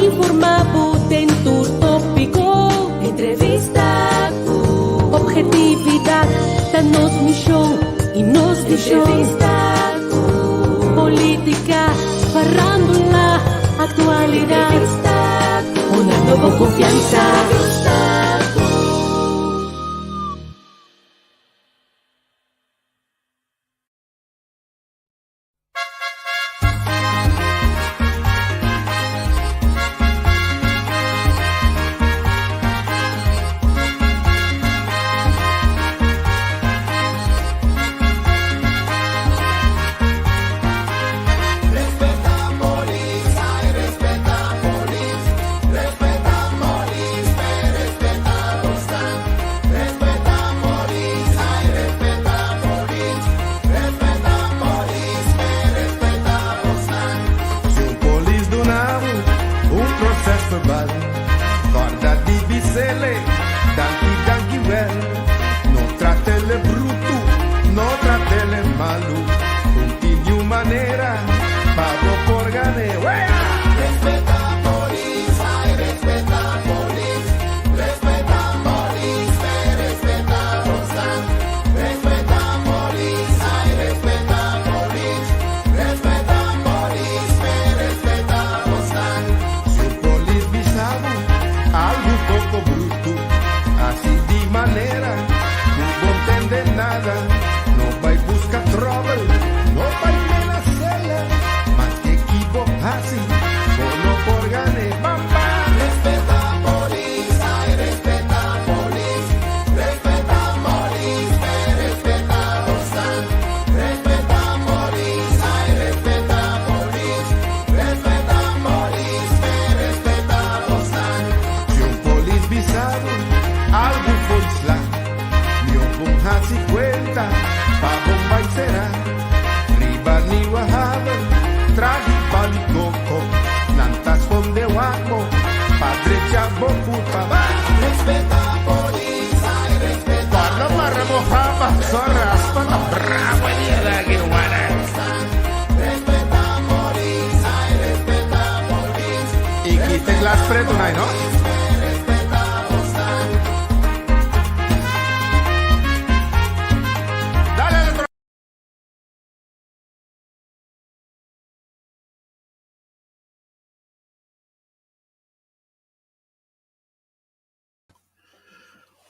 informá bo den tur tópiko. Entrevista ku ophetividat ta nos mishon i nos vishon. Entrevista ku polítika, farándula, aktualidat. Entrevista ku Honrando bo konfiansa. Entrevista ku.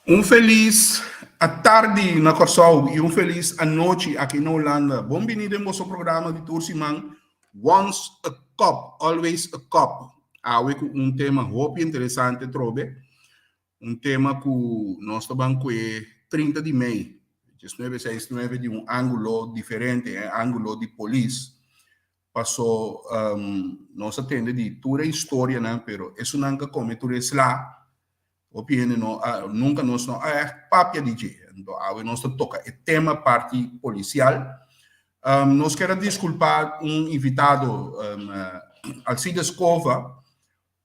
Un felis atardi na Kòrsou i un felis anochi aki na Hulanda. Bon bini den boso programa di tur siman Once a Cup, Always a Cup. Awe ku un tema hopi interesante trobe. Un tema ku nos ta ban kue 30 di mei, 1969 di un ángulo diferente, e ángulo di polis. Paso nos a tende di tur e historianan, pero esunnan ka kome tur e sla, hopi hende no a, nunka nos no a ègt papia di dje. Anto awe nos ta toka e tema parti polisial. Nos kier a diskulpa un invitado, Alcides Cova,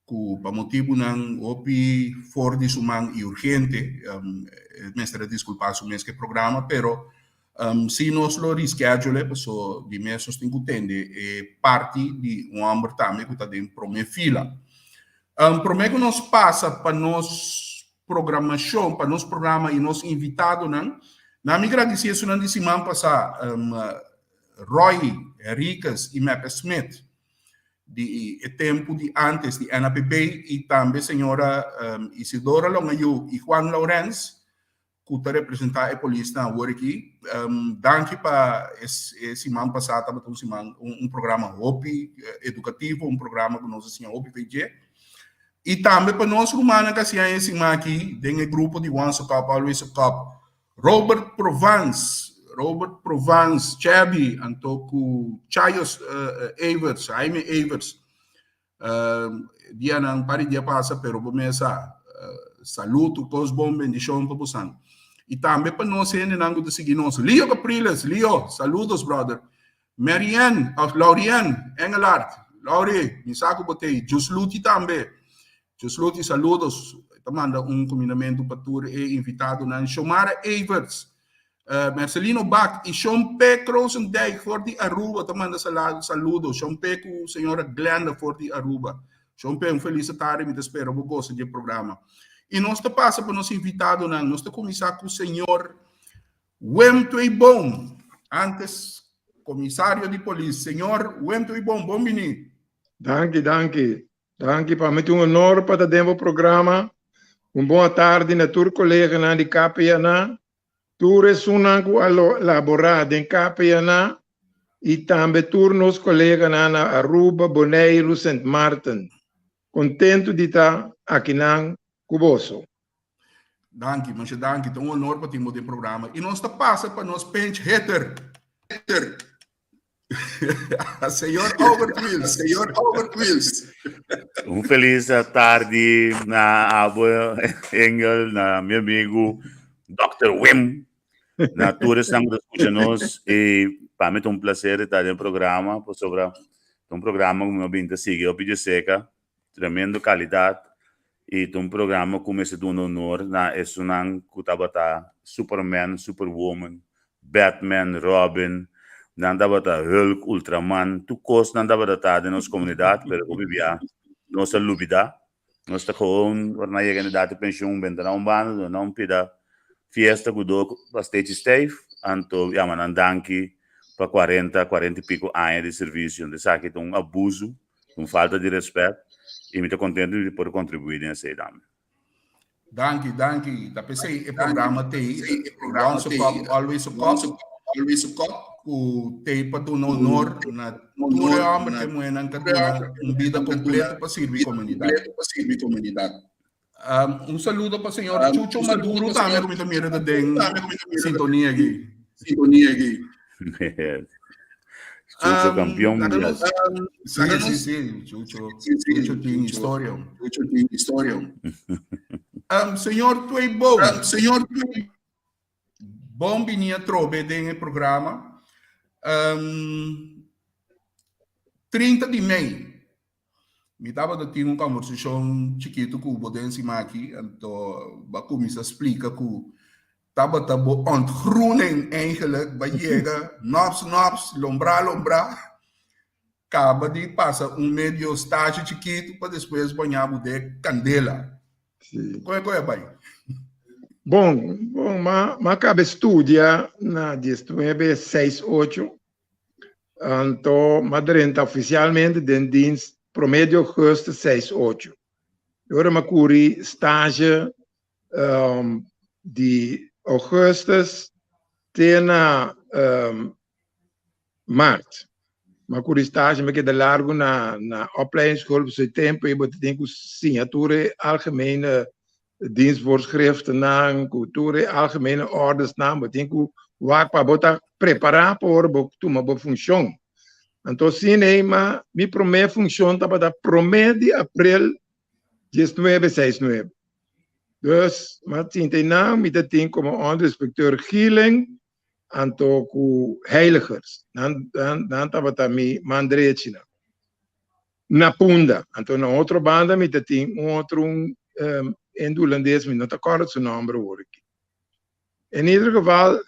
ku pa motibunan hopi for di su man i urgente e mester a diskulpá su mes ku e programa, pero si nos lo reschedule paso di mes nos tin ku tende e parti di un hòmber tambe ku ta den promé fila. Promé ku nos pasa pa nos programashon, pa nos programa i nos invitadonan, na mi gradisí esunnan di siman pasá, Roy Henriquez i Mepe Smith, di e tempu di antes di NAPB i tambe señora Isidora Longayu i Juan Laurens ku ta representá e polisnan awor aki. Danki pa e siman pasá tabata un siman un programa hopi edukativo, un programa ku nos a siña hopi fe dje. I tambe pa nos rumannan ku a siña e siman aki den e grupo di Once a Cop Always a Cop Robert Provence, Robert Provence, Chevy, anto ku Chayos Everts, Jaime Everts. Dianan par di dia pasa, pero bo mes sa. Salud, tur kos bon, bendishon pa bosan. I tambe pa nos hendenan ku ta sigui nos. Leo Capriles, Leo, saludos brother. Marianne, of Laurianne Engelhardt, Laurie, mi sa ku bo t'ei. Jusluti tambe. Jusluti, saludos. Ta manda un kumindamentu pa tur e invitadonan. Shomara Everts, Mercelino Bak i Shon P. Krosendijk for di Aruba ta manda saludo. Shon P. ku señora Glenda for di Aruba. Shon Pe, un felis tardi, mi ta spera bo gosa di e programa. I nos ta pasa pa nos invitadonan. Nos ta kuminsá ku señor Wim Tweeboom, antes komisario di polis. Señor Wim Tweeboom, bon biní. Danki, danki. Danki, pa mi ta un honor pa ta den bo programa. Un bon atardi na tur koleganan di KPNA, tur esunnan ku a laborá den KPNA i tambe tur nos koleganan na Aruba, Boneiru, Sint Maarten. Kontentu di ta akinan ku boso. Danki, masha danki. Ta un honor pa tin bo den programa. I nos ta pasa pa nos pinch hitter. Hitter. Señor Albert Wills. Señor Albert Wills. Un felis tardi na abo Engel, na mi amigu Dr. Wim, na tur esnan ku ta skucha nos i pa mi ta un plaser di ta den programa pasobra ta un programa ku mi a bin ta sigui hopi djeseka, tremendo kalidat i ta un programa ku mester duna honor na esunnan ku tabata Superman, Superwoman, Batman, Robin, nan tabata Hulk, Ultraman, tur kos nan tabata ta den nos komunidat, pero hopi bia nos a lubida. Nos ta gewoon ora nan yega na edat di penshun benta na un banda, duna nan un pida fiesta ku do pastechi stijf, anto yama nan danki pa kuarenta, kuarenta i piko aña di servisio. Esaki ta un abusu, un falta di rèspèt i mi ta kontentu di por kontribuí den esei tambe. Danki, danki. Ta p'esei e programa t'ei, Once a Cup, Always a Cup, Always a Cup, ku t'ei pa duna honor na tur e hòmber ku e muhénan ta duna un bida kompleto pa sirbi komunidat. Un saludo pa señor Chucho Maduro tambe ku mi ta mira ta den sintonia aki. Chucho campeón mundial. Sí, sí, sí, Chucho, Chucho tin historia. Chucho tin historia. Señor Tweeboom. Señor Tweeboom. Bon bini atrobe den e programa. 30 di mei. Mi tabata tin un conversacion chikito cu bo den siman aki, anto bo a cuminsa splica cu tabata bo ontgroening eigenlijk, bo a yega nops nops, lombrá lombrá, caba di pasa un medio stage chikito pa despues bo a ña bo den candela. Con e cosa a bay? Bon, bon, m'a caba studia na diesnuebe seis ocho. Anto m'a drenta ofisialmente den dienst promé di ougùstùs seis ocho. E ora m'a kuri stage di ougùstùs te na mart. M'a kuri stage, m'a keda largu na na opleidingsschool pasobra e tempu ei bo ta tin ku siña tur e algemene dienstvoorschriftennan, ku tur e algemene ordesnan, bo tin ku wak pa bo ta prepará pa ora bo tuma bo funshon. Anto asina ei ma mi promé funshon tabata promé di aprel diesnuebe seis nuebe. Dus m'a sinta einan mi ta tin komo onderinspecteur Gieling anto ku Heiligers. Nan nan tabata mi man drechinan. Na Punda. Anto na otro banda mi ta tin un otro un hende hulandes, mi no ta kòrda su nòmber awor aki. En ieder geval,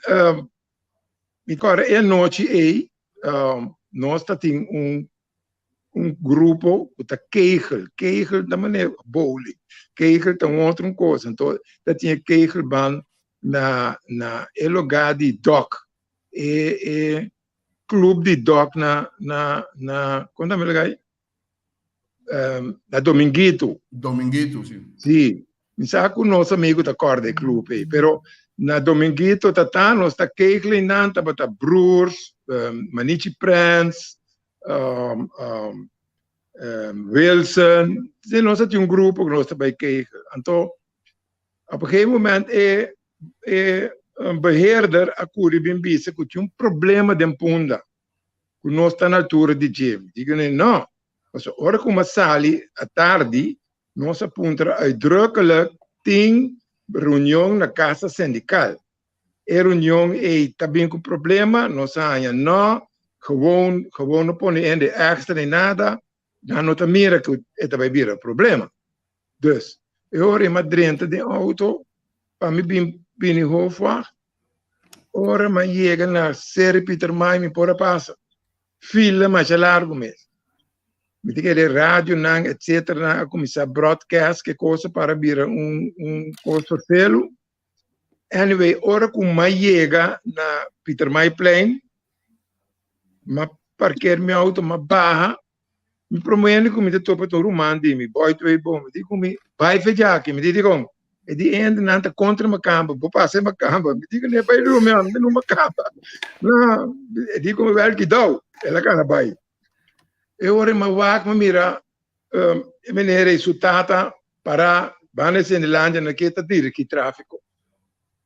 mi kòrda e anochi ei, nos ta tin un un grupo ku ta kegel. Kegel ta manera bowling. Kegel ta un otro un kos. Anto ta tin e kegelbaan na na e lugá di dòk. E e club di dok na na na kon ta mira gai um, na Dominguito. Dominguito, si. Si. Mi sa ku nos amigo ta kòrda e club ei, pero na Dominguito ta ta nos ta kegel einan tabata Broers, um, Manichi Prens, um, um, um, Wilson. Si nos a tin un grupo ku nos ta bai kegel. Anto op een gegeven moment e e beheerder a kuri bin bisa ku tin un problema den Punda, ku nos ta na altura di dje. Mi di kuné no, pasobra ora ku mi a sali atardi, nos a puntra uitdrukkelijk tin reunion na kasa sindikal. E reunion ei ta bin ku problema? Nos a haña no, gewoon, gewoon no pone hende èkstra ni nada, nan no ta mira ku e ta bai bira problema. Dus, e ora e m'a drenta den auto pa mi bin bini Hoofdwacht, ora m'a yega na Seri Pietermaai mi por a pasa. Fila masha largu mes. Mi ta kere radionan etcetera nan a kuminsá broadcast ke kos a para bira un un kos ferfelu. Anyway, ora ku m'a yega na Pietermaaieplein, m'a parker mi auto, m'a baha, mi promé hende ku mi ta topa ta un ruman di mi, boy twee bon, mi di ku mi, bai fe djaki, mi di dikon? E di hende nan ta kontra makamba, bo pasa e makamba, mi di ku ne bai rumi, mi ta no makamba. No, e di ku mi wèl kidou, el a kana bai. E ora mi a wak mi mira e meneer ei su tata pará banda e Sendilandia na ke ta dirigí tráfiko.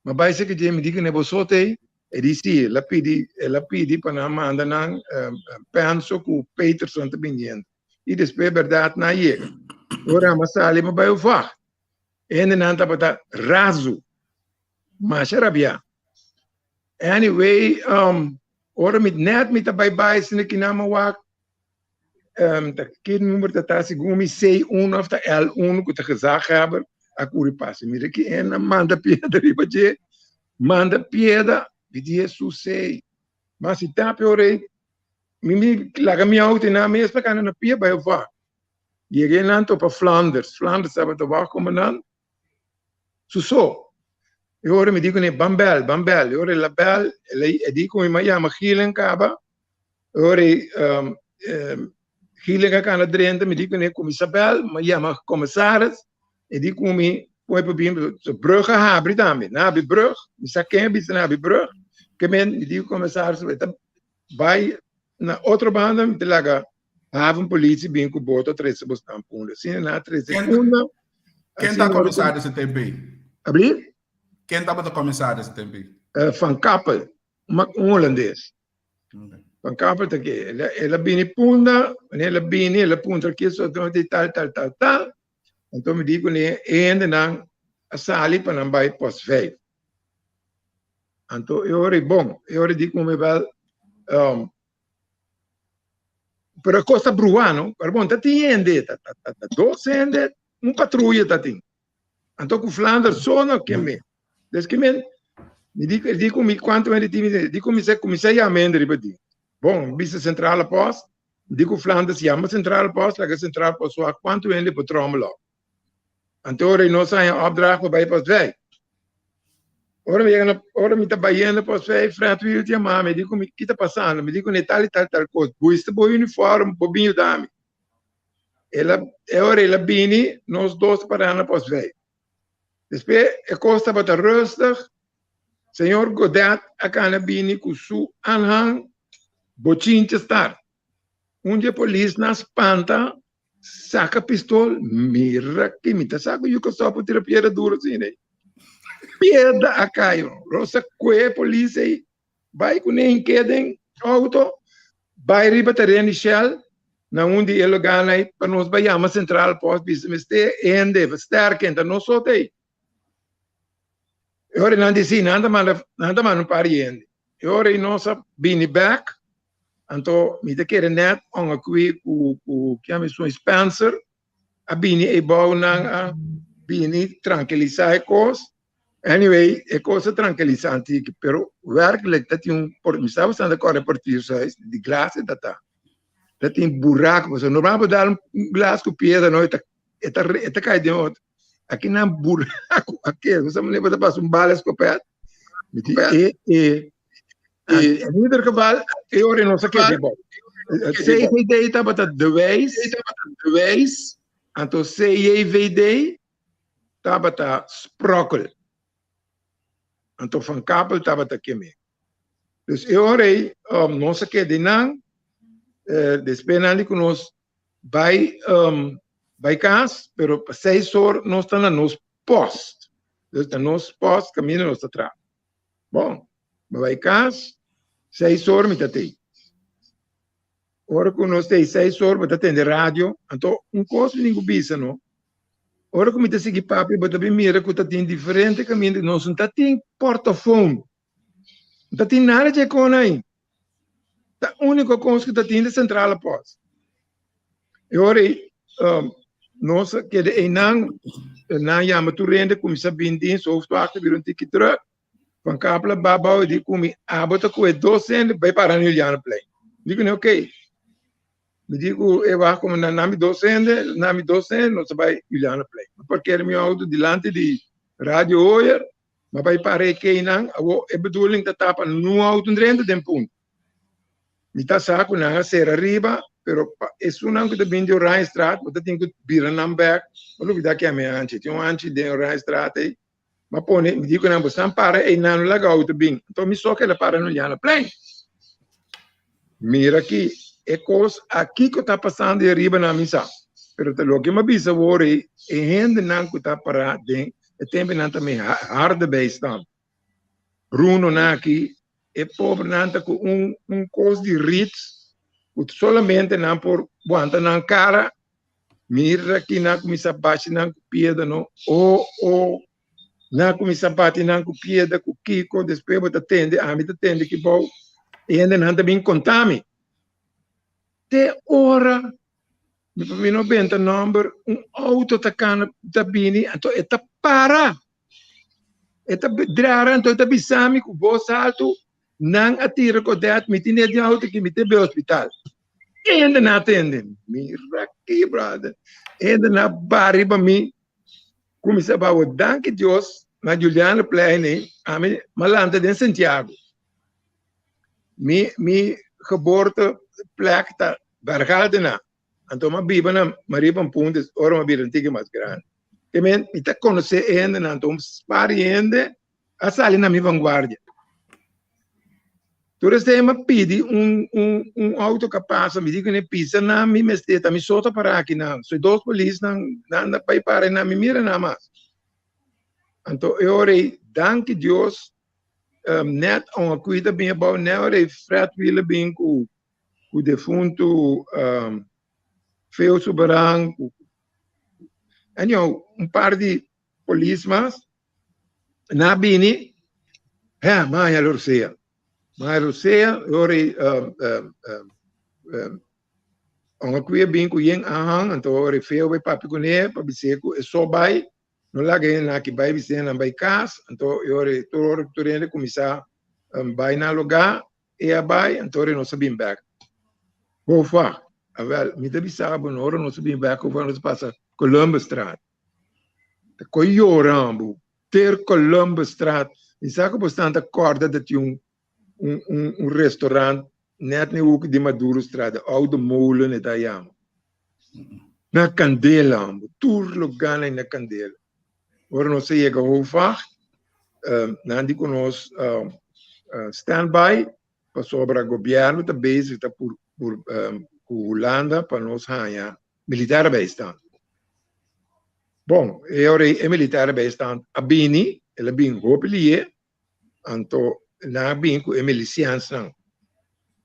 Mi a bai serka dje mi di ku ne bo so ta ei? E di si, el a pidi el a pidi pa nan manda nan penso ku Peterson ta biniendo. I despues bèrdat nan a yega. E ora mi a sali mi a bai uvag. E hendenan tabata razu, masha rabiá. Anyway, ora mi net mi ta bai bai asina ki nan mi a wak ta ki number ta ta segun mi C1 of ta L1 ku ta gezaghebber a kuri pasa. Mira ki hende a manda piedra riba dje, manda piedra, mi di Hesus ei. Ma si ta peor ei, mi mi laga mi auto einan mes pa kanda na pia bai afó. Yega einan topa Flanders, Flanders tabata wak komo nan. Su so. E ora mi di kuné, ban bèl, ban bèl. E ora el a bèl, el a e di ku mi a yama Gilen kaba. E ora ei Gilen a kana drenta, mi di kuné, kuminsá bèl, mi a yama komisaris. E di ku mi, pon e pa bin, pasobra brùg a habri tambe. Nan habri brùg, mi sa ken a bisa nan habri brùg. Ke men, mi di ku komisaris, e ta bai na otro banda, mi ta laga Haven politie bin ku boto trese bosnan punda. Asina nan a trese punda. Ken ta komisaris e tempu ei? Abri? Ken tabata komisaris e tempu ei? Van Kappel, un holandes. Van Kappel ta ke, el a bini punda, wanneer el a bini el a puntra ke soto di tal tal tal tal. Anto mi di kuné e hendenan a sali pa nan bai post vijf. Anto e ora ei bon, e ora di ku mi bel Pero e kos ta bruha no, pero bon ta tin hende, ta ta ta dos hende, un patruya ta tin. Anto ku Flanders so no ke me. Des ke men, mi di e di ku mi kuantu hende tin, mi di ku mi sa kuminsá yama hende riba di. Bon, mi bisa Centrale Post, mi di ku Flanders yama Centrale Post, laga Centrale Post wak kuantu hende por trommel op. Anto ora nos haña opdracht pa bai Post Vijf. Ora mi yega na, ora mi ta bayendo Post Vijf, Fred Wild yama mi, di ku mi, ki ta pasando? Mi di ku ne tal i tal tal kos. Buista bo uniform, bo bin yuda mi. El a, e ora el a bini, nos dos ta pará na Post Vijf. Despues e kos tabata rustig, señor Godet a kana bini ku su aanhang bochincha start. Un di e polisnan spanta, saka pistol, mira ki mi ta sa ku yu kòrsou por tira piedra duru asina ei. Piedra a kai, Rosa kue e polis ei, bai kuné hink'é den outo, bai riba tereno di Shell, na un di e lugánan ei, pa nos bai yama Central Post, bisa mester hende, versterking, ta nos sot ei. E ora nan di si, nan ta manda, nan ta manda un par di hende. E ora ei nos a bini bek, anto mi ta kere net onga kui ku ku kiami esun Spencer a bini eibou nan a bini trankilisá e kos. Anyway, e kos a trankilisá antiki, pero werkelijk ta tin un por mi sa bastante kòrda e portiershuis di glas e ta ta. Ta tin buraku, pasobra normal bo dal un glas ku piedra no e ta e ta e ta kai den otro. Aki nan buraku a keda, bo sa manera bo ta pasa un bala skopet? Mi di e e e in ieder geval e ora nos a keda bou. CGD tabata de wijs, de wijs, anto CJVD tabata sprokkel. Anto Van Kapel tabata keme. Dus e ora ei nos a keda einan, despues nan di ku nos bai bai kas, pero pa seis or nos ta na nos post. Dus na nos post kaminda nos ta traha. Bon, mi bai kas, seis or mi ta tei. Ora ku nos tei seis or bo ta tende radio, anto un kos mi tin ku bisa no, ora ku mi ta sigui papia bo ta bin mira ku ta tin diferente kaminda, nos no ta tin portafon, no ta tin nada dje kon ai. Ta úniko kos ku ta tin ta sentrale post. E ora ei nos a keda einan, nan yama tur hende kuminsá bin dins, hoofdwacht a bira un tiki drùk, Van Kapel a babau e di ku mi, abo ta kohe dos hende bai para na Julianaplein. Mi di kuné, okey. Mi di ku e wak komo na nami dos hende, nami dos hende, nos a bai Julianaplein. Mi parkera mi outo dilanti di Radio Hoyer, mi a bai para e keinan, awor e bedoeling ta tapa nu outo drenta den punto. Mi ta sa ku nan a sera riba, pero pa esunnan ku ta bin di Oranjestraat, bo ta tin ku bira nan bèk, bo lubidá ke ami hanchi, tin un hanchi den Oranjestraat ei, Mi a pone, mi di ku nan, bosan para einan, no laga outo bin. Anto mi so keda para na Julianaplein. Mira aki, e kos aki ku ta pasando ei riba nan mi sa. Pero ta loke mi a bisa awor ei, e hendenan ku ta pará den e tempunan ta mi harde bijstand. Brunonan aki, e pobrenan ta ku un un kos di rit ku solamente nan por wanta nan kara. Mira ki nan a kuminsá bashi nan ku piedra no. O o nan a kuminsá bati nan ku piedra ku kiko despues bo ta tende ami ta tende ki bou e hendenan ta bin konta mi. Te ora mi pa mi no benta nòmber un outo ta kana ta bini anto e ta para e ta drara anto e ta bisa mi ku bos altu nan a tira kodet mi tin e di outo ki mi te bai hospital. Hende na tende mira ki brother hende na ba riba mi kuminsá bawa danki Dios na Juliana Plein ei ami mi a lanta den Santiago mi mi geboorteplek ta Bergaltena anto mi a biba na Maria Pampoen des ora mi a bira un tiki mas grandi te men mi ta konosé e hendenan anto un par di hende a sali na mi vanguardia. Tur esei mi a pidi un un un auto ka pasa, mi di ku ne pisa nan mi mester ta mi so ta para aki nan, so e dos polisnan nan a bai para nan mi mira nan mas. Anto e ora ei danki Dios net un a kuida bin abou net ora ei Fred Wheeler bin ku ku defuntu Feo Suberan ku anyhow un par di polis mas Na bini, hè, m'a haña Rosea. M'a haña Rosea, e ora ei ong a kuia bin ku yen ahan, anto ora ei Feo bai papia kuné pa bis'é ku e so bai, no laga hende aki bai, bis'é nan bai kas, anto e ora ei tur ora ku tur hende kuminsá bai nan lugá, e a bai, anto ora ei nos a bin bèk. Hoofdwacht, awèl, mi ta bisa bo, ora nos a bin bèk Hoofdwacht nos a pasa Columbusstraat. Ta koe yora bo ter Columbusstraat. Mi sa ku bosnan ta kòrda ta tin un un un restaurant nèt na e hoek di Madurostraat, de Oude Molen e ta yama. Na kandela bo, tur lugánan na kandela. Ora nos a yega Hoofdwacht, nan di ku nos standby pasobra gobièrnu ta bezig ta pur pur ku Hulanda pa nos haña militaire bijstand. Bon, e ora ei e militaire bijstand a bini, el a bin hopi lié, anto nan a bin ku e milisiansnan.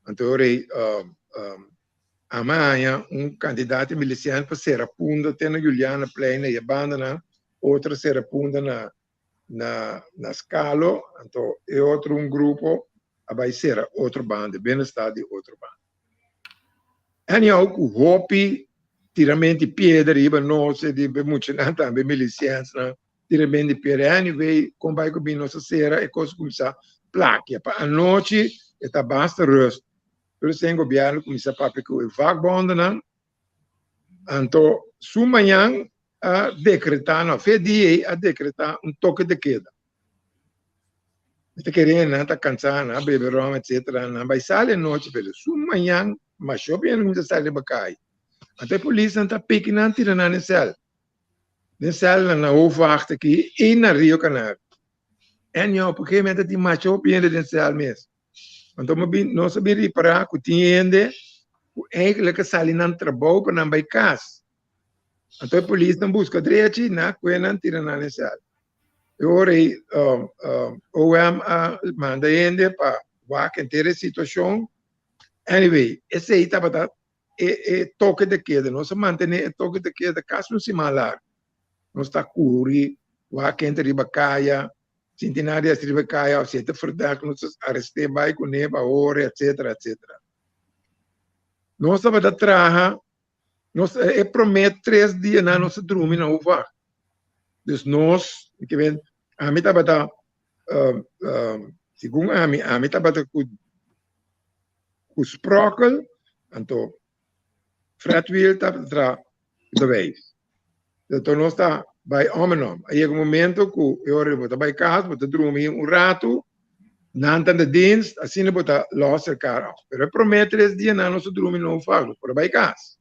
Anto e ora ei ami a haña un kantidat di milisians pa sera Punda te na Julianaplein na e bandanan, otro a sera Punda na na na Skalo, anto e otro un grupo a bai sera otro banda, e binnenstad di otro banda. Anyhow, ku hopi tiramento di piedra riba nos, e di e muchanan tambe, miliciansnan, tiramento di piedra. Anyway, kon bai ku bin nos a sera, e kos a kuminsá plakia. Pa anochi e ta basta rust. Pero esei gobierno kuminsá papia ku e vakbondennan, Anto su mañan a decreta, no, fe dia ei a decreta un toque de queda. Mi ta kere nan ta cansa, nan a bebe rom, etcetera, nan bai sali anochi, pero su mañan masho bien cuminsa sali riba caya. Anto e polisnan ta piki nan tira nan den cel. Den cel nan na Hoofdwacht aki y na Rio Canario. Anyhow, op un gegeven moment ta tin masho hende den cel mes. Anto mi bin, nos a bin ripará ku tin hende ku eigenlijk a sali nan trabou pa nan bai kas. Anto e polisnan buska drechi, nan a kue nan tira nan den sèl. E ora ei OM a manda hende pa wak henter e situashon. Anyway, esei tabata e e toke de keda. Nos a mantené e toke de keda kasi un siman largu. Nos ta kuri, wak hende riba kaya, Sinti nan rest riba kaya of si e ta verdacht nos ta arest'é bai kuné pa hore etcetera etcetera. Nos tabata traha nos e promé tres dianan nos a drumi na Hoofdwacht. Dus nos ke men ami tabata segun ami ami tabata ku ku sprokkel anto. Fred Wiel tabata traha de Wijs. Anto nos ta bai om en om. A yega un momento ku e ora bo ta bai kas, bo ta drumi un ratu, nan ta na dienst, asina bo ta los elkaar af. Pero e promé tres dianan nos a drumi no vak, nos por a bai kas.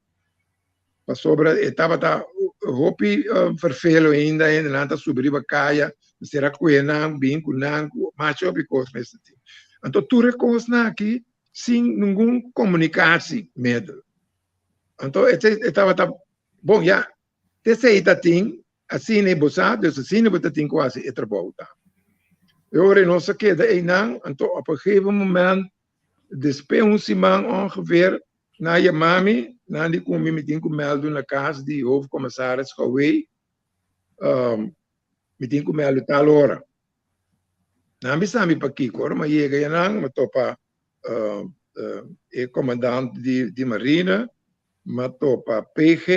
Pasobra e tabata hopi fervelo ainda, hendenan ta subi riba kaya, mester a kue nan, bin ku nan, ku masha hopi kos mester tin. Anto tur e kosnan aki sin ningun komunikasiemiddel. Anto e e tabata bon ya, te esei ta tin, asina bo sa, dus asina bo ta tin ku hasi e trabou ta. E ora nos a keda einan, anto op een gegeven moment, despues un siman ongeveer, nan a yama mi, nan di ku mi mi tin ku mèldu na kas di hoofdcommissaris Gouwee, mi tin ku mèldu tal ora. Nan bisa mi pakiko, ora mi a yega einan, mi a topa e komandant di marina, mi a topa PG,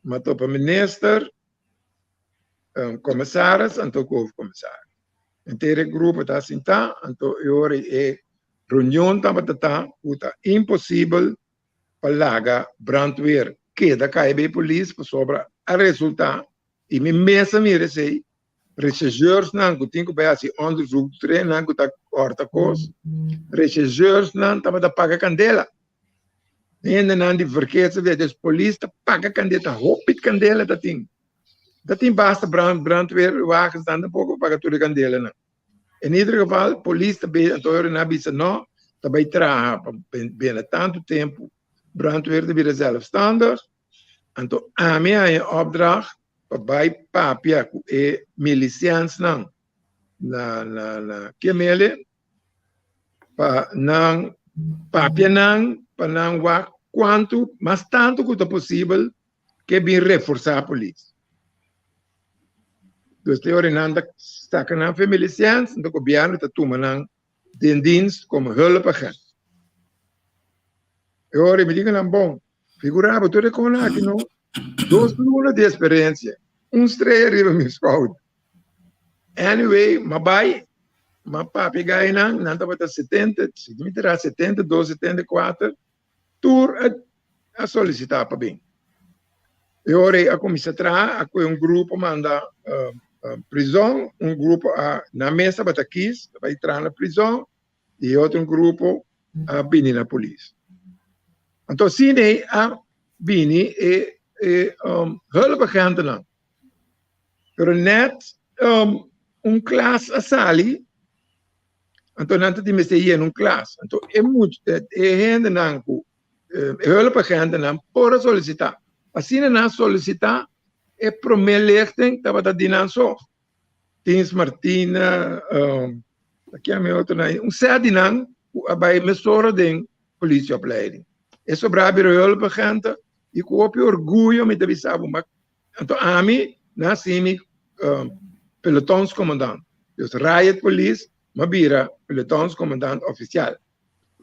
mi a topa minister, komisaris anto ku hoofdkomisaris. Henter e grupo ta sintá, anto e ora e reunion tabata ta ku ta imposibel pa laga brandweer keda kai bei polis pasobra a resultá, i mi mes a mira esei, Rechercheursnan ku tin ku bai hasi onderzoek, trenan ku ta kòrta kos, rechercheursnan tabata paga kandela. Hendenan di verkeersverkeer, dus polis ta paga kandela, ta hopi kandela ta tin. Ta tin basta brand, brandweerwagens nan tampoko pa paga tur e kandelanan. In ieder geval, polis ta bezig, anto nan a bisa no, ta bai traha pa bena tantu tempu, brandweer ta bira zelfstandig, anto ami a haña opdracht pa bai papia ku e milisiansnan na na na Kemele pa nan papia nan pa nan wak kuantu mas tantu ku ta posibel ke bin reforsá polis. Dus te ora nan ta saka nan fe milisians, anto gobièrnu ta tuma nan den dienst komo hulpagent. E ora mi diga nan bon, figura bo tur e kona aki no, dos luna di eksperensia, un strea riba mi skouder. Anyway, m'a bai, m'a papia gai nan, nan tabata setenta, si mi ta ra setenta dos, setenta kuater, tur a a solisitá pa bin. E ora ei a kuminsá traha, a kohe un grupo manda prizòn, un grupo a nan mes tabata kis pa bai traha na prizòn i e otro grupo a bini na polis. Anto asina ei a bini e e hulpagentenan. Pero nèt un klas a sali, anto nan ta tin mester yena un klas. Anto e much e hendenan ku e hulpagentenan por a solisitá. Asina nan a solisitá e promé lichting tabata di nan so. Tins Martina, aki a mi otro nan, un sèt di nan ku a bai mesora den politieopleiding. E sobrá bira hulpagente i ku hopi orguyo mi ta bisa bo, ma anto ami nan hasi mi pelotonscommandant. Dus riot police m'a bira pelotonscommandant ofisial.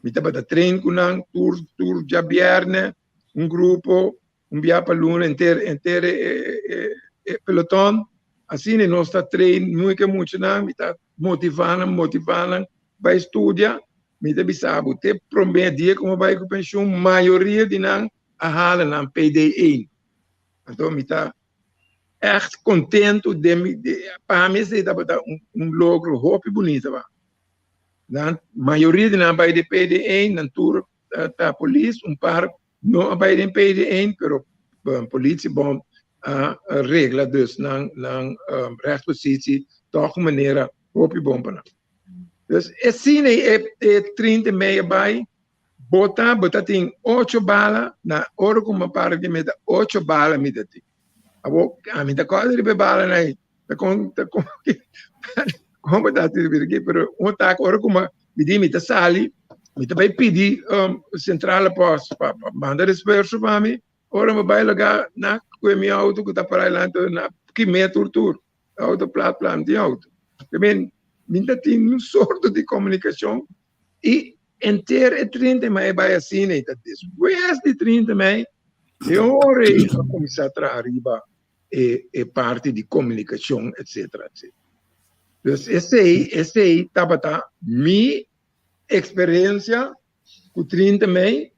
Mi tabata train ku nan tur tur djabièrnè, un grupo un bia pa luna enter enter e e e peloton asina nos ta train muy ke muchanan mi ta motiva nan motiva nan bai studia mi ta bisa bo te prome dia ku mi bai ku penshun mayoria di nan a hala nan PD een anto mi ta ègt kontentu den mi pa mi esei tabata un logro hopi bunita ba nan mayoria di nan bai di PD een nan tur ta polis un par No a bai den PD1, pero politiebond a regla dus nan nan rechtspositie toch un manera hopi bon pa nan. Dus e sine e e 30 mei a bai, bota bo ta tin ocho bala, na ora ku mi a para di meta ocho bala mi ta tin. Abo ami ta kòrda riba e balanan ei, ta kon ta kon kon bo ta hasi riba aki, pero un tak ora ku mi di mi ta sali, mi ta bai pidi centrale post pa manda resfuerso pa mi, ora mi bai laga na kue mi auto ku ta para adelante na kim'é tur tur, auto plat plat mi tin auto. Ke men mi ta tin un sorto di komunikashon i enter e trinta mei bai asina i ta despues di trinta mei e ora ei a kuminsá traha riba e e parti di komunikashon etcetera etcetera. Dus esei esei tabata mi eksperensia ku trinta mei.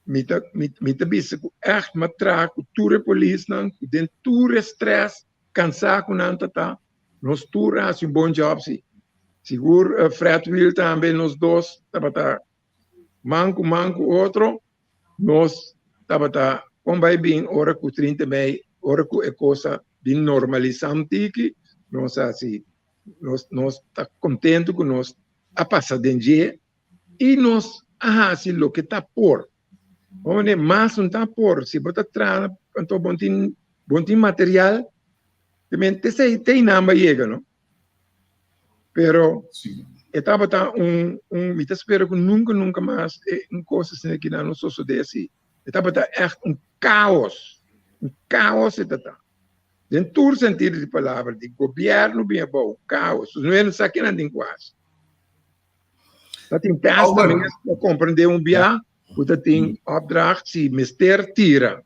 Mi ta mi ta bisa ku ègt mi a traha ku tur e polisnan ku den tur e strès kansá ku nan ta ta nos tur a hasi un bon jòb si. Sigur Fred Wiel tambe nos dos tabata man ku man ku otro nos tabata kon bai bin ora ku 30 mei ora ku e kos a bin normalisá un tiki nos a hasi nos nos ta kontentu ku nos a pasa den dje i nos a hasi loke ta por. Hone, mas no ta por. Si bo ta traha, anto bo tin, bo tin material, te men te sei te einan bo a yega, no? Pero e tabata un, un, mi ta spera ku nunka, nunka mas e un kos asina aki nan no sosodé asi. E tabata ègt un kaos, un kaos e ta ta. Den tur sentido di palabra, di gobièrnu bin abou, kaos. No sa kinan tin ku hasi. Ta tin testa mes pa comprende un bia ku ta tin opdracht si mester tira.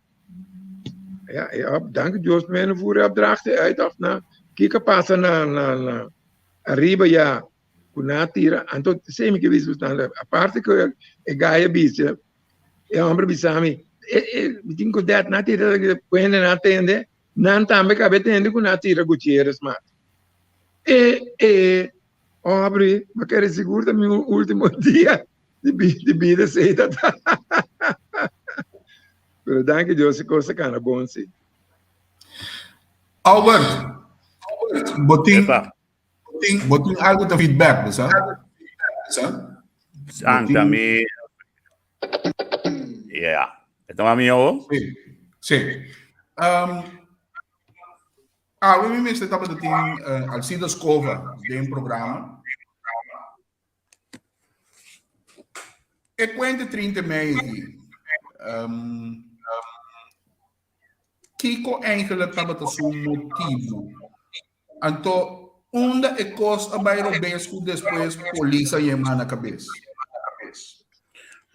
Ja, e op, dank Dios men voer e opdracht uit of na kiko pasa na na na ariba ya ku na tira. Anto sei mi ke bisa bastante aparte ku e gai a bisa e hombre bisa mi e e mi tin ku det na tira ku hende na tende nan tambe kabe tende ku na tira Gutierrez mata. E e Obri, ma kere sigur ta mi ultimo dia di di bida esei ta ta. Pero danki Dios e kos a kana bon si. Albert, bo tin, bo tin algo ta feedback, bo sa? Santa mi. Yeah. E toma mi owo? Si, si. Um, Awe mi mester tabata tin Alcides Cova den programa. E kuente 30 mei aki. Um, kiko eigenlijk tabata su motivo? Anto, unda e kos a bai robes ku despues polis a yema na kabes?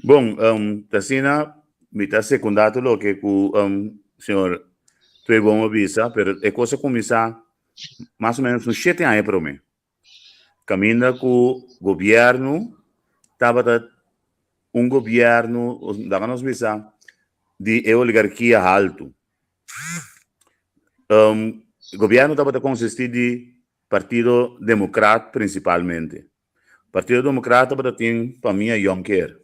Bon, um, tasina mi ta sekundá tur loke ku um, señor Tweeboom a bisa, pero e kos a kuminsá mas o ménos un shete aña promé. Kaminda ku gobièrnu tabata un gobièrnu, laga nos bisa, di e oligarkia haltu. Um, gobièrnu tabata konsistí di Partido Demokrat prinsipalmente. Partido Demokrat tabata tin famia Jonker.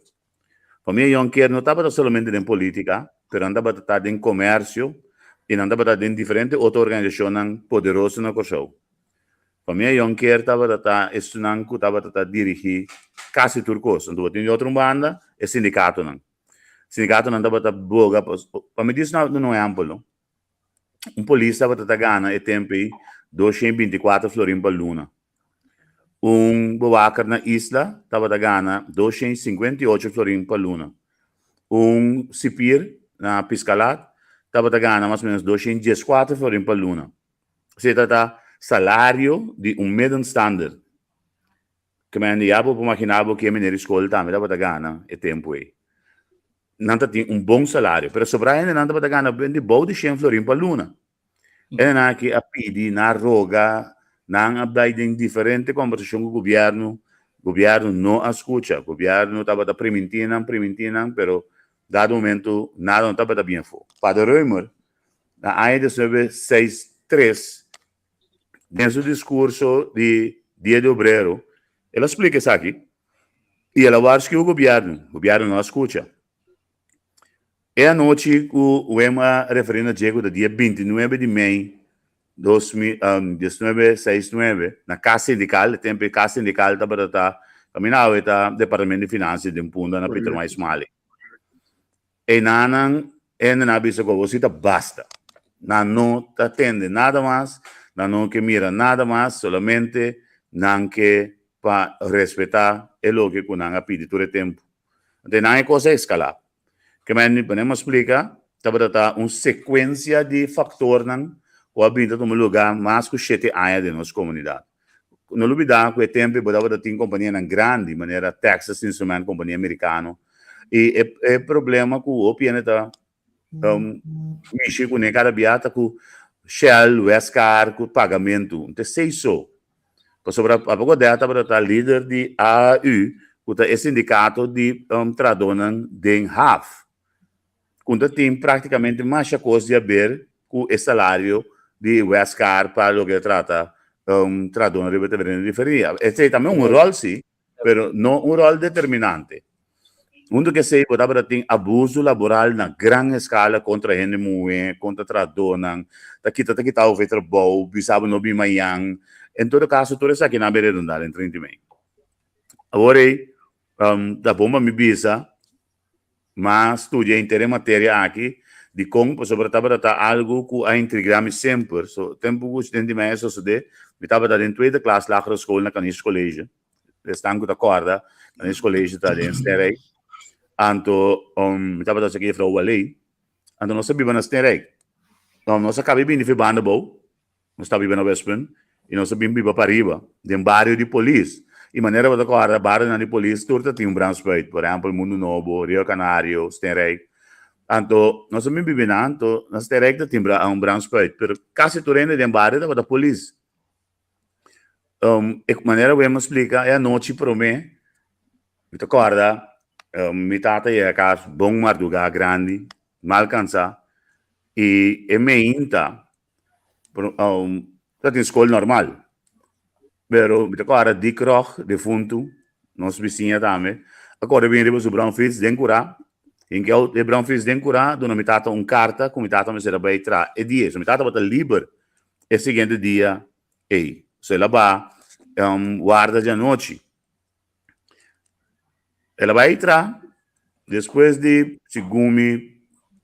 Famia Jonker no tabata solamente den politica, pero nan tabata ta den comercio y nan tabata den diferente otro organisacionnan poderoso na Corsou. Famia Jonker tabata ta esunnan cu tabata ta dirigi casi tur cos. Anto bo tin di otro un banda e sindicatonan. Sindicatonan tabata boga pa mi dis un ehempel no. Un polis tabata ta gana e tempu ei 224 florin pa luna. Un bewaker na isla tabata gana 258 florin pa luna. Un sipir na Piscalat tabata gana mas o menos 214 florin pa luna. Esei tabata salario di un middenstander. Ke men ya bo por magina bo ke meneer di skol tambe tabata gana e tempu ei. Nan ta tin un bon salario, pero sobra hendenan tabata gana ben di bou di shen florin pa luna. Hendenan aki a pidi, nan a roga, nan a bai den diferente kombersashon ku gobièrnu, gobièrnu no a skucha, gobièrnu tabata primintí nan, primintí nan, pero dado momento nada no tabata bien afó. Pader Römer na aña diesnuebe seis tres Den su discurso di Dia di Obrero, el a splica esaki y el a waarschuw gobierno. Gobierno no a scucha. E anochi cu Wim a referi na dje cu ta dia 29 di mei 1969 na Cas Sindical, e tempo e Cas Sindical tabata ta caminda awe ta Departamento di Financia den Punda na Pietermaai Smale. Enanan hende nan a bisa ku awor si ta basta. Nan no ta tende nada mas, nan no ke mira nada mas, solamente nan ke pa respetá e loke ku nan a pidi tur e tempu. Anto enan e kos a eskalá. Ke men ponemos splika, tabata ta un sekuensia di faktornan ku a bin ta tuma lugá mas ku shete aña den nos komunidat. No lubidá ku e tempu ei bo tabata tin kompanianan grandi manera Texas Instrument, kompania merikano, i e e problema ku hopi hende ta mishi kuné kada bia ta ku Shell, Wescar ku pagamentu. Nta esei so. Pasobra Papa Godett tabata ta lider di AAU. ku ta e sindikato di trahadónan den haf, ku ta tin práktikamente masha kos di haber ku e salario di Westcar pa loke ta trata trahadónan riba tereno di feria. Esei tambe un ròl si, pero no un ròl determinante. Huntu ku esei bo tabata tin abuso laboral na gran eskala kontra hende muhé, kontra trahadónan, ta kita ta kita ofe trabou, bisa bo no bin mañan. En todo kaso tur esaki nan a bin redundá den 30 mei. Awor ei ta bon pa mi bisa M'a studia henter e materia aki. Dikon? Pasobra tabata ta algu ku a intrigrá mi semper. So, tempu ku den di mei a sosodé, mi tabata den tweede klas lagere skol na Canisius College. Esnan ku ta kòrda, Canisius College ta den Sterrijk. Anto, mi tabata esaki jefrou Waley. Anto nos a biba na Sterrijk. Nos a kaba bini Verbanda bou. Nos ta biba na Westpunt i nos a bin biba pariba, den bario di polis. I manera bo ta kòrda, barionan di polis tur ta tin un brandspùit, por ehèmpel Mundu Nobo, Rio Canario, Steenrijk. Anto nos a bin biba einan, anto na Steenrijk ta tin un brandspùit, pero kasi tur hende den bario tabata polis. E manera ku mi splika e anochi promé, mi ta kòrda mi tata yega kas bon mardugá grandi, mal kansá, i e meinta Ta tin skol normal, pero mi ta kòrda Dick Rog, defuntu, nos bisiña tambe, a kòrda bin riba su brònfits den kurá. Hinke e brònfits den kurá, duna mi tata un karta ku mi tata mester a bai traha e dia. So mi tata tabata liber e siguiente dia ei. So el a ba warda djanochi. El a bai tra despues di segun mi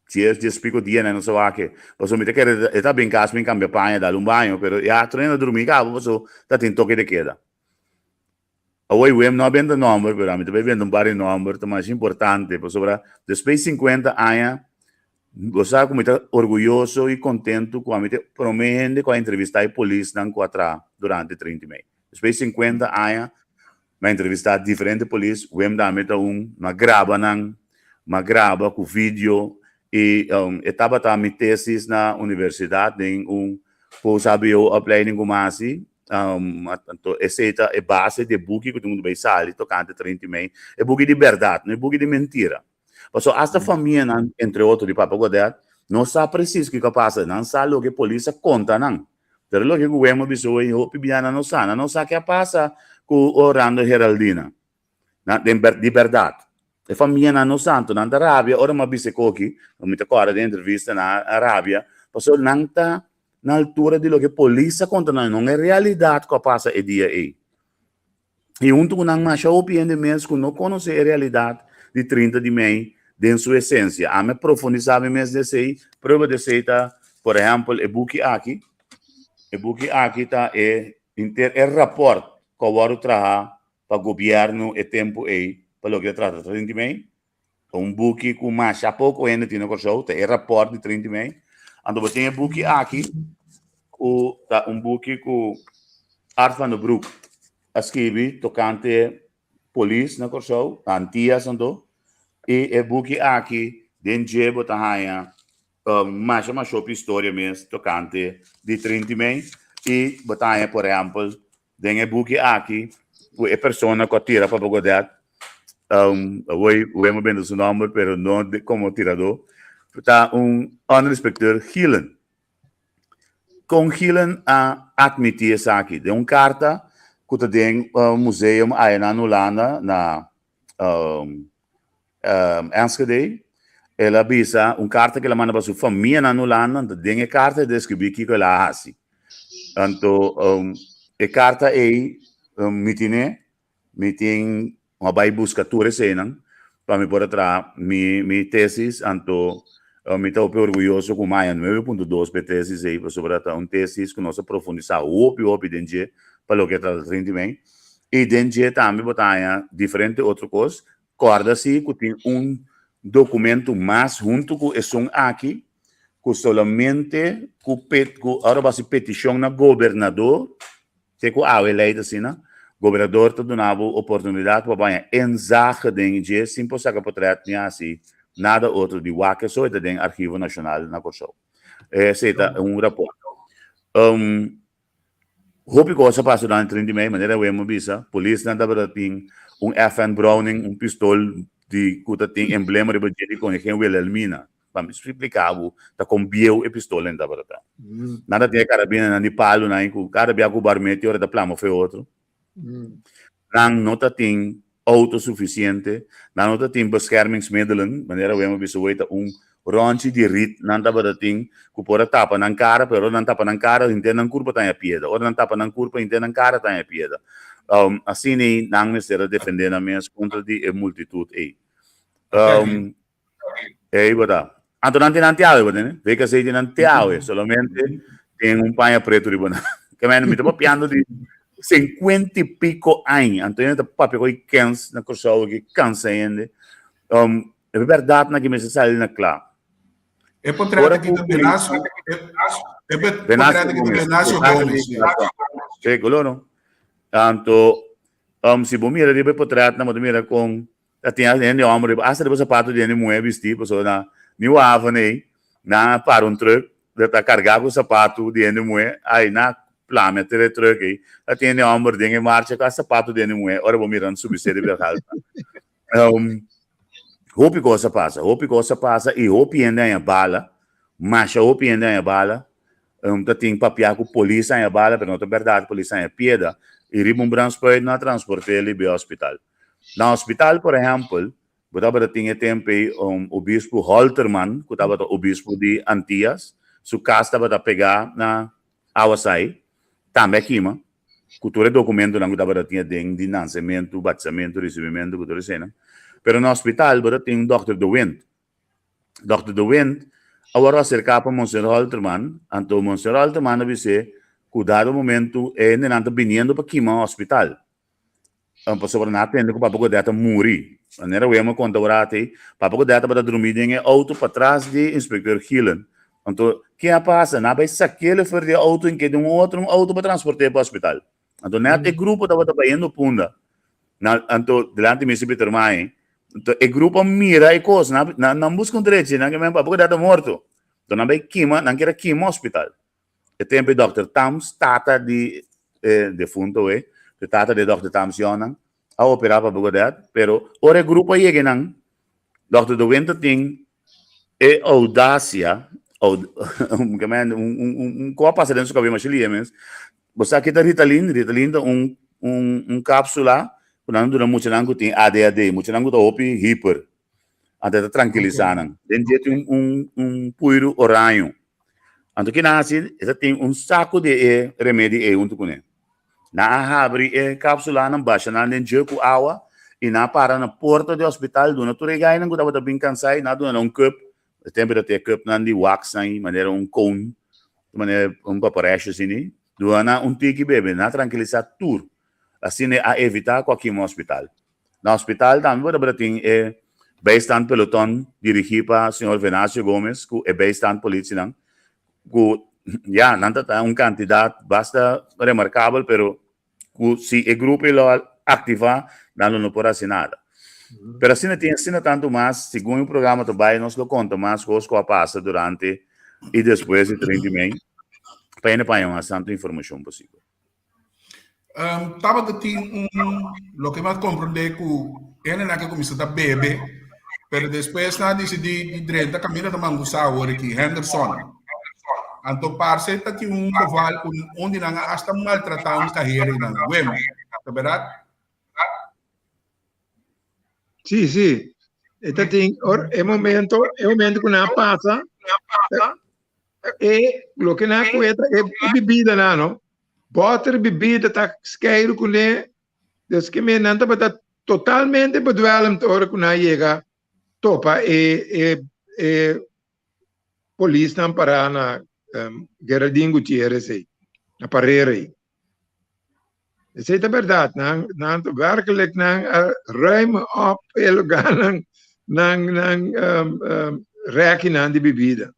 dies dies pico dianan no sa wak pasobra mi ta kere e ta bin cas bin cambia paña dal un baño pero ya tur hende a drumi caba pasobra ta tin toke de keda. Awor Wim no a benta nomber pero ami ta bai benta un par di nomber ta mas importante pasobra despues di cincuenta aña bo sa cu mi ta orguyoso y contento cu ami ta e prome hende cu a entrevista e polisnan cu a traha durante 30 mei. Despues di 50 aña, mi a entrevistá diferente polis, Wim tambe ta un, mi a graba nan, mi a graba ku video i e tabata mi tesis na universidat den un post-HBO opleiding ku mi a hasi, anto esei ta e base di e buki ku tin ku bai sali tokante 30 mei, e buki di bèrdat, no e buki di mentira. Pasobra asta famianan, entre otro di Papa Godet, no sa presis kiko a pasa, nan sa loke polis a konta nan. Pero loke ku Wemo bisa hoy, hopi bia nan no sa, nan no sa ke a pasa ku Orlando Geraldina. Nan, den ber, di bèrdat. E famianan no sa, anto nan ta rabia ora mi a bisa e koki, mi ta kòrda den entrevista nan a rabia, pasobra nan ta na altura di loke polis a konta nan, no e realidat ku a pasa e dia ei. I huntu ku nan masha hopi hende mes ku no konosé e realidat di 30 di mei den su esensia. Ami a profundisá mi mes den esei. Prueba di esei ta, por ehèmpel, e buki aki. E buki aki ta e henter e rapòrt ku a wòrdu traha pa gobièrnu e tempu ei pa loke ta trata 30 di mei. Ta un buki ku masha poko hende tin na Kòrsou, ta e rapòrt di 30 mei. Anto bo tin e buki aki ku ta un buki ku Art van der Broek a skibi tokante polis na Kòrsou, na Antias anto. I e buki aki den dje bo ta haña masha masha hopi historia mes tokante di 30 mei. I bo ta haña por ehèmpel Den e buki aki ku e persona ku a tira Papa Godet, awor wemo bende su nomber pero no komo tiradó, ta un onderinspecteur Gielen. Kon Gielen a atmití esaki? Den un karta ku ta den museum aya na Hulanda na Enschede, el a bisa un karta ku el a manda pa su famianan na Hulanda, anto den e karta e deskribí kiko el a hasi. Anto e karta ei mi tine, mi tin a bai buska tur eseinan pa mi por a traha mi mi tesis, anto mi ta hopi orguyoso ku mi a haña 9.2 pa e tesis ei, pasobra ta un tesis ku nos a profundisá hopi hopi den dje pa loke a trata 30 mei. I den dje tambe bo ta haña diferente otro kos. Kòrda si ku tin un dokumentu mas huntu ku esun aki ku solamente ku pet ku ora bo hasi petishon na gobernador, te ku awe lei ta asina, gobernador ta duna bo oportunidat pa bo haña inzage den dje sin por saka potrèt ni hasi nada otro di wak eso e ta den Archivo Nashonal na Kòrsou. Esei ta un rapòrt. Hopi kos a pasa durante 30 mei, manera Wemo a bisa, polisnan tabata tin Un FN Browning, un pistol di ku ta tin emblema riba dje di Koningin Wilhelmina. Pa mi splika bo ta kon bieu e pistolnan tabata ta. Nan ta tin e karabinanan di palunan ku kada bia ku barmeti ora ta plama for e otro. Nan no ta tin auto sufisiente, nan no ta tin beschermingsmiddelen, manera Wim a bisa hoy ta un ronchi di rit nan tabata tin ku por a tapa nan kara, pero ora nan tapa nan kara henter nan kurpa ta haña pieda, ora nan tapa nan kurpa henter nan kara ta haña pieda. Asina ei nan mester a defende nan mes kontra di e multitut ei. Ei bo ta. Anto nan tin nan te awe, bo tende? VKC tin nan te awe, solamente tin un paña pretu riba nan. Ke men, mi ta papiando di 50 y pico aña. Anto hende ta papia ku kens na Kòrsou aki, kansa hende. Um, e bèrdat na ki mester sali na kla. E potret aki ta Venacio, e potret aki ta Venacio Gomez. Sí, koloro. Anto, um, si bo mira riba e potret, nan bo ta mira kon Ta tin hende homber riba hasta riba sapato di hende muhe bisti pasobra na New Haven ey nan a para un truck ta ta carga cu sapato di hende muhe ay nan a plame ater e truck ey ta tin hende homber den e marcha cu a sapato di hende muhe ora bo mira nan subi seri berhalta hopi cos a pasa hopi cos a pasa y hopi hende a haña bala masha hopi hende a haña bala ta tin papia cu polis a haña bala pero no ta berdad polis a haña piedra y riba un brandspui nan a transporte liba e hospital. Na hospital, por ehèmpel, bo tabata tin e tempu ei un obispu Holterman, ku tabata obispu di Antias, su kas tabata pegá na Awasai, tambe a kima, ku tur e dokumentunan ku tabata tin aden di nansementu, batisamentu, risibimentu, ku tur eseinan. Pero na hospital bo ta tin un dòkter De Wind. Dòkter De Wind a wòrdu aserká pa Monseñor Holterman, anto Monseñor Holterman a bis'é ku dado momentu e hendenan ta biniendo pa kima hospital. Pasobra nan a tende ku Papa Godè ta muri. Manera Wema konta ora atei, Papa Godè tabata drumí den e outo patras di inspektor Gielen. Anto, ke a pasa? Nan a bai sak'el for di e outo i ke den un otro un outo pa transport'é pa hospital. Anto nèt e grupo tabata bayendo Punda. Nan, anto, dilanti mi si Pietermaai. Anto, e grupo a mira e kos. Nan, nan buska un drechi. Nan ke men Papa Godè ta morto. Anto nan bai kima, nan kier a kima hospital. E tempu e Dòkter Tams, tata di e defunto e, e tata di e Dòkter Tams yònan, a operá pa Bogodet, pero ora e grupo a yega einan, Dòkter De Winter tin e oudasia, un un kos a pasa den su kabes masha lihe mes, bo sa kita Ritalin? Ritalin ta un un kapsula ku nan ta duna muchanan ku tin ADHD, muchanan ku ta hopi hiper, anto e ta trankilisá nan. Den dje tin un un puiru oraño. Anto ki nan hasi? E ta tin un saku di e remedi ei huntu kuné. Nan a habri e kapsulanan, basha nan den dje ku awa i nan a para na porta di hospital duna tur e gainan ku tabata bin kansá i nan a duna nan un kup. E tempu ta tin e kupnan di wax nan manera un cone, manera un paparesho asina. Duna nan un tiki bebe, nan a trankilisá tur. Asina a evitá ku a kima hospital. Na hospital tambe bo tabata tin e bijstand peloton dirigí pa señor Venacio Gomez ku e bijstand policinan ku ya nan ta ta un kantidat basta remarkabel pero ku si e grupo ei lo a aktivá nan lo no por hasi nada. Pero asina tin asina tantu mas segun e programa ta bai nos lo konta mas kos ku a pasa durante i despues di 30 mei pa hende paña mas tantu informashon posibel. Um, tabata tin un, loke mi a comprende ku hendenan ke kuminsá ta bebe, pero despues nan a disidí di drenta kaminda ta mangusá awor aki, Henderson. Anto parse ta tin un geval ku un di nan a hasta maltratá un kahera einan. Wim, ta bèrdat? Sí, sí. E ta tin, or, e momento, e momento ku nan a pasa, e loke nan a kueta, e, e bibida nan, no? Bòter bibida ta skeiru kuné, des ke men nan tabata totalmente bedwelmd ora ku nan a yega topa e e e polisnan pará na Geraldine Gutierrez ei, na Parera ei. Esei ta bèrdat, nan nan wèrkelijk nan a ruim op e lugarnan nan nan rèkinan di bibida.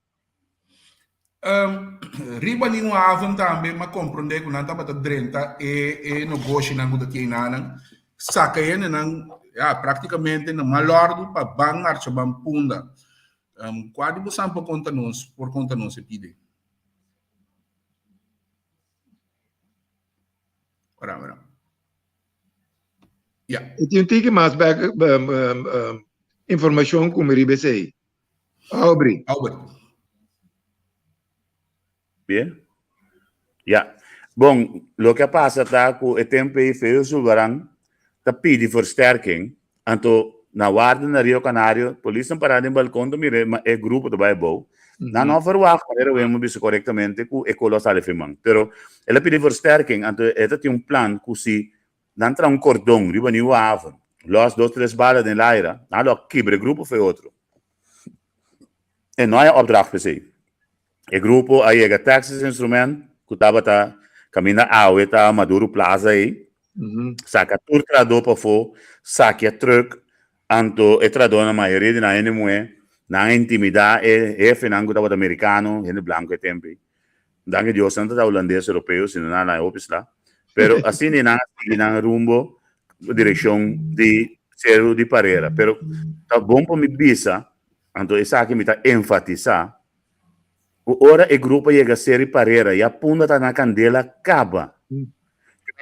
Um, riba Nieuwe Haven tambe m'a comprende ku nan tabata drenta e e negoshinan ku ta tin einan. Saka hendenan, ya, praktikamente na mal òrdu pa ban marcha ban punda. Um, kua di bosan por konta nos, por konta nos e pide? Ora, ora. Ja. E tin un tiki mas back um, um, um, informashon ku mi riba esei. Aubrey. Aubrey. Bien. Ja. Bon, loke a pasa ta ku e tempu ei Feo Zulbarán ta pidi versterking, anto na warda na Rio Canario, polisnan pará den balkon ta mira e grupo ta bai abou. Nan no a verwagt, manera Wim a bisa korektamente, ku e kolo a sali for man. Pero el a pidi versterking, anto e ta tin un plan ku si nan traha un kordon riba Nieuwe Haven, lòs dos tres bala den laira, nan lo a kibra e grupo for e otro. E no a opdracht p'esei. E grupo a yega Texas Instrument ku tabata kaminda awe ta Maduro Plaza ei, saka tur trahadó pafó, sakia trùk, anto e trahadónan mayoria di nan hende muhé, nan a intimidá e hefenan ku tabata merikano, hende blanku e tempu ei. Danki Dios nan ta hulandes europeo, si no nan a laña hopi sla. Pero asina ei nan a sigui nan rumbo direkshon di Seru di Parera. Pero ta bon pa mi bisa, anto esaki mi ta enfatisá, Ku ora e grupo yega Seri Parera ya Punda ta na kandela kaba.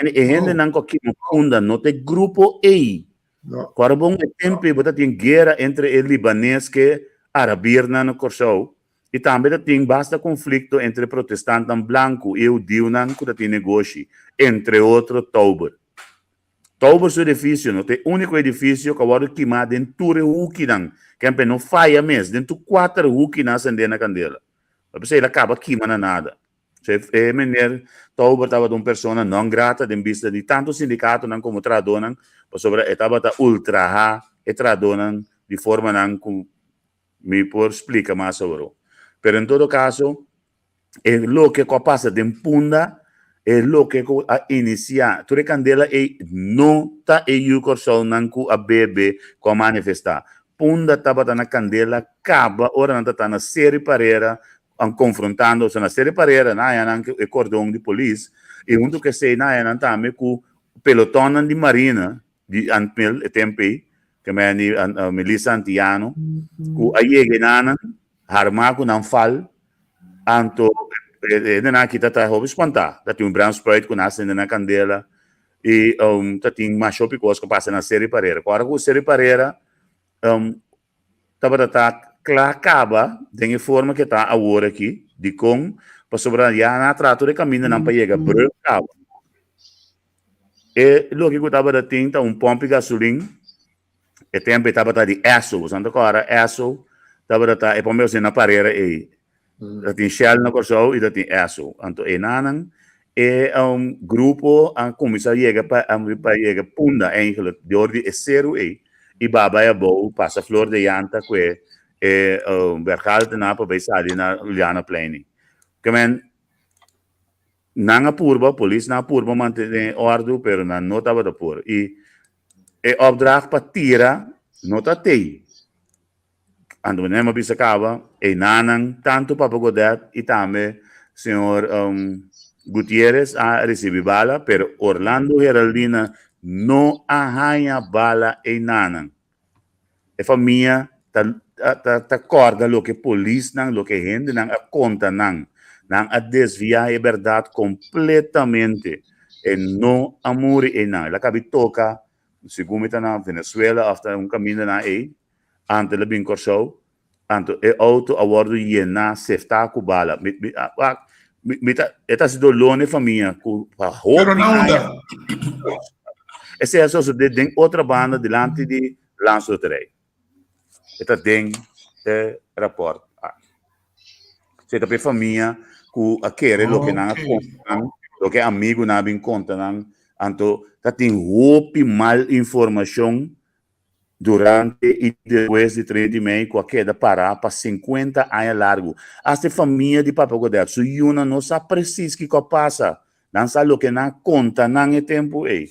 E hendenan ku a kima Punda no ta e grupo ei. Ku ora bon e tempu ei bo ta tin guera entre e libanes ke arabirnan na Kòrsou i tambe ta tin basta konflikto entre protestantnan blanku i e hudiunan ku ta tin negoshi, entre otro Tauber. Tauber su edifisio no ta e úniko edifisio ku a wòrdu kimá den tur e hukinan, kempe no faya mes, den tur kuater hukinan a sendé na kandela. Pa p'esei el a kaba kima na nada. So e mener Tauber tabata un persona non grata den bista di tantu sindikatonan komo trahadónan, pasobra e tabata ultrahá e trahadónan di formanan ku mi por splika mas aworó. Pero en todo kaso, E loke ku a pasa den Punda, e loke ku a inisiá tur e kandela ei no ta e yu Kòrsounan ku a bebe ku a manifestá. Punda tabata na kandela kaba ora nan ta ta na Seri Parera konfrontando, osea na Seri Parera nan haña nan ku e kordon di polis i huntu ku esei nan haña nan tambe ku pelotonnan di marina di Antmil e tempu ei, ke men di Melissa Antiano, ku a yega enanan harmá ku nan fal, anto e hendenan aki ta ta hopi spantá, ta tin un brandspùit ku nan a sende na kandela i ta tin masha hopi kos ku pasa na Seri Parera. Ku ora ku Seri Parera tabata ta kla kaba den e forma ke ta awor aki, dikon? Pasobra ya nan a traha tur e kamindanan pa yega brug kaba. E loke ku tabata tin ta un pòmpi gasolin, e tempu e tabata di Esso, boso nan ta kòrda Esso tabata ta e pòmpi gasolin na parera ei. Ta tin Shell na Kòrsou i ta tin Esso. Anto enanan e grupo a kuminsá yega pa pa yega Punda eigenlijk dor di e seru ei i ba bai abou pasa Flor de Yanta ku e e bergaltenan pa bai sali na Julianaplein ei. Ke men Nan a purba, polisnan a purba mantené òrdu, pero nan no tabata por. I e opdracht pa tira no ta tei. Anto meneer a bisa kaba, einanan, tantu Papa Godett i tambe señor Gutierrez a risibi bala, pero Orlando Geraldina no a haña bala einanan. E famia ta ta ta kòrda loke polisnan, loke hendenan a konta nan. Nan a desviá e bèrdat kompletamente. E no a muri einan. El a kabi toka, segun mi ta na Venezuela òf ta un kaminda nan ei, antes el a bin Kòrsou. Anto e outo a wòrdu yená, seftá ku bala. Mi mi a wak mi mi ta e ta hasi doló na e famia ku pa Pero hopi na unda? aña. Esei a sosodé den otra banda dilanti di Landsloterij. E ta den e rapòrt aki. Esei ta pa e famia ku a kere loke nan a Oké. konta nan, loke amigunan a bin konta nan. Anto ta tin hopi mal informashon durante i despues di 30 di mei ku a keda pará pa 50 aña largu. Asta e famia di Papa Godett, su yunan no sa presis kiko a pasa. Nan sa loke nan a konta nan e tempu ei.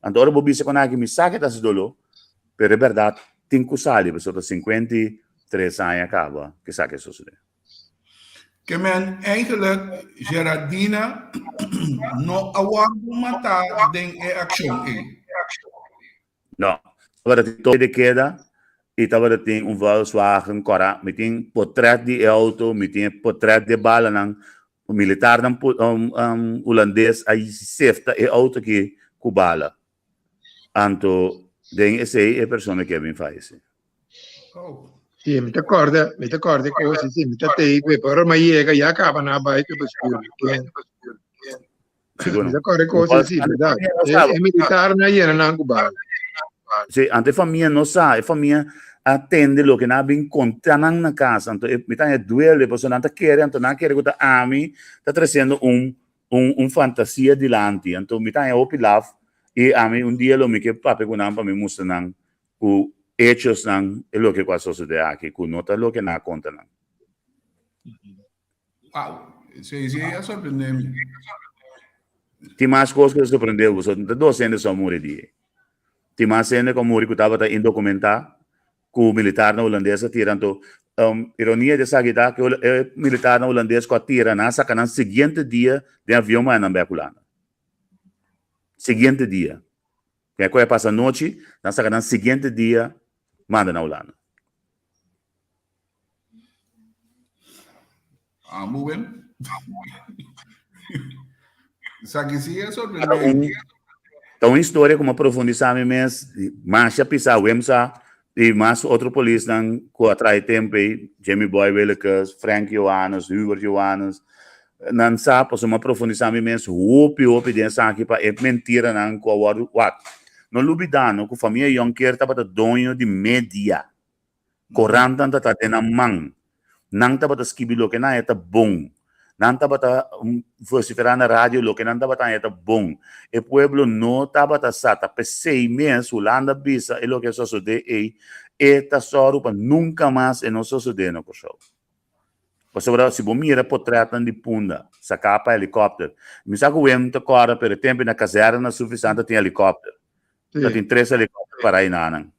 Anto ora bo bisa ku nan aki mi sa ke ta hasi doló, pero e bèrdat tin ku sali pasobra ta 53 aña kaba ku esaki a sosodé. Ke men eigenlijk Gerardina no a wòrdu matá den e akshon ei. No. Tabata tin toque de queda y tabata tin un Volkswagen cora. Mi tin potret di e auto, mi tin e potret di e balanan. Militarnan hulandes a sefta e auto aki cu bala. Anto den esei e persona ke a bin fayesé. Sí, mi ta kòrda, mi ta kòrda e kos, sí, mi ta tei ku e, pero ora mi a yega ya kaba nan a bai ku e bestuur. Sigur Mi no. ta kòrda e kos, sí, bèrdat. E militarnan a yena nan ku bala. Sí, anto e famia no sa, e famia a tende loke nan a bin konta nan na kas, anto e mi ta haña duele pasobra nan ta kere, anto nan a kere ku ta ami ta tresiendo un un un fantasia dilanti, anto mi ta haña hopi laf i ami un dia lo mi ke papia ku nan pa mi mustra nan ku echosnan e loke ku a sosode aki, ku no ta loke nan a konta nan. Wow, esei si a sorprende mi. Tin mas kos ku ta sorprende bo, so no ta dos hende so a muri di ei. Tin mas hende ku a muri ku tabata indokumentá, ku militarnan hulandes a tira. Anto, ironia di esaki ta ku e militarnan hulandes ku a tira nan a saka nan siguiente dia den avion manda nan bek Hulanda. Siguiente dia. Ken ku a pasa anochi, nan saka nan siguiente dia manda nan Hulanda. Ah, muy bien. Esaki sí es sorprendente. Ta un historia ku mi a profundisá mi mes, masha pisá Wimsa i mas otro polisnan ku a traha e tempu ei, Jimmy Boy Willekes, Frank Johannes, Hubert Johannes, nan sa pasobra mi a profundisá mi mes hopi hopi den esaki pa e mentiranan ku a wòrdu wak. No lubidá no ku famia Jonker tabata doño di media. Korantan ta ta den nan man. Nan tabata skibi loke nan haña ta bon. Nan tabata vosiferá na radio loke nan tabata haña ta bon. E pueblo no tabata sa. Ta p'esei mes Hulanda a bisa e loke a sosodé ei, e ta sòru pa nunka mas e no sosodé na Kòrsou. Pasobra si bo mira potrètnan di Punda saká pa helikòpter, mi sa ku Wim ta kòrda pero e tempu na kazèrna na Suffisant ta tin helikòpter. Ta tin tres helikòpter pará einanan.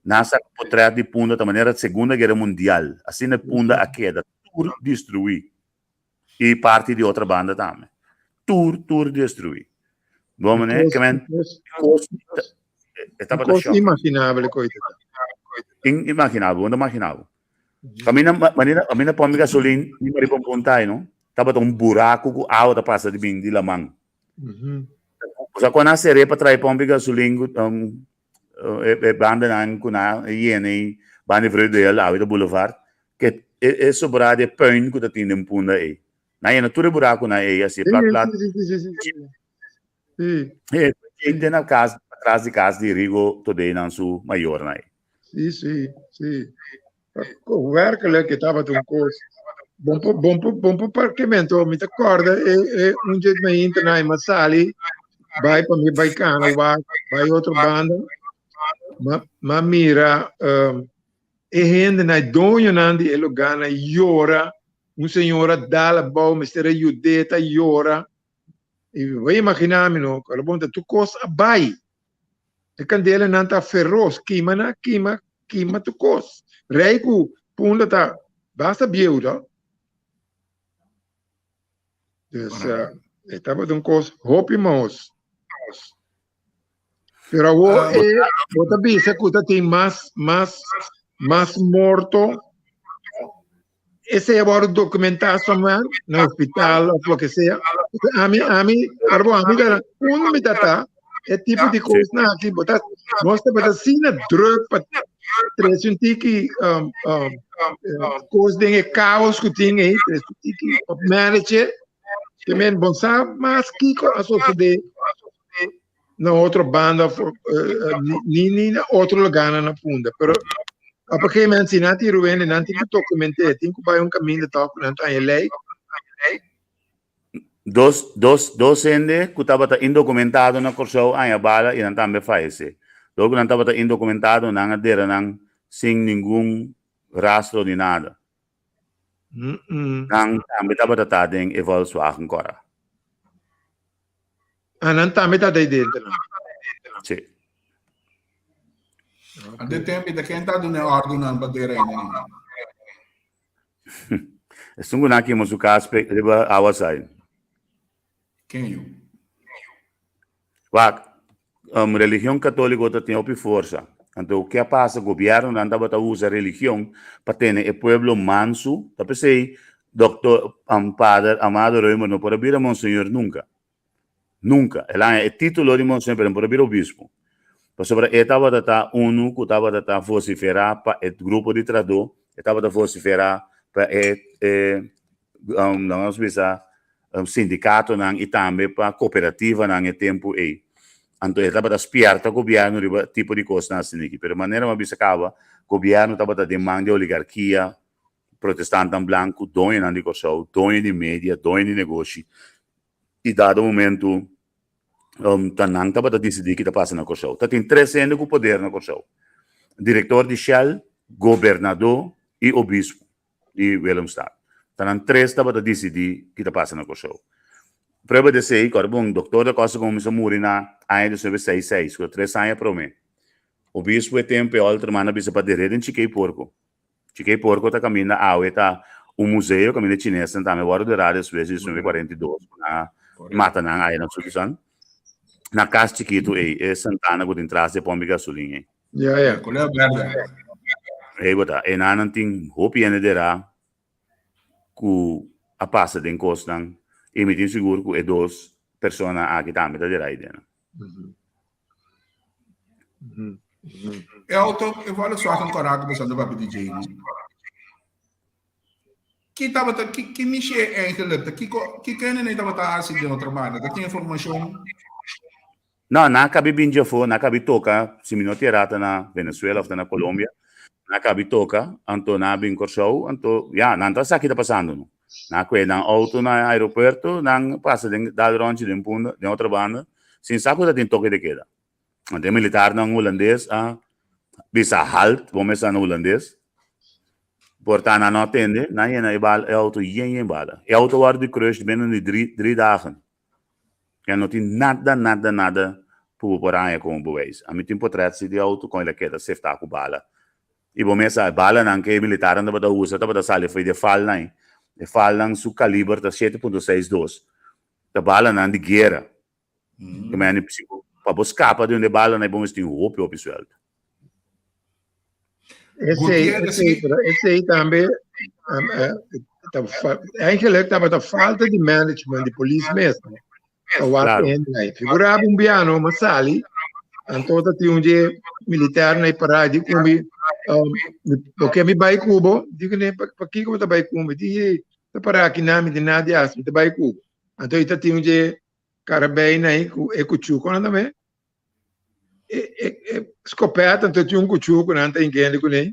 Nan a saka potrèt di Punda ta manera Segunda Guera Mundial. Asina e Punda a keda tur destruí. I parti di otra banda tambe. Tur, tur destruí. Bo manera ke men kos e tabata Kos shocking. imaginabel koe ta ta. Inimaginabel, bo no ta imaginá bo. Kaminda manera kaminda pòmpi gasolin di Maripompon tai no, tabata un buraku ku awa ta pasa di bin di laman. Osea ku nan a ser'é pa trae pòmpi gasolin ku e bandanan ku nan a yena ei banda di Vreugdeheil awe ta Boulevard, ke e sobrá di e puin ku ta tin den punda ei. Nan a yena tur e burakunan ei asi plat plat. E te na kas, atras di kas di Rigo Todey nan su mayornan ei. Sí, sí, sí. Werkelijk, e tabata un kos. Bon por, bon por, bon por parkemento. Mi ta kòrda e, e un dje mainta na mi a sali bai pa mi bai kana wak, bai otro banda. Ma, ma mira um, e hendenan, e doñonan di e lugánan yora. Un señora dal abou, mester a yud'é, ta yora. I bo imaginá mi no, ku alabon ta tur kos a bai. E kandelanan ta feros, kima nan a kima, kima tur kos. Rei ku Punda ta basta bieu to. Dus e tabata un kos hopi mahos. Pero awor e bo ta bisa ku ta tin mas, mas, mas morto. Esei a wòrdu dokumentá somewhere na hospital òf loke sea. Ami, ami, ora bo ami ta unda mi ta ta, e tipo di kosnan aki bo ta, nos tabata asina drùk pa trese un tiki um, um, kos den e kaos ku tin ei, trese un tiki op manage. Ke men bon sa mas kiko a sosodé na otro banda of ni ni na otro lugarnan na Punda. Pero op een gegeven moment si nan tin ruwende nan tin ku dokumenté, tin ku bai un kaminda tòg ku nan ta haña lei. Dos, dos, dos hende ku tabata indokumentado na Kòrsou haña bala i nan tambe fayesé. Dor ku nan tabata indokumentado nan a dera nan sin ningun rastro ni nada. Nan tambe tabata ta den e Volkswagen kòrá. Ah, nan tambe ta dei dentro. Sí. A de tempo de ken ta duna orde nan pa dera ainda. Esun ku nan kima su kas pe riba awa sai. Ken yu? Wak, um, religion katóliko ta tin hopi forsa. Anto ke a pasa, gobiernonan tabata usa religion pa tene e pueblo mansu. Ta p'esei Doktor, um, Pader Amado Römer no por a bira monseñor nunka. Nunka. El a haña e título di monseñor, pero no por a bira obispo. Pasobra e tabata ta unu ku tabata ta vosiferá pa e grupo di trahadó, e tabata vosiferá pa e e laga nos bisa sindikatonan i tambe pa kooperativanan e tempu ei. Anto e tabata spièrta gobièrnu riba tipo di kosnan asin'aki. Pero manera mi a bisa kaba, gobièrnu tabata den man di oligarkia, protestantan blanku, doñonan di Kòrsou, doño di media, doño di negoshi. I dado momentu ta nan tabata disidí ki ta pasa na Kòrsou. Ta tin tres hende ku poder na Kòrsou, direktor di Shell, gobernadó i obispo di Willemstad. Ta nan tres tabata disidí ki ta pasa na Kòrsou. Prueba di esei, kòrda bon, Doktor da Costa Gomez a muri na aña diesnuebe seis seis, ku ta tres aña promé. Obispo e tempu e Olterman a bisa pa der'é den Chikei Porko. Chikei Porko ta kaminda awe ta un museo kaminda chinesnan tambe wòrdu derá despues di 1942 ku nan a mata nan aya na Sukisan. Na kas chikitu ei, e santana ku tin tras di e pòmpi gasolin ei. Ja, ja. Kolor bèrdè. Ei bo ta. Einan nan tin hopi hende derá ku a pasa den kosnan i mi tin sigur ku e dos personanan aki tambe ta derá ei den. E auto, e Volkswagen kòrá ku boso anda papia di dje no. Ki tabata, ki, ki mishi eigenlijk? Ta kiko, kiko hende nei tabata hasi den otro banda? Ta tin informashon? No, nan a kabi bin djafó, nan a kabi toka, si mi no ta erá ta na Venezuela òf ta na Colombia, nan a kabi toka, anto nan a bin Kòrsou, anto ya, nan ta sa ki ta pasando no. Nan a kue nan outo na aeropuerto, nan pasa den dal ròntje den Punda, den otro banda, sin sa ku ta tin toke de keda. Anto e militarnan hulandes a bisa halt, bo mester na hulandes, por ta nan no a tende, nan yena e bala, e outo yen yen bala. E outo wòrdu di crush binnen di dri, dri dagen. Ya no tin nada, nada, nada ku bo por haña komo bewijs. Ami tin potret si di outo kon el a keda seftá ku bala. I bo mes sa, e balanan ku e militarnan tabata usa tabata sali for di e falnan ei. E falnan su kaliber ta 7.62. Ta balanan di guera. Ke mende si bo pa bo skapa di un di e balanan ei bo mester tin hopi hopi suèlto. Esei, esei, pero esei tambe um, eh, ta fa- eigenlijk tabata falta di management di polis mes. no? Pa wak Claro. hende aí. Figuraba un biano, ma sali, anto ta tin un dje militar na pará di kumbi, um, porque mi bai kubo, digo ne, pa, pa kiko ta bai kumbi? Di, hey, ta pará aki na mi di nada as, mi ta bai kubo. Anto ita tin un dje karabijn aí ku e kuchu, kono tambe? E, e, e skopet, anto tin un kuchu ku nan ta inkende kuné.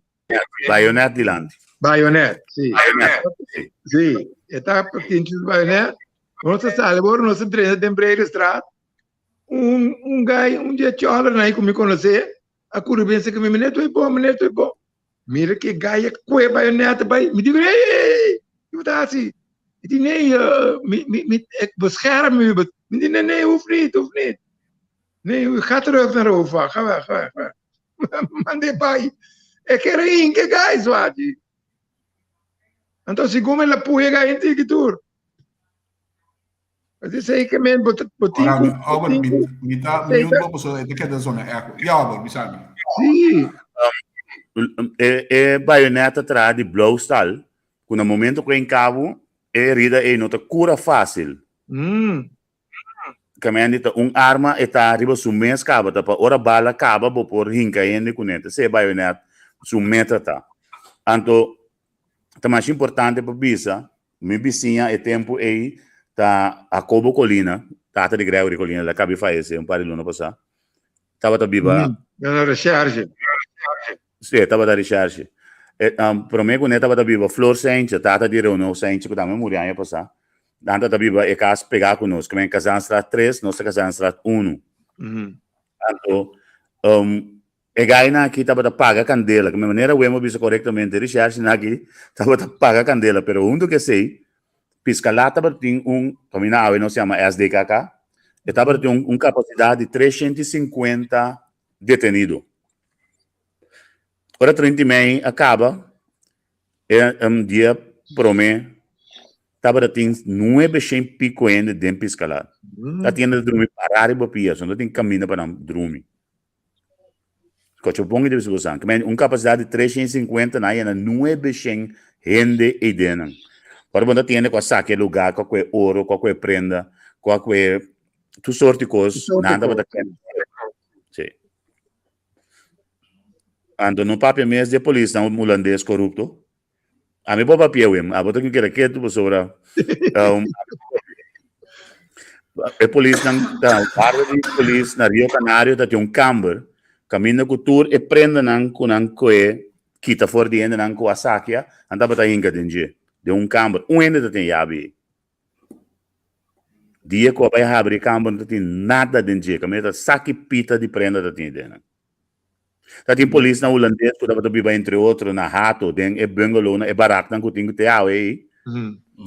Bayonet dilanti. Bayonet, sí. Bayonet, sí. Sí, e ta tin su bayonet. Nos a sali ora nos a drenta den Bredestraat. Un, un guy, un dje choler na ku mi konosé, a kuri bin sê ku mi, meneer toi bon, meneer toi bon. Mira ke guy a kue bayonet bai. Mi digo, hey, hey, hey, ki bo ta hasi? E di, nee, uh, mi, mi, mi, ik bescherm u. Mi di, nee, nee, hoeft niet, hoeft niet. Nee, u gaat terug naar Rova. Ga weg, ga weg, ga weg. Mand'é bai. E kere hinka e guy zwachi. Anto segun el a puya e guy inti tur. Así ke men bo bo tin Ora, ku Albert, tin mi, ku mi ta sei mute ta bo pasobra e ta keda zona echo. Ja, Albert, bisa mi. sí. E, e bayonet ta traha di blauwstaal, ku na momento ku e enkabo, e herida ei no ta kura fásil. Mm. Kamendi ta un arma e ta riba su mes kaba ta pa ora bala kaba bo por hinka hende kuné. Ta esei e bayonet su meta ta. Anto ta masha importante pa bisa mi bisiña e tempu ei ta Jacobo Colina, tata di Gregory Colina, el a kabi fayesé un par di luna pasá. Tabata biba. Na na recherche. Sí, tabata recherche. E, um, promé ku ne tabata biba Flor Seintje, tata di Reuneu Seintje, ku tambe muri aña pasá. Nan tabata biba e kas pegá ku nos, ku men Kazanstraat 3, nos ta Kazanstraat 1. Anto, um, e gainan aki tabata paga kandela, ku men manera Wemo bisa korektamente, recherchenan aki tabata paga kandela, pero huntu ku esei, Piscalá tabatin un, kaminda awe nos yama SDKK, e tabatin un, un kapasidat di 350 detenido. Ora 30 mei a kaba, e um, dia promé tabata tin nuebe shen piko hende den Piscalá. Ta tin hende ta drumi pará riba pia, so no tin kaminda pa nan drumi. Kocho bon i debe suposan. Ke un kapasidat di 350 nan yena 900 hende eidennan. Ora bo ta tin hende ku a saka e lugá, ku a kue oro, ku a kue prenda, ku a kue tur sorti kos, Tur sorti nan tabata kos. Sí. Anto no papia mes di e polisnan hulandes korupto. Ami por papia wim, abo ta kere ketu pasobra e polisnan ta warda di polis na Rio Canario ta tin un kamber kaminda ku tur e prendanan ku nan koe kita for di hendenan ku a sakia nan tabata hinka den dje den un kamber un hende ta tin yabi ei. Dia ku a bai habri e kamber no ta tin nada den dje kaminda ta saki pita di prenda ta tin den. Ta tin polisnan hulandes ku tabata biba entre otro na Hato den e bungalownan, e baraknan ku tin te awe ei.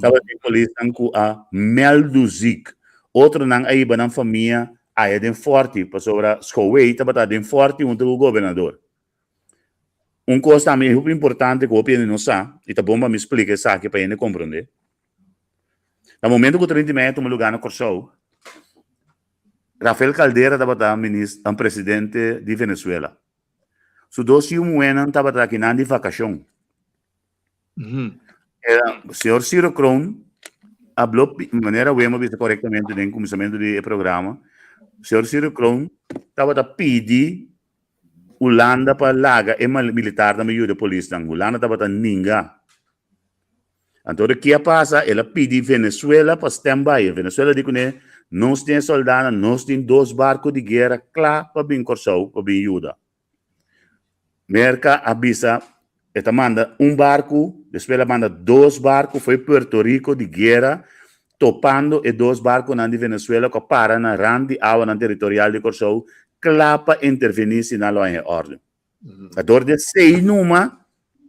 Tabata tin polisnan ku a mèldu zik. Otronan a hiba nan famia aya den fòrti pasobra Schouwei tabata den fòrti huntu ku gobernador. Un kos tambe hopi importante ku hopi hende no sa i ta bon pa mi splika esaki pa hende komprondé. Na momento ku 30 di mei a tuma lugá na Kòrsou, Rafael Caldera tabata minis presidente di Venezuela. Su dos yu muhénan tabata akinan di vakashon. Señor Ciro Kroon habló, manera Wim a bisa korektamente den kuminsamentu di e programa, señor Ciro Kroon tabata pidi Hulanda pa laga e militarnan pa yuda e polisnan. Hulanda tabata ninga. Anto ora ki a pasa, el a pidi Venezuela pa stand by. E Venezuela di kuné, nos tin e soldanan, nos tin dos barku di guera kla pa bin Kòrsou pa bin yuda. Merka a bisa e ta manda un barku, despues el a manda dos barku fo'i Puerto Rico di guera, topando e dos barkunan di Venezuela ku a para na rand di awanan teritorial di Kòrsou kla pa intervení si nan lo haña e órden. Dor di esei numa,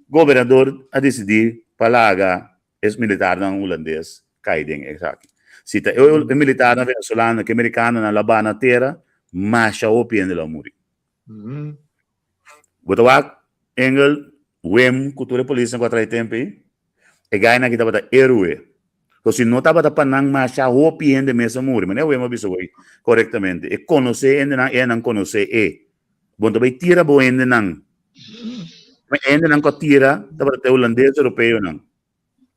gobernador a disidí pa laga e militarnan hulandes kai den esaki. Si ta e militarnan venezolano ku e merikanonan lo a baha na tera, masha hopi hende lo a muri. Bo ta wak Engel, Wim ku tur e polisnan ku a trae tempu ei, e gainan aki tabata héroe. So si no tabata pa nan masha hopi hende mes a muri. Manera Wim a bisa hoy korektamente, e konosé hendenan, e nan konosé e. Bo no ta bai tira bo hendenan. Ma e hendenan ku a tira tabata te hulandes europeonan.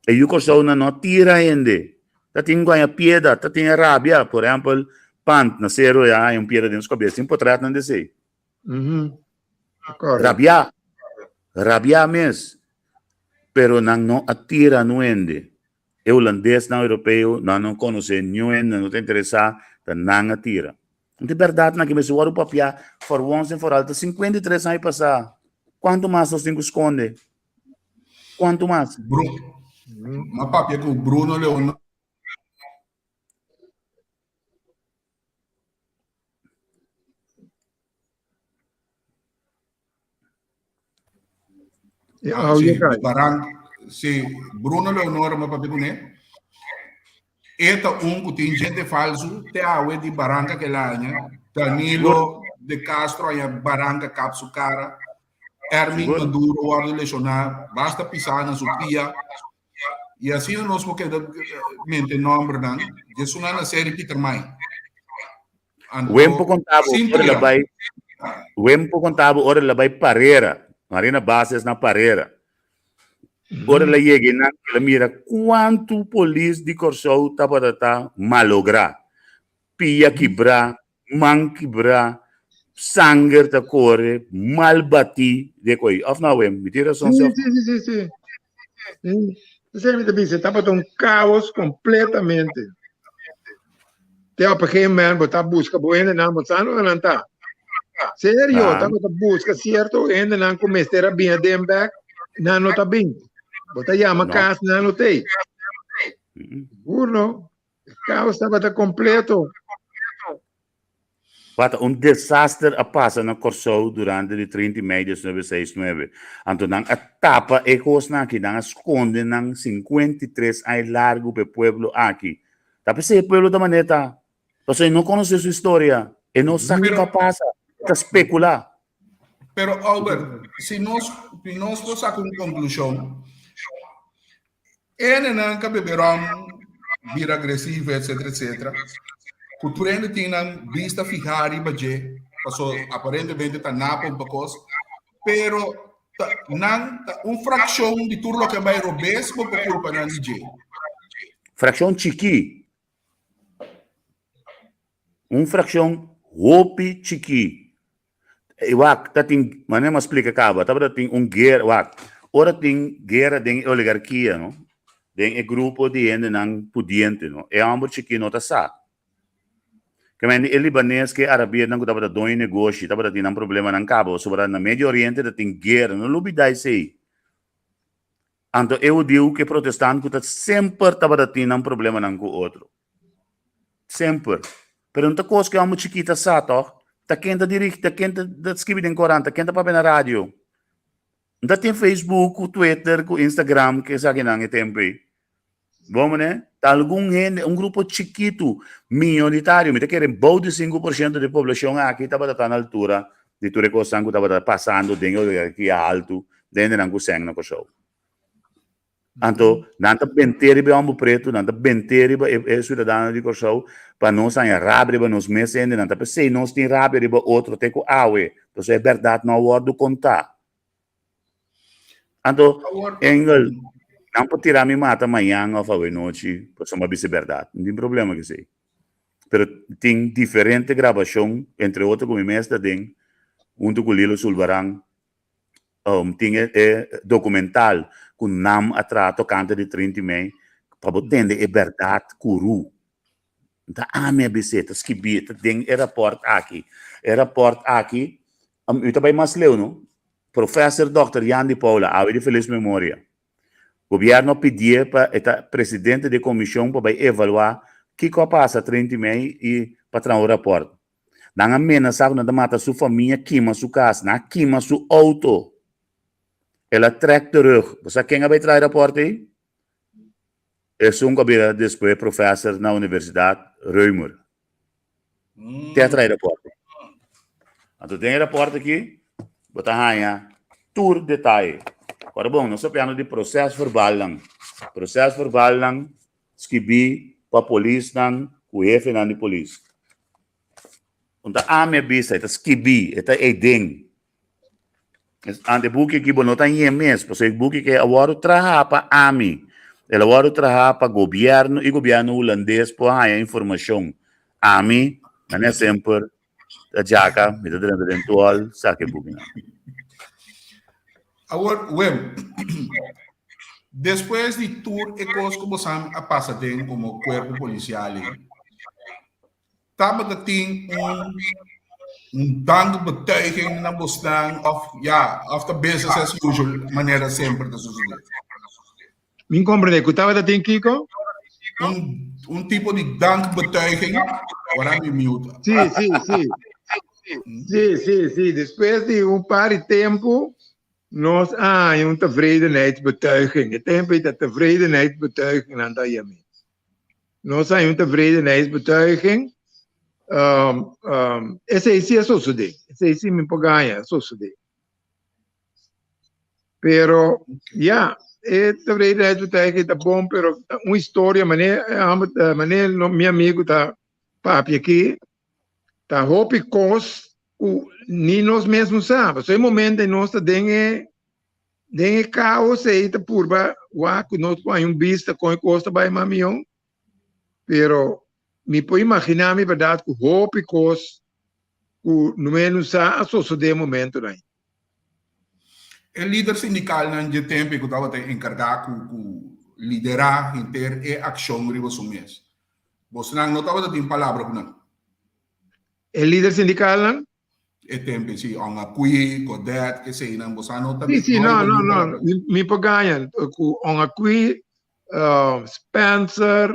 E yu Kòrsounan no a tira hende. Ta tin ku haña pieda, ta tin rabia. Por ehèmpel, Pant na Sero ya haña un pieda den su kabes. Tin potretnan di esei. Rabia. Rabia mes. Pero nan no a tira nu hende. E hulandesnan europeo nan no konosé niun hende, no ta interesá, ta nan a tira. Anto e bèrdatnan aki mester wòrdu papiá for once and for all. Ta 53 aña pasá. Kuantu mas nos tin ku skonde? Kuantu mas? Bru, m'a papia ku Bruno Leonor. E audio Sí, kai. Baran, sí, Bruno Leonor m'a papia kuné. E ta un ku tin gente falsu te awe di Baranka ke laña. Danilo de Castro aña Baranka kap su kara. Ermin Maduro wòrdu leshoná basta pisá na su pia. I asina nos por keda mente nòmbernan. Djesunan a seri Pietermaai. Anto, Wempo kontabo sin ora la tira. bai Wempo kontabo ora la bai Parera, Marina Bases na Parera. Ora la yega einan el a mira kuantu polis di Kòrsou tabata ta malográ. Pia kibrá, man kibrá, sanger ta kore, mal batí de koe. Òf no, Wim? Mi tin rason Sí, si òf sí, sí, sí, sí. Sí. Esei mi ta bisa, tabata un kaos kompletamente. Te op een gegeven moment bo ta buska bo hendenan, bo sa unda nan ta. Serio, Ah. tabata buska sierto hendenan ku mester a bini aden bek, nan no ta bin. Bo ta yama No. kas, nan no t'ei. Mm. Sigur no. E kaos tabata kompleto. Wata un desaster a pasa na Kòrsou durante di 30 mei 1969. Anto nan a tapa e kosnan aki, nan a skonde nan 53 aña largu pa e pueblo aki. Ta p'esei e pueblo ta manera ta. Pasobra e no konosé su historia, e no sa kiko a pasa, e ta spekulá. Pero Albert, si nos, si nos por saka un konklushon, Hendenan ka bebe rom, bira agresivo, etcetera, etcetera. Ku tur hende tin nan bista fihá riba dje, paso aparentemente ta napa un pokos, pero ta nan ta un frakshon di tur loke a bai robes bo por kulpa nan di dje. Frakshon chikí. Un frakshon hopi chikí. E wak, ta tin, manera mi a splika kaba, tabata tin un guera, wak, ora tin guera den e oligarkia, no, den e grupo di hendenan pudiente, no, e hòmber chikí no ta sa. Ke men e libanes ku e arabiernan ku tabata doño negoshi tabata tin nan problemanan kaba, pasobra na Medio Oriente ta tin guera, no lubidá esei. Anto e hudiu ku e protestant ku ta semper tabata tin nan problemanan ku otro. Semper. Pero no ta kos ku e hòmber chikí ta sa tòg. Ta ken ta dirigi, ta ken ta skibi den korant, ta ken ta papia na radio. No ta tin Facebook ku Twitter ku Instagram ku esakinan e tempu ei. Bon manera, ta algun hende, un grupo chikitu, minoritario, mi ta kere bou di 5% di poblashon aki tabata ta na altura di tur e kosnan ku tabata pasando den e oligarkia haltu den hendenan ku sèn na Kòrsou. Anto nan ta bent'é riba e hòmber pretu, nan ta bent'é riba e e siudadano di Kòrsou pa nos haña rabia riba nos mes hende, nan ta p'esei nos tin rabia riba otro te ku awe, pasobra e bèrdat no a wòrdu kontá. Anto, Engel, nan por tira mi mata mañan òf awenochi pasobra mi a bisa e bèrdat, no tin problema ku esei. Pero tin diferente grabashon, entre otro ku mi mes ta den, huntu ku Lilo Sulvaran, tin e documental cu nam a traha tocante di 30 mei pa bo tende e berdad curu. Ta ami a bis'é, ta skibi, ta den e rapport aki. E rapport aki, mi ta bay mas leu no, Professor Dòkter Jan di Paula, awe di feliz memoria, gobierno a pidié pa e ta presidente di e comision pa bay evalua kico a pasa 30 mei y pa traha un rapport. Nan a menasá ku nan ta mata su famia, kima su kas. Nan a kima su outo. El a trèk terug. Bo sa ken a bai traha e rapòrt ei? Esun ku a bira despues profèser na universidat, Römer. Te a traha e rapòrt ei. Anto den e rapòrt aki bo ta haña tur detaye. Ora bon, nos ta piando di prosèsverbalnan. Prosèsverbalnan skibí pa polisnan ku hefenan di polis. Un ta ami a bisa, e ta skibí, e ta eiden. Ante buki aki bo no ta yen mes, pasobra e buki aki a wòrdu trahá pa ami. El a wòrdu trahá pa gobièrnu i gobièrnu hulandes por haña informashon. Ami, manera semper, ta djaka, mi ta drenta den tuòl, saka e bukinan. Awor, Wim, despues di tur e kos ku bosan a pasa den komo kuerpo polisial ei, tabata tin un un dankbetuiging na bosnan òf ya, òf ta business as usual manera semper ta sosodé? Mi comprende ku tabata tin kiko? Un un tipo di dankbetuiging, ora mi mute. Sí, sí, sí. Sí, sí, sí. Despues di un par di tempu nos a haña un tevredenheidsbetuiging. E tempu ei ta tevredenheidsbetuiging nan ta yam'é. Nos a haña un tevredenheidsbetuiging. Um, um, esei sí a sosodé. Esei sí mi por gaña, a sosodé. Pero, ya, e tevredenheidsbetuiging ta bon, pero un historia, mané, mané mi amigu ta papia aki, ta hopi kos ku ni nos mes no sa. Pasobra e momento ei nos ta den e den e kaos ei ta purba wak ku nos por haña un bista kon e kos ta bai mas mihó. Pero mi por imaginá mi bèrdat ku hopi kos ku no mes no sa a sosodé e momentonan ei. E lider sindikalnan dje tempu ei ku tabata enkargá ku ku liderá henter e akshon riba su mes. Bosnan no tabata tin palabra ku nan. E lider sindikalnan? E tempu ei, si, Ong Akui, Godet, eseinan, bosan no ta. Sí, sí, no, no, no, mi por gaña ku Ong Akui, Spencer,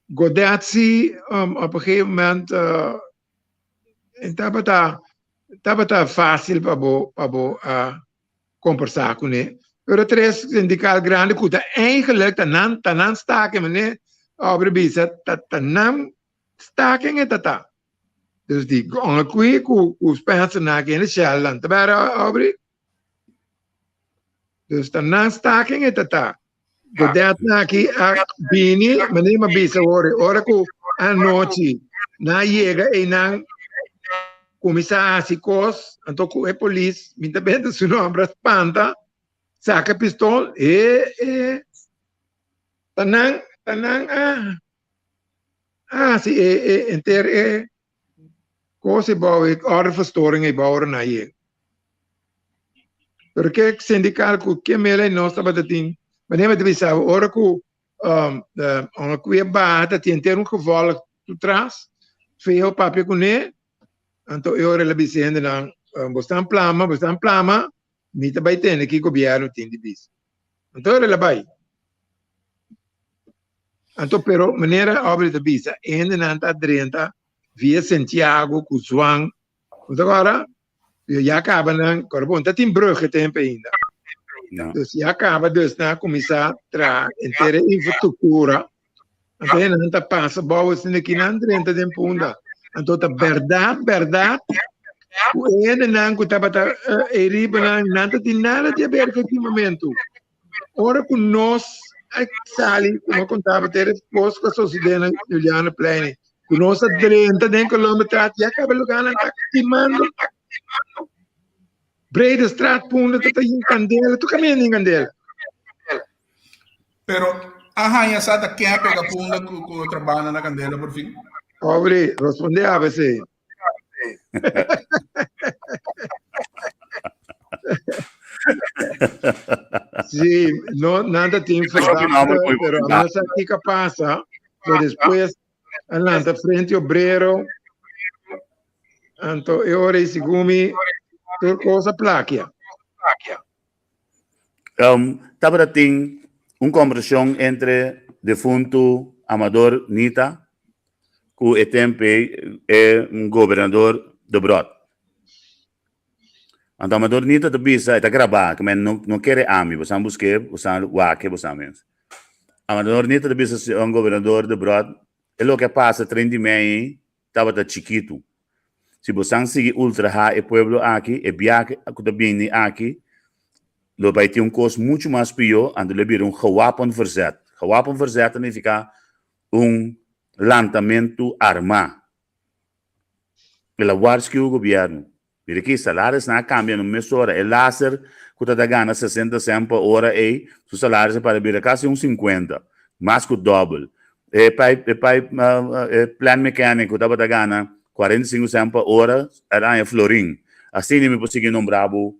Godet sí, op een gegeven moment e tabata, tabata fácil pa bo, pa bo a kombersá kuné. Pero tres sindikal grandi ku ta eigenlijk ta nan, ta nan staking, meneer Aubrey bisa, ta, ta nan staking e ta ta. Dus di Ong Akui ku, ku Spencer na aki hende Shell nan ta bera Aubrey. Dus ta nan staking e ta ta. Godet na aki a bini, meneer ma bisa ora, ora ku anochi nan a yega einan kuminsá hasi kos, anto ku e polis, mi ta benta su nomber, a spanta, saka pistol, e e ta nan, ta nan a hasi e e enter e. Kos e bou e ordeverstoring e bou na ye. Pero ke sindical ku ke mele nos tabata tin, manera mi ta bisa bo, ora ku um, uh, ku e baha ta tin ter un gevolg tras, feo papia kuné, anto e ora el a bisa hendenan, um, bo stan plama, bo stan plama, mi ta bai tende ki gobierno tin di bisa. Anto el a bai. Anto pero manera Aubrey ta bisa, hendenan ta drenta via Santiago ku Zwang. Anto agora ya kaba nan, kora bon, ta tin brug tempo ainda. No. Dus ya kaba dus nan a kuminsá traha entera infrastruktura. Anto hendenan ta pasa bou esei aki nan drenta den Punda. Anto ta bèrdat, bèrdat ku e hendenan ku tabata ei riba nan, nan ta tin nada di haber ku e kimamentu. Ora ku nos a sali, komo a kontaba te kos ku a sosodé na Julianaplein, ku nos a drenta den Colombestraat, ya kaba lugánan ta kimando. Breedestraat Punda ta ta yin kandela, tur kaminda tin kandela. Pero a haña sa ta ken a pega Punda ku ku otra banda na kandela por fin? Aubrey, responde ABC. Sí, no, nan ta tin verdachte, pero a no sa kiko pasa, pero despues a lanta Frente Obrero, anto e ora ei segun mi tur kos a plakia. Um, tabata tin un kombersashon entre defuntu Amador Nita ku e tempu ei e gobernador Debrot. Anto Amador Nita ta bisa, e ta grabá, ke men no no kere ami, bosan busk'é, bosan wak'é bosan mes. Amador Nita ta bisa señor gobernador Debrot, e loke a pasa 30 di mei ei tabata chikitu. Si bosan sigui ultrahá e pueblo aki, e biahe ku ta bini aki lo bai tin un kos muchu mas pió, anto lo bira un gewapend verzet. Gewapend verzet ta nifiká un lantamentu armá. El a warskiu gobièrnu. Mira aki, salarisnan a kambia na un mes ora. E laser ku ta ta gana sesenta sènt pa ora ei, su salaris a para bira kasi un sinkuenta, mas ku dòbel. E pai e pai e plant mechanic ku tabata gana 45 sènt pa ora, a haña florin. Asina mi por sigui nombra bo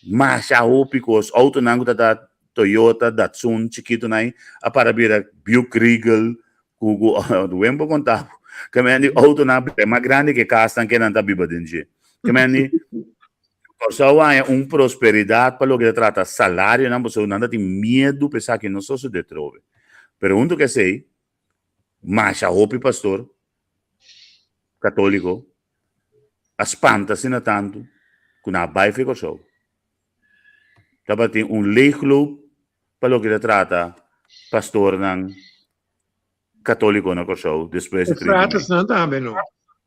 masha hopi kos. Outonan ku ta ta Toyota, Datsun chikitonan ei a para bira Buick Regal, Ku ku wen por konta bo. Ke men di outonan a mas grandi ke kasnan ke nan ta biba den dje. Ke men di Kòrsou a haña un prosperidat pa loke ta trata salarionan pasobra nan ta tin miedu pa esaki no sosodé trobe. Pero huntu ku esei masha hopi pastor katóliko a spanta asina tantu ku nan a bai for Kòrsou. Tabatin un leegloop pa loke ta trata pastornan katóliko na Kòrsou despues di E 30 mei. fratersnan tambe no.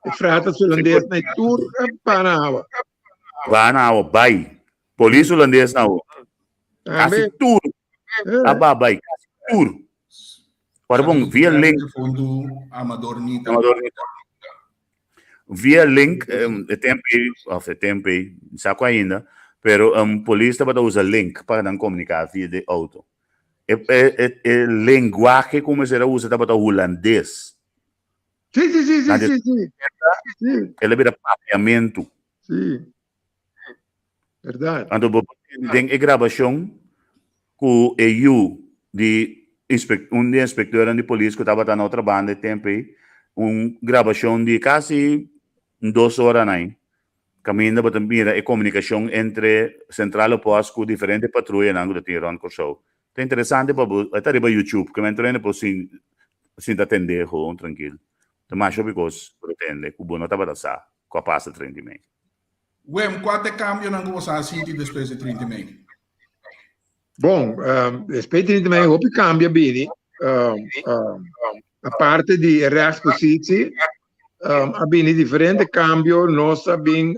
E fraters hulandes na e tur a bana awa. Bana awa bai. Polis hulandes na awo. Tambe. Kasi tur a ba bai. Kasi tur. Ora bon, via link. Fondo Amador Nita. Amador Nita. Via link, e tempo ei, of e tempo ei, sa ku ainda, pero um, polis tabata usa link pa nan komuniká via de auto. E, e, e, e lenguaje ku mester a usa tabata hulandes. Sí, sí, sí, sí, Na de sí, sí. Sí, el a bira papiamentu. sí. Berdad. Anto bo por tende den e grabashon ku e yu di inspek un di inspektornan di polis ku tabata na otra banda e tempu ei, un grabashon di kasi un dos oranan ei, kaminda bo ta mira e komunikashon entre Sentrale Post ku diferente patruyanan ku ta tin rònt Kòrsou. Ta interesante pa bo, e ta riba YouTube, ke men tur hende por sin sinta tende gewoon trankil. Ta masha hopi kos por tende ku bo no tabata sa ku a pasa 30 mei. Wem, kua ta e kambionan ku bo sa sinti despues di 30 mei? Bon, despues di 30 mei hopi kambio a bini. Aparte di e rechtspositie, a bini diferente kambio. Nos a bin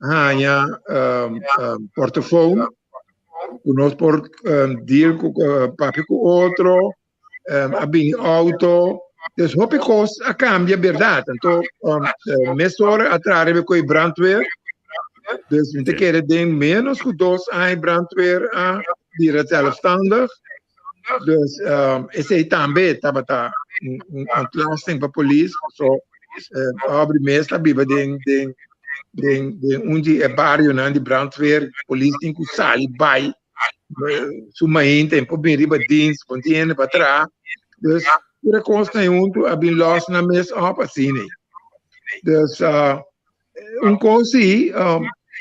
haña portofoon ku nos por deal ku papia ku otro. A bini auto. Dus hopi kos a kambia berdad. Anto mesora a traha riba ku e brandweer. Dus mi ta kere den menos ku dos aña brandweer a bira zelfstandig. Dus esei tambe tabata un ontlasting pa polis. So. Aubrey mes ta biba den den den den un di e barionan di brandweer, polis tin ku sali bai su mainta en por bin riba dienst, bon tin hende pa traha. Dus tur e kosnan huntu a bin lòs nan mes òp asina. Dus un kos si,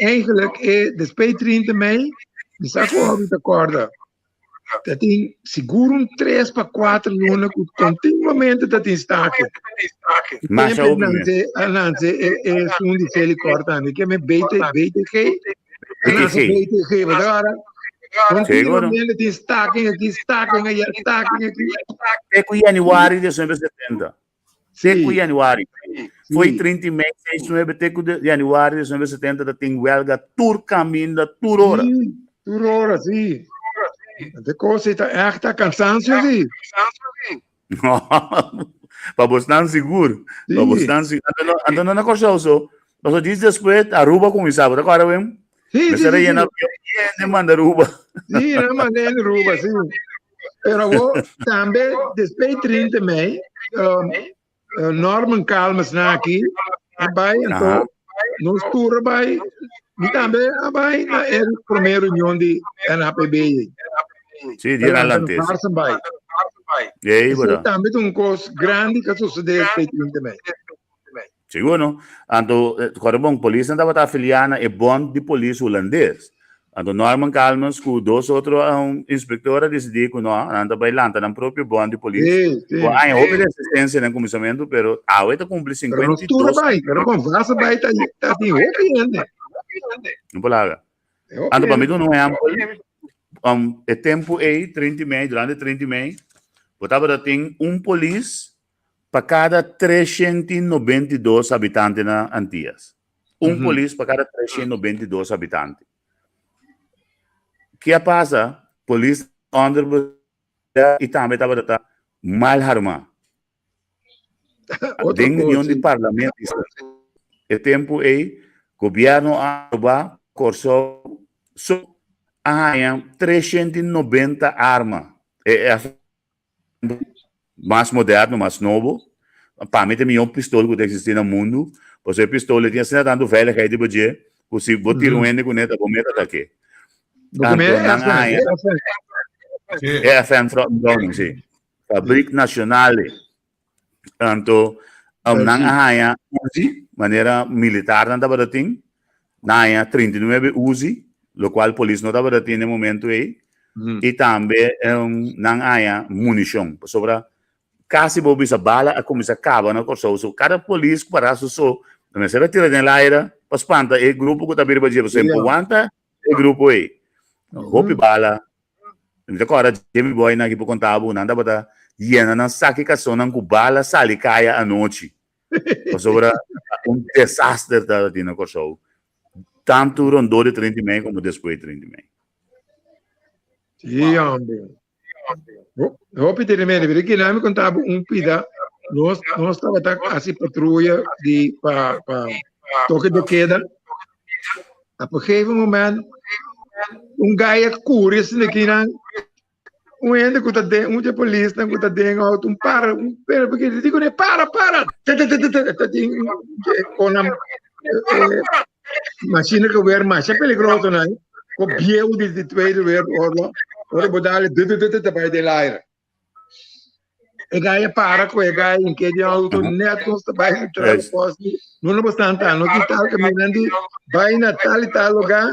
eigenlijk e despues 30 mei, mi sa ku Aubrey ta kòrda, Ta tin sigur un 3 pa 4 luna ku kontinuamente ta tin staking. Masha hopi mes. Ananse e esun di Selikor tambe, ke men BT, BTG? Ananse BTG, bo ta kòrda? Kontinuamente tin staking aki, staking aya, staking aki. Te ku januari di 1970. Te ku januari. Foi 30 mei, 6, 9, te ku januari di 1970 ta tin welga tur kaminda, tur ora. Sí, tur ora, sí. De kos ta echt ta cansancio, sí. Pa bosnan sigur. Pa bosnan sigur. Anto no na Kòrsou so. Paso djis despues Aruba kuminsá. Bo ta kòrda Wim? Sí, sí, sí. Yena hende manda Aruba. Sí, nan manda hende Aruba, sí. Pero awor tambe despues 30 mei, um, Norman Calmes na aki, a bai, anto nos tur a bai, mi tambe a bai na e prome reunion di NHPB. Sí, di Alantes. Marsen bai. Ei, Esei tambe ta un kos grandi ku a sosodé despues 30 mei. Sigur no. Anto, kòrda bon, polisnan tabata afiliá na e bond di polis hulandes. Anto Norman Calmes ku dos otro inspektor a disidí ku no, nan ta bai lanta nan propio bond di polis. Ku a haña hopi resistensia den kuminsamentu, pero awe ta kumpli 52 Pero nos tur a bai, pero kon Vasa bai ta tin hopi hende. No por laga. Anto pa mi duna un ehèmpel, e tempu ei, 30 mei, durante 30 mei, bo tabata tin un polis pa kada 392 habitante na Antias. Un polis pa kada 392 habitante. Ke a pasa? Polis onderbezet i tambe tabata ta mal harmá. Den reunion di parlamento e tempu ei, gobièrnu a aproba Kòrsou so a haña 390 arma. E mas moderno, mas nobo. Pa mi ta e mihó pistol ku ta eksistí na mundu, pasobra e pistol ei tin asina tantu veiligheid riba dje ku si bo tira un hende kuné ta bo meta ta ke. Anto nan a haña e FN Browning, si. Fabriek Nationale. Anto nan a haña Uzi, manera militarnan tabata tin, nan a haña 39 Uzi, lokual polis no tabata tin na e momento ei, i tambe nan a haña munishon, pasobra kasi bo bisa bala a kuminsá kaba na Kòrsou, so kada polis ku para su so mester a tira den laira pa spanta e grupo ku ta bira pa dje, pasobra por wanta e grupo ei, hopi bala. Mi ta kòrda Jimmy Boy nan aki por konta bo, nan tabata yena nan saki kasonnan ku bala sali kaya anochi. Pasobra un desaster tabatin na Kòrsou, tantu rondó di 30 mei komo despues di 30 mei. Sí, hombre. Hopi te remedi, pero ki mi konta bo un pida, nos nos tabata hasi patruya di pa pa toque de queda. Op een gegeven moment, un guy a curi asina aki nan, un hende cu ta den, un dje polisnan cu ta den auto, un para, un pero porque di cu para, para, te te te te te, ta tin con nan eh, machine geweer masha peligroso nan, cu bieu di di Tweede Wereldoorlog, ora bo dale te te te te te bai den aire. E guy a para ku e guy in ke di auto net nos ta bai entrar Yes. posti. No no bastante no ki tal kaminan di bai na tal y tal lugar.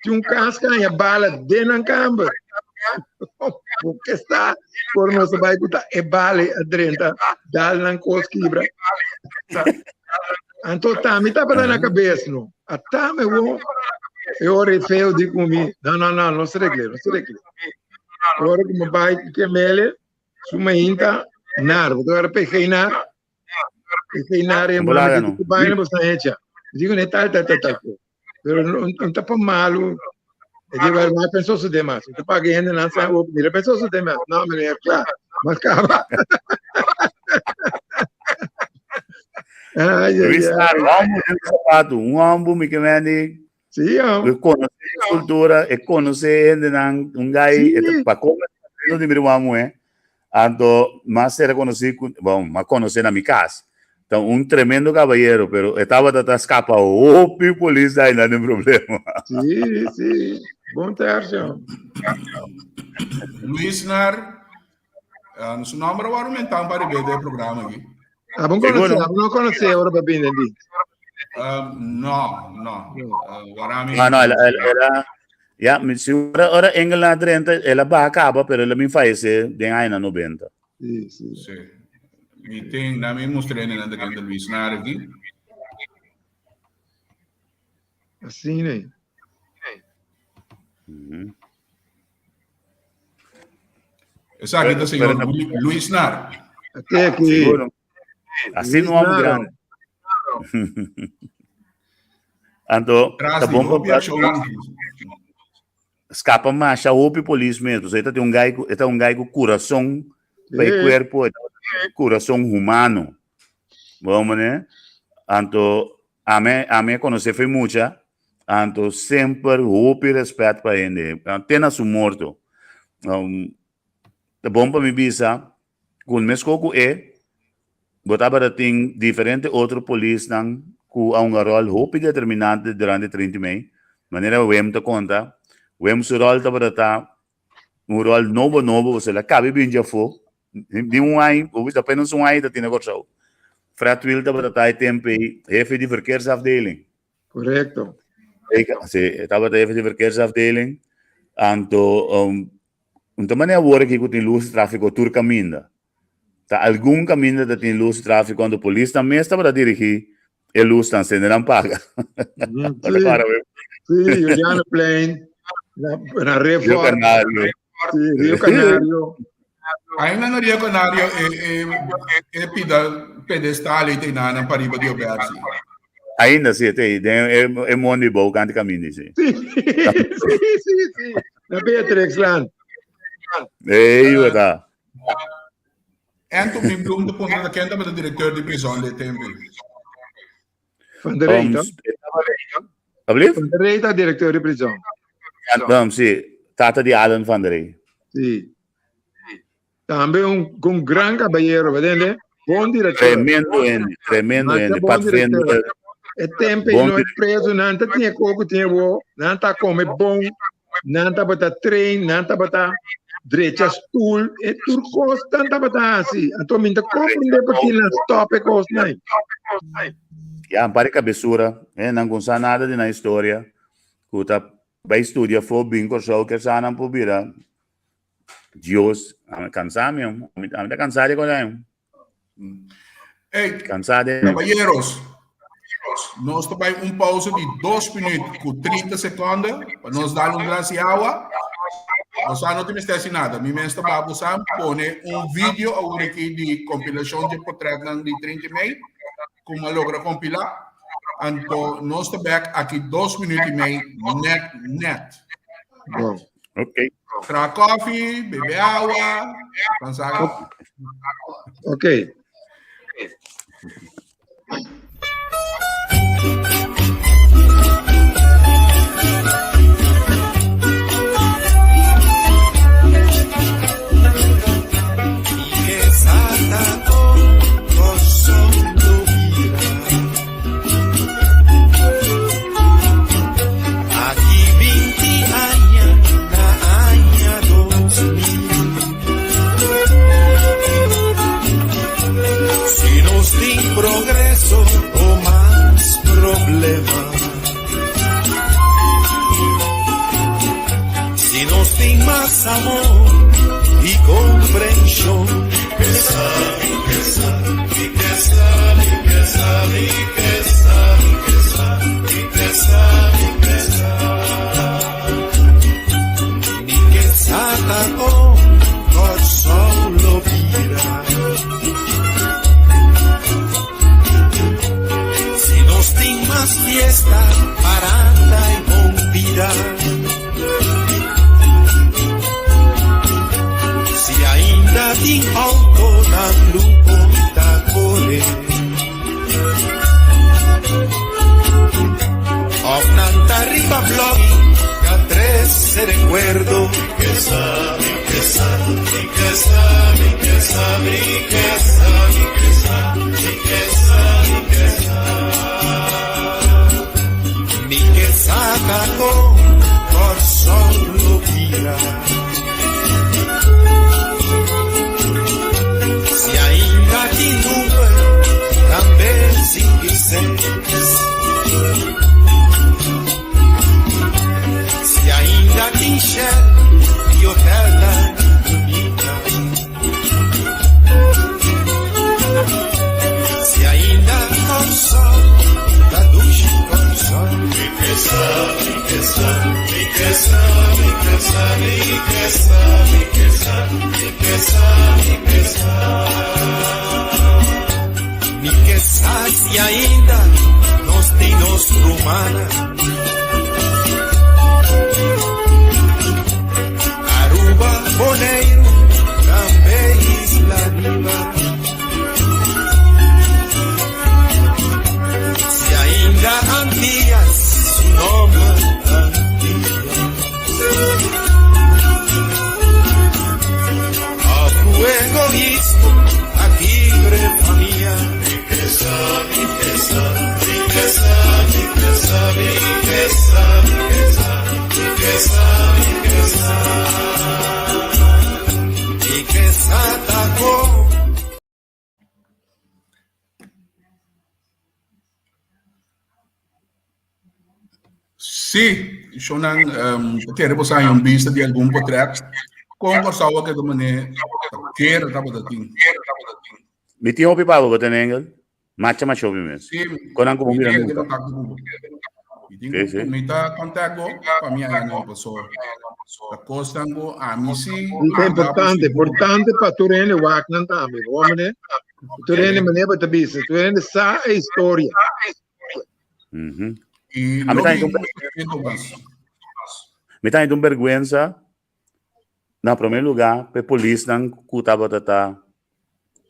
Tin un kas ka haña bala den nan kamber. Porque está por nos bai ku ta e bala a drenta dal nan kos kibra. Anto tami tabata na kabes no. Atame wo e ora e feo di ku mi. No no no no se regle no se regle. Ora ku mi bai ke mele su mainta nar, bo ta PG nar. PG nar e mama di ku bai na bo sa hecha. Digo ne tal tal tal tal. Pero no no ta pa malu. E di wel maar penso su demas. Ta pa hende nan sa op mira penso su demas. No meneer, klaar. Mas kaba. Ai, ai, Luis, ai. un hombo den sapato, un hombo mi ke mendi Sí, oh. E conoce cultura, e conoce hendenan, un guy, e ta pa come no di mi ruman muhé. Anto mas era conocí, bon, mas conoce na mi cas. Ta un tremendo caballero, pero e tabata ta scapa hopi polis ainda den problema. Sí, sí. Bon tercio. Luis Nar, uh, su nombre a aumentar para ver el programa aquí. Ah, bon conoce, no conoce ahora para bem ali. No, no. Uh, no, no, ela, ela, ja, si ora, ora Engel na 30, ela ba acaba, pero ela me fallece den aña 90. Sí, sí. Sí. Mi tin, na mi mustr'é nan ta kende Luis Nar aki. Asina ei. Esaki ta señor Luis Nar. Ate aki. Seguro. Así no amo grande. Anto, Tras ta di bon hopi pa accion. Skapa masha hopi polis mes, pasobra e ta tin un gai ku e ta un gai ku kurason pa e kuerpo, e ta kurason humano. Bo mane? Anto ami ami a konosé fe mucha, anto semper hopi rèspèt pa hende, te na su morto. Ta bon pa mi bisa ku meskos ku e, bo tabata tin diferente otro polisnan ku a hunga ròl hopi determinante durante 30 mei. Manera Wim ta konta, Wim su ròl tabata ta un ròl nobo nobo, pasobra el a kabi bin djafó, di un aña, bo bisa apenas un aña ta tin na Kòrsou. Fred Wiel tabata ta e tempu ei hefe di verkeersafdeling. Korekto. Sí, e tabata hefe di verkeersafdeling. Anto, Un ta manera awor aki ku tin lus di tráfiko tur kaminda. Ta algun kaminda ta tin lus di tráfiko anto polisnan mes tabata dirigí e lusnan sende nan paga. Sí, sí, Julianaplein, na, na Rio Reform, Canario. sí, Rio Canario. Ainda na Rio Canario e, e, e pida pedestal e tem na pariba di Obersi. Ainda sí, te, den e, e mondi bou kanti kaminda sí. Sí, sí, sí, sí. Na Beatrixlaan. Ei, wata. En toen mi bloem te punto ken tabata directeur di prison de tempo. Van der Rey, toch? Alsjeblieft? Van der Rey ta directeur di prison. Um, sí, tata di Alan van der Rey. Sí. Tambe un, un gran caballero, ¿verdad? Bon director. Tremendo hende, tremendo Masha hende. bon Padvinder. director. E tempo Bon no director. preso, nan ta tinha coco, tinha wo, nan ta come bon, nan ta bata train, nan ta bata drecha stoel, e tur cos nan ta bata hasi. Anto mi ta comprende pa ki nan stop e cos nai. Ja, un par di cabesura, eh, nan con sa nada di nan historia, cu ta bay studia afo, bin Corsou, kier sa nan por bira Dios, ami cansá mi, ami ami ta cansá di cosa ahí. Hey, Cansá de. caballeros, nos ta bai un pausa di 2 minuut ku 30 seconde pa nos dar un glas di awa. Nos no te mester haci nada. Mi mes ta babo san pone un video awor aki di compilacion di portretnan di 30 mei como a logra compila. Anto nos ta back aki 2 minuut y mei net net. Bon. Ok. Traha koffie, bebe awa, pansaga. Ok. mira. Si ainda tin number, tambe 5 i 6. Si ainda tin Shell i hotelnan bunita. Si ainda Kòrsou ta dushi Kòrsou. Mi ke sa, mi ke sa, mi ke sa, mi ke sa, mi ke sa, mi ke sa, mi ke sa, mi ke sa. Mi ke sa si ainda nos tin nos rumannan. Aruba, Boneiru, tambe Isla Riba. Si ainda Antias su nòmber Antia. Òf ku egoismo a kibra famia. Mi ke sa, mi ke sa, mi ke sa, mi ke sa, mi ke sa, mi ke sa, mi ke sa, mi ke sa. Mi ke sa ta kon. Sí, shownan um, kere boso haña un bista di algun portret. Kon Kòrsou a keda manera kere tabata tin. Mi tin hopi pa bo ten Engel. Macha masha hopi mes. Sí, Konan ku bo mi mira tin nunka. kontakto ku bo. Mi tin Sí, sí. mi ta contact bo pa mi haña nan paso. Ta kosnan ku ami sí Ta importante, importante pa tur hende wak nan tambe. Bo mane? Tur hende mane bo ta bisa, tur hende sa e historia. Mhm. I A mi lo ta bin un un mas. Mi ta un vergüenza na primer lugar pe polisnan ku tabata ta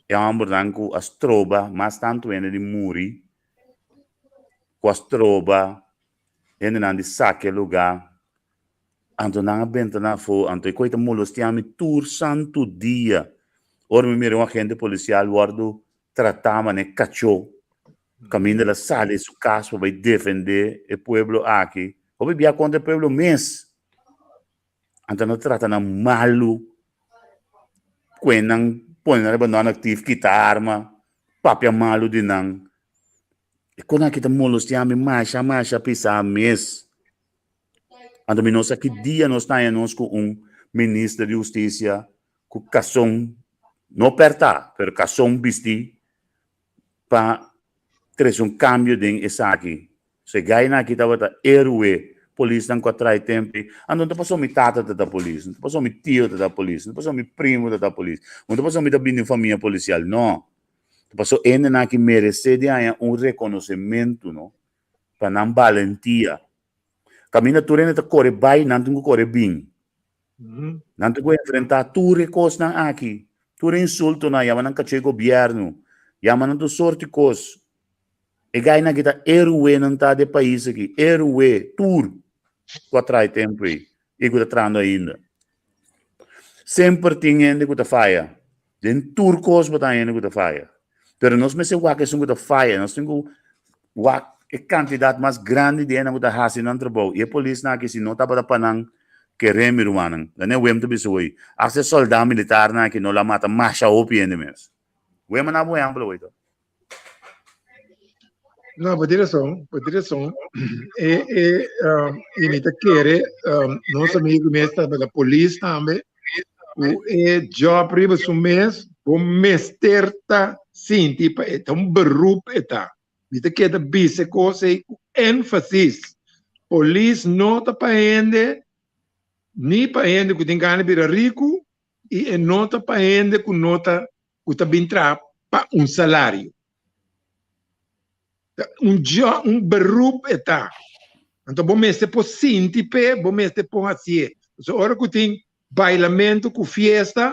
e hombernan ku a stroba mas tantu hende di muri, ku a stroba hendenan di sakia lugar, anto nan a benta nan afó, anto e koi ta molestia mi tur santu dia ora mi mira un agente polisial wòrdu tratá manera kachó, kaminda el a sali su kas pa bai defendé e pueblo aki, hopi bia kontra e pueblo mes. Anto nan trata nan malu, kue nan pone nan riba non actief, kita arma, papia malu di nan. E kosnan aki ta molestia mi masha masha pisa mes. Anto mi no sa ki dia nos ta haña nos ku un minister di hustisia ku kason no pèrtá, pero kason bistí pa trese un kambio den esaki. So e gainan aki tabata héroe, polisnan ku a trae tempu ei. Anto no ta pasobra mi tata ta ta polis, no ta pasobra mi tio ta ta polis, no ta pasobra mi primo ta ta polis, no ta pasobra mi ta bini di un famia polisial, no. Ta pasobra e hendenan aki meresé di haña un rekonosementu, no, pa nan balentia. Kaminda tur hende ta kore bai, nan tin ku kore bin. Nan tin ku enfrentá tur e kosnan aki, tur e insultonan, yama nan kachó e gobièrnu, yama nan tur sorti kos. E gainan aki ta héroenan ta di e pais aki, héroe, tur ku a traha e tempu ei i ku ta trahando ainda. Semper tin hende ku ta faya, den tur kos bo ta haña hende ku ta faya, pero nos mester wak esun ku ta faya, nos tin ku wak e kantidat mas grandi di hendenan ku ta hasi nan trabou i e polisnan aki si no tabata pa nan kere mi rumannan, dan e wem ta bisa hoy, asta e sòldá militarnan aki no la mata masha hopi hende mes. Wem a na bo ehèmpel hoy to. No, bo tin rason, bo tin rason. E, e, um, i mi ta kere, um, nos amigo mes ta la polis tambe, ku e job riba su mes, bo mester ta sinti pa e ta un beroep e ta. Mi ta keda bisa e kos ei ku énfasis. Polis no ta pa hende, ni pa hende ku tin gana bira riku, i e no ta pa hende ku no ta ku ta bin traha pa un salario. Ta un job, un beroep e ta. Anto bo mester por sinti p'e, bo mester por hasié. Pasobra ora ku tin bailamentu ku fiesta,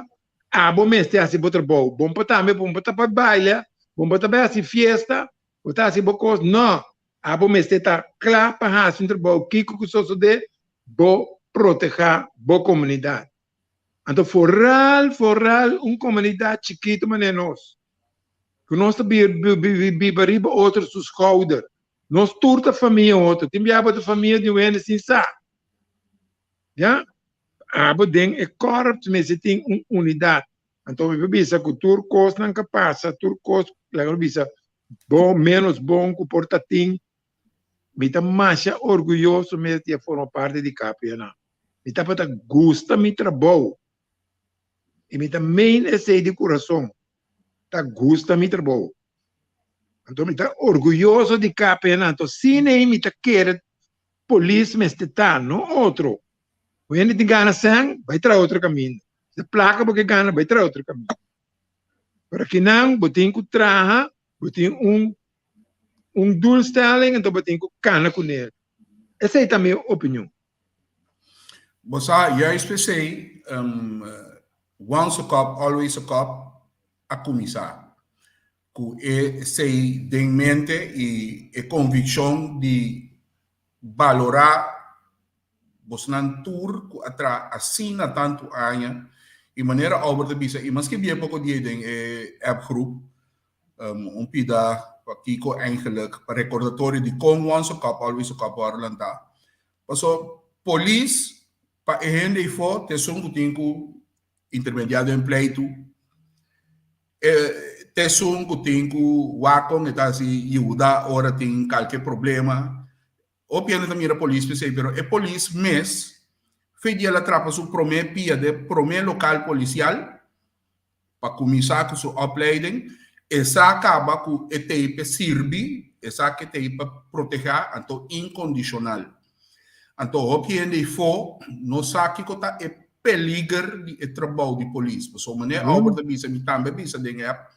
abo mester hasi bo trabou. Bon pa tambe bon pa ta pa baila, bon pa ta bai hasi fiesta, bo ta hasi bo kos. No, abo mester ta kla pa hasi un trabou. Kiko ku sosodé, bo protehá bo komunidat. Anto foral, foral un komunidat chikitu manera nos, ku nos ta biba riba otro su skouder. Nos tur ta famia otro. Tin biaha bo ta famia di un hende sin sa. Ya? abo den e korps mester tin un unidat. Anto mi por bisa ku tur kosnan ka pasa, tur kos, laga mi bisa, bon, ménos bon ku por ta tin, mi ta masha orguyoso mes di a forma parti di KPNA. Mi tabata gusta mi trabou i mi ta meen esei di kurason, ta gusta mi trabou. Anto mi ta orguyoso di KPNA. Anto asina mi ta kere polis mester ta, no otro. Un hende tin gana sèn, bai traha otro kaminda. Si plaka bo ke gana, bai traha otro kaminda. Pero akinan bo tin ku traha, bo tin un un doelstelling, anto bo tin ku kana kuné. Esei ta mi opinion. Bo sa, juist p'esei, once a cop, always a cop a kuminsá. Ku esei den mente i e konvikshon di balorá Bosnan tur ku a traha asina tantu aña i manera Albert a bisa i maske bia poko dia den e appgroep un pida pa kiko eigenlijk pa recordatorio di kon Once a Cop Always a Cop wòrdu lantá. Paso polis pa e hende ifó ta esun ku tin ku intermediá den pleitu, e ta esun ku tin ku wak kon e ta hasi yuda ora tin kalke problema. Hopi hende ta mira polis p'esei, pero e polis mes fe di el a trapa su promé pia den promé lokal polisial pa kuminsá ku su opleiding, e sa kaba ku e t'ei p'e sirbi, e sa ku e t'ei pa protehá, anto inkondishonal. Anto hopi hende ei-fó no sa kiko ta e peliger di e trabou di polis. Pasobra manera Albert a bisa, mi tambe a bisa den e app,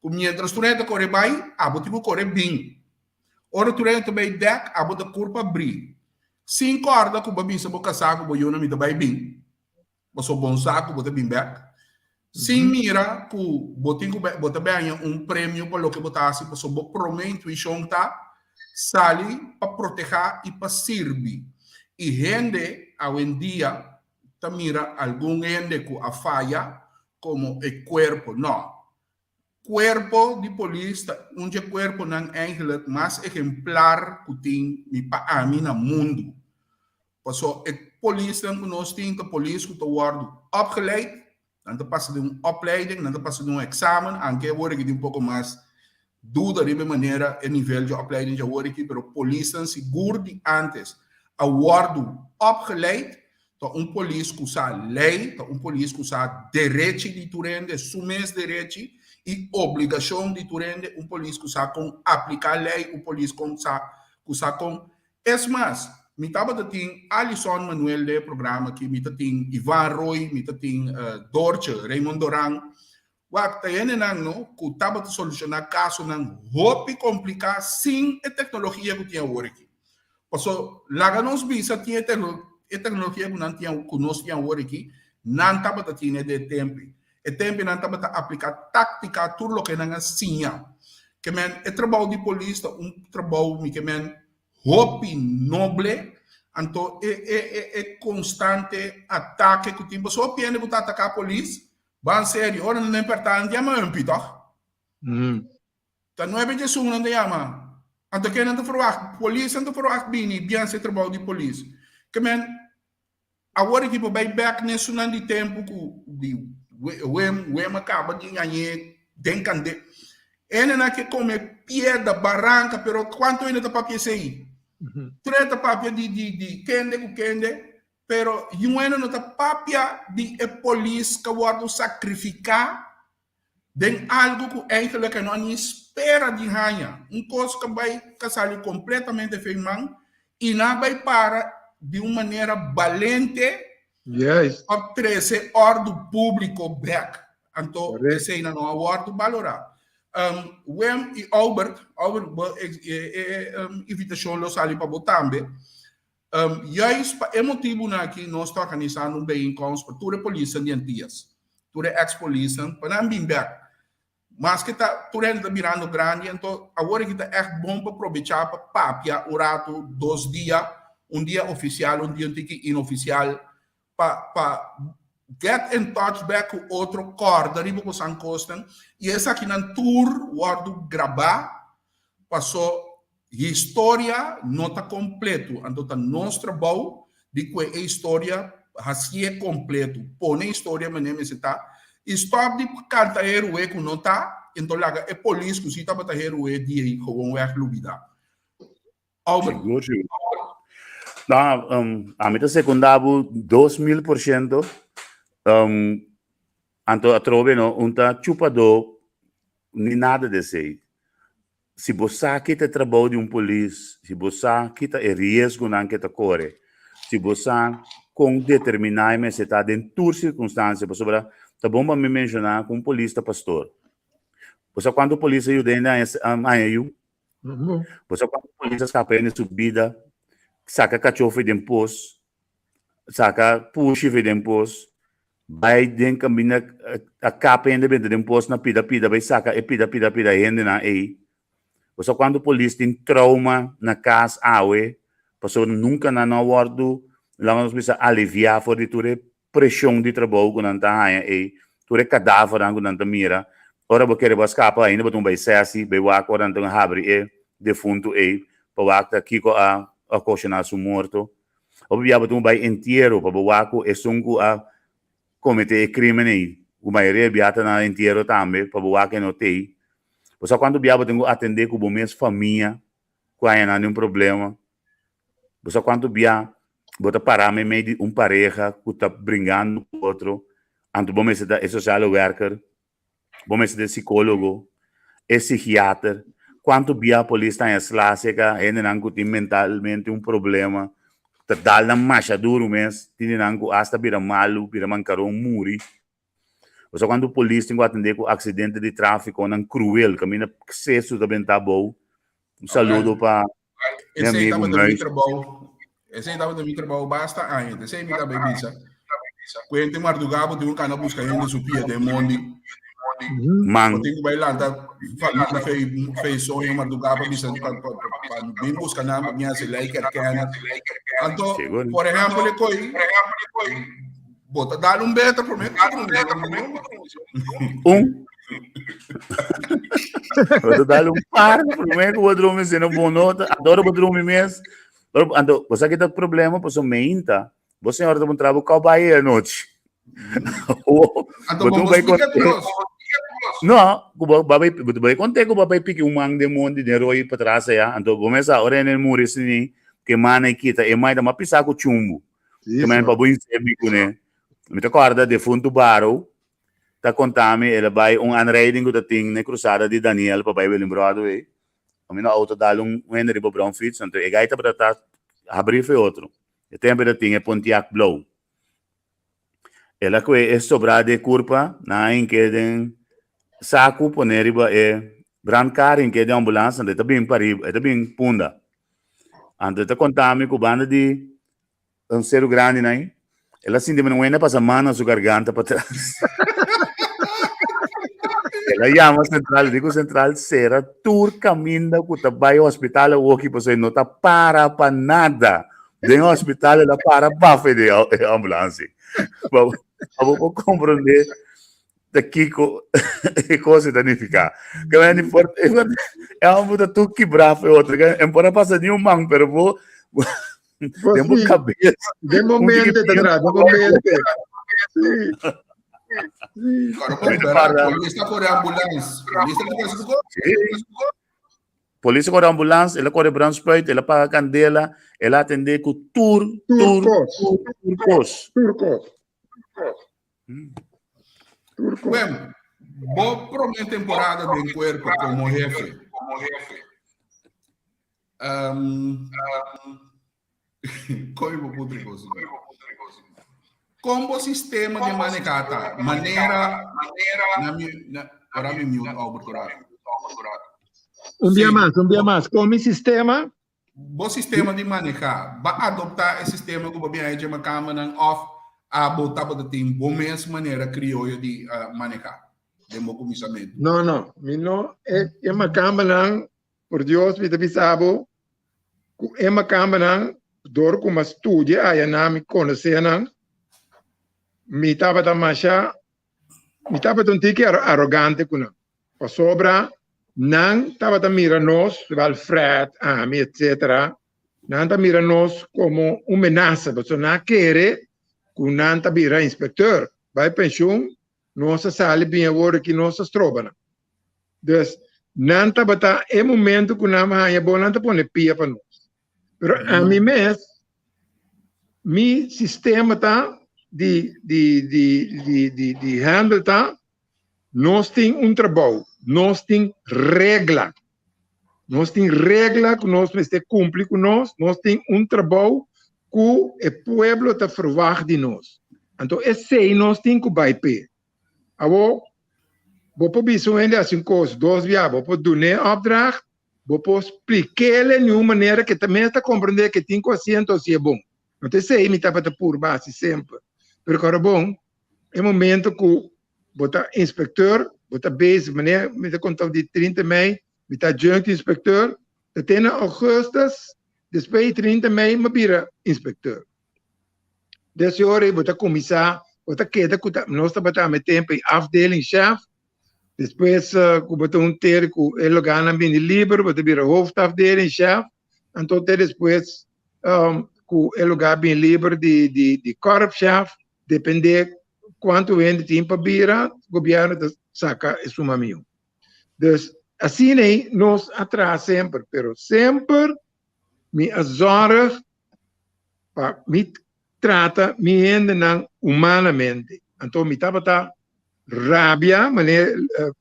ku miéntras tur hende ta kore bai, abo tin ku kore bin. Ora tur hende ta bai dèk, abo ta kurpa bri. Sin kòrda ku bo a bisa bo kasá ku bo yunan mi ta bai bin, pasobra bon sa ku bo ta bin bèk. Sin mira ku bo tin ku bo ta bèña un premio pa loke bo ta hasi, pasobra bo promé intuishon ta sali pa protehá i pa sirbi. I hende awendia ta mira algun hende ku a faya komo e kuerpo. Nò. Cuerpo di polis ta un dje cuerponan eigenlijk mas ehemplar cu tin mi pa ami na mundu. Paso e polisnan cu nos tin ta polis cu ta wordo opgeleid, nan ta pasa den un opleiding, nan ta pasa den un examen, anke awor aki tin un poco mas duda riba e manera e nivel dje opleiding dje awor aki, pero polisnan sigur di antes a wordo opgeleid. Ta un polis ku sa lei, ta un polis ku sa derechi di tur hende, su mes derechi i obligashon di tur hende, un polis ku sa kon apliká lei, un polis kon sa ku sa kon. Es mas, mi tabata tin Alison Manuel den e programa aki, mi ta tin Ivan Roy, mi ta tin Doortje, Raymond Doran. Wak, ta hendenan no ku tabata solushoná kasonan hopi kompliká sin e teknologia ku tin awor aki. Paso, laga nos bisa tin e e teknologia ku nan tin ku nos tin awor aki, nan tabata tine den e tempu. E tempu nan tabata apliká táktika tur loke nan a siña. Ke men e trabou di polis ta un trabou mi ke men hopi noble, anto e e e konstante atake ku tin. Paso hopi hende ku ta ataká polis Ban serio, ora nan perta nan yama Humpy toch? Ta nuebe djesun nan ta yama. Anto ke nan ta verwacht? Polis nan ta verwacht bini bien hasi trabou di polis. Ke men awor aki bo bai bek na esunnan di tempu ku di Wim, Wim a kaba di ñañe den kande. Hendenan ke kome piedra, baranka, pero kuantu hende ta papia esei? Tur hende ta papia di di di kende ku kende. Pero Juena no ta papia di e polis ka wordo sacrifica den algo cu eigenlijk e no a ni spera di haña. Un cos ka bay ka sali completamente fey man y nan a bay para di un manera balente pa trece ordo publico bek. Anto eseynan no a wordo balora. Wim y Albert, Albert bo e invitacion lo sali pa bo tambe. Juist pa e motibunan aki nos ta organisando un bijeenkomst pa tur e polisnan di Antillas, tur e ex-polisnan, pa nan bin bek. Maske ta tur hende ta birando grandi, anto awor aki ta ègt bon pa probechá pa papia un ratu, dos dia, un dia ofisial, un dia un tiki inofisial, pa pa get in touch bek ku otro, kòrda riba bosan kosnan, i esakinan tur wòrdu grabá paso historia no ta kompleto, anto ta nos trabou di kue e historia. Hasié kompleto, pone historia manera mester ta i stòp di kanta heroe ku no ta, enton laga e polis ku si tabata heroe di ei gewoonweg lubidá. Albert. Sigur, sigur. No, um, ami ta sekundá bo 2000%. Um, anto atrobe no, un ta chupadó ni nada de esei. Si bo sa ki ta e trabou di un polis, si bo sa ki ta e riesgonan ke ta kore, si bo sa kon determiná e mester ta den tur sirkunstansia, pasobra ta bon pa mi menshoná ku un polis ta pastor. Bo sa kuantu polis a yuda hende haña yu? Bo sa kuantu polis a skapa hende su bida, saka kachó for den pos, saka pushi for den pos, bai den kaminda a kap hende benta den pos na pida pida bai saka e pida pida pida hendenan ei. Bo sa kuantu polis tin trauma na kas awe pasobra nunka nan no a wòrdu laga nos bisa aliviá for di tur e preshon di trabou ku nan ta haña ei, tur e kadavernan ku nan ta mira. Ora bo kere bo a skapa ainda bo tin bai sèsi bai wak ora nan ta habri e defuntu ei pa wak ta kiko a okashoná su morto. Hopi bia bo tin ku bai entiero pa bo wak ku esun ku a kometé e krímen ei, ku mayoria bia ta na entiero tambe pa bo wak e no t'ei. Bo sa kuantu bia bo tin ku atendé ku bo mes famia ku haña nan den un problema. Bo sa kuantu bia bo ta pará meimei di un pareha ku ta bringando ku otro, anto bo mester ta e sociale werker, bo mester ta e psicólogo, e psikiater. Kuantu bia polis ta haña sla aserka hendenan ku tin mentalmente un problema, ta dal nan masha duru mes, tin di nan ku asta bira malu, bira mankaron, muri. Bo sa kuantu polis tin ku atendé ku aksidente di tráfikonan kruel kaminda sesu ta benta abou. Un saludo pa mi Esei amigu tabata mi Muis. trabou. Esei tabata mi trabou basta aña. Esei mi ta bay bisa. Ku hende mardugá bo tin ku kana buska hende su pia den mondi. Man. Bo tin ku bay lanta famia fei fei soño mardugá pa bisa pa pa pa bin buska nan pa bin hasi lijk herkennen. Anto, Sigur. por ehèmpel e koi Bo ta dal un beta promé ku bo drumi. Un. Bo ta dal un par promé ku bo drumi, si no bo no ta, anto ora bo drumi mes, ora anto bo sa ki ta problema pasobra meinta bo señora ta puntra bo kau bai anochi. Anto Bo bo tin bo bai splika konté. tur nos. No, ku bo bai bo bai konté ku bo bai piki un man den mondi den roi patras aya, anto bo mes sa ora hende muri asina ke mana e kita e mai ta mas pisá ku chumbu. Sí, Ke men pa so. bo insebi kuné. Mi ta kòrda defuntu Baro ta konta mi el a bai un aanrijding ku ta tin na e krusada di Daniel pa bai Willem Broadway. Mi na outo dal un hende riba brown fiets anto e gai tabata ta habrí for e otro. E tempu e ta tin e Pontiac blou. El a kue e sobrá di e kurpa nan a hink'é den saku pone riba e brandkar hink'é den ambulans anto e ta bin pariba e ta bin punda. Anto e ta konta mi ku banda di un seru grandi nan, el a sinti manera un hende a pasa man na su garganta patras. El a yama sentral, el di ku sentral sera tur kaminda ku ta bai hospital awoki pasobra e no ta para pa nada. Den hospital el a para bafe di e ambulansi. Pa bo por komprondé ta kiko e kos ta nifiká. Ke men di por e homber ta tur kibrá fe otro. Ke en por a pasa ni un man, pero bo den bo kabes. Den bo mente ta tra, den bo mente. Sí. Sí. Polis ta kore ambulans. Polis ta kore su Sí. Polis a kore ambulans, el a kore brandspuit, el a paga kandela, el a atendé ku tur, Tur tur, kos. tur, tur kos. Tur kos. Tur kos. Wem, bo promé temporada den kuerpo komo hefe. Um, kon bo putra kos? Kon bo sistema di manehá ta? Manera, na mi, na, ora mi mute Albert Corado. Un dia Sí. mas, un dia mas. Kon mi sistema? Bo sistema di manehá, ba adoptá e sistema ku bo bin a echa makamanan òf abo tabata tin bo mes manera krioyo di manehá den bo kuminsamentu? No, no. Mi no e e makambanan, por Dios mi ta bisa bo ku e makambanan dor ku mi a studia aya nan, mi konosé nan, mi tabata masha, mi tabata un tiki arogante ku nan. Pasobra nan tabata mira nos, riba Fred, ami, etcetera, nan ta mira nos komo un menasa, pasobra nan a kere. Ku nan ta bira inspekteur, bai penshun, nos a sali bin awor aki nos a stroba nan. Dus nan tabata e momento ku nan haña bo nan ta pone pia pa nos. Pero ami mes mi sistema ta di di di di di di handle ta nos tin un trabou, nos tin regla. Nos tin regla ku nos mester kumpli ku nos, nos tin un trabou ku e pueblo ta verwagt di nos. Anto esei nos tin ku bai p'e. Awor, bo por bisa un hende hasi un kos dos bia, bo por dun'é opdracht, bo por splik'é di un manera ku e ta mes ta komprendé ku e tin ku hasi anto hasi e bon. No ta esei mi tabata purba hasi semper. Pero kòrda bon, e momento ku bo ta inspecteur, bo ta bezig, meneer, mi ta konta di 30 mei, mi ta adjunct inspecteur, ta te na augustus, despues di 30 mei mi bira inspecteur. Des ora bo ta kuminsá, bo ta keda ku ta, nos tabata ame tempu e afdelingschef, despues ku bo ta un ter ku e lugarnan bini liber, bo ta bira hoofdafdelingschef, anto te despues ku e lugar bini liber di di di korpschef, Depende cuanto hende tin pa bira, gobierno ta saca e suma miu. Dus asina ei nos a traha semper, pero semper mi a zorg pa mi trata mi hendenan humanamente. Anto mi tabata rabia manera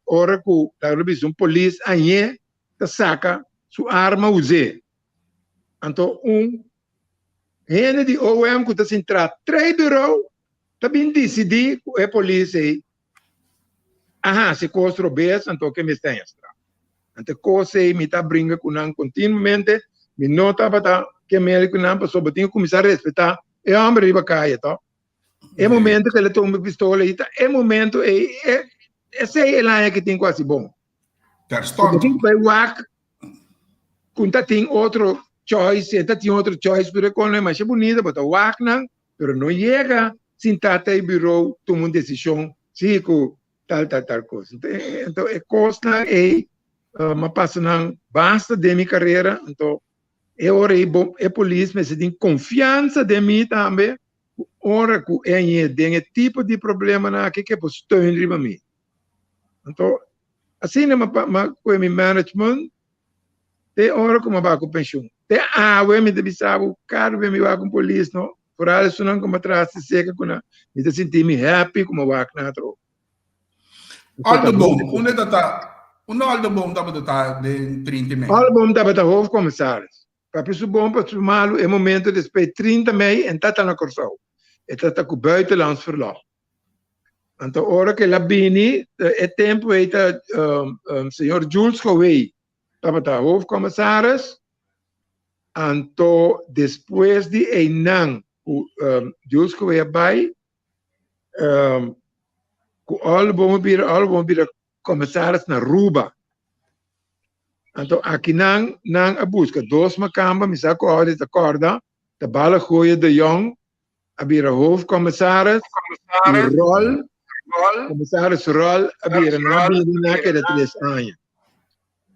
ora cu ta bisa un polis añe ta saca su arma us'e. Anto un Hende di OM ku ta sintrá trei burou ta bin disidí ku e polis ei a hasi kos robes anto ke mester haña straf. Anto e kos ei mi ta bringa ku nan kontinuamente, mi no tabata ke mele ku nan pasobra bo tin ku kuminsá respetá e hòmber riba kaya tò. E momento ku el a tuma e pistola ei ta e momento ei esei el haña ke tin ku hasi bon. Terstond. Bo tin ku bai wak Kun ta tin otro choice, e ta tin otro choice, pero e kon e masha bunita, bo ta wak nan, pero no yega sinta ta e bureau tuma un desishon si ku tal tal tal kos. Anto e kosnan ei m'a pasa nan basta den mi karera, anto e ora ei bo e polis mester tin konfiansa den mi tambe, ku ora ku e hañ'é den e tipo di problemanan aki ke por steun riba mi. Anto asina mi a kohe mi management te ora ku mi a bai ku penshun. Te awe mi ta bisa bo kada bes mi wak un polis no, foral esunnan ku mi a traha si seka ku nan, mi ta sinti mi happy ku mi a wak nan atrobe. Aldenboom, unda ta ta, unda Aldenboom tabata ta den 30 mei? Aldenboom tabata hoofdcommissaris. Papia su bon pa su malu e momento despues 30 mei en ta ta na Kòrsou. E ta ta ku buitenlands verlof. Anto ora ku el a bini, e tempu ei ta señor Jules Gouwey tabata hoofdcommissaris. Anto despues di einan ku Jules Gouwey a bai, ku Olboom a bira, Olboom a bira commissaris na Aruba. Anto akinan nan a buska dos makamba, mi sa ku Audrey ta kòrda, ta Bala Gooijer de Jong a bira hoofdcommissaris y Rol, commissaris Rol a bira na bini na keda tres aña.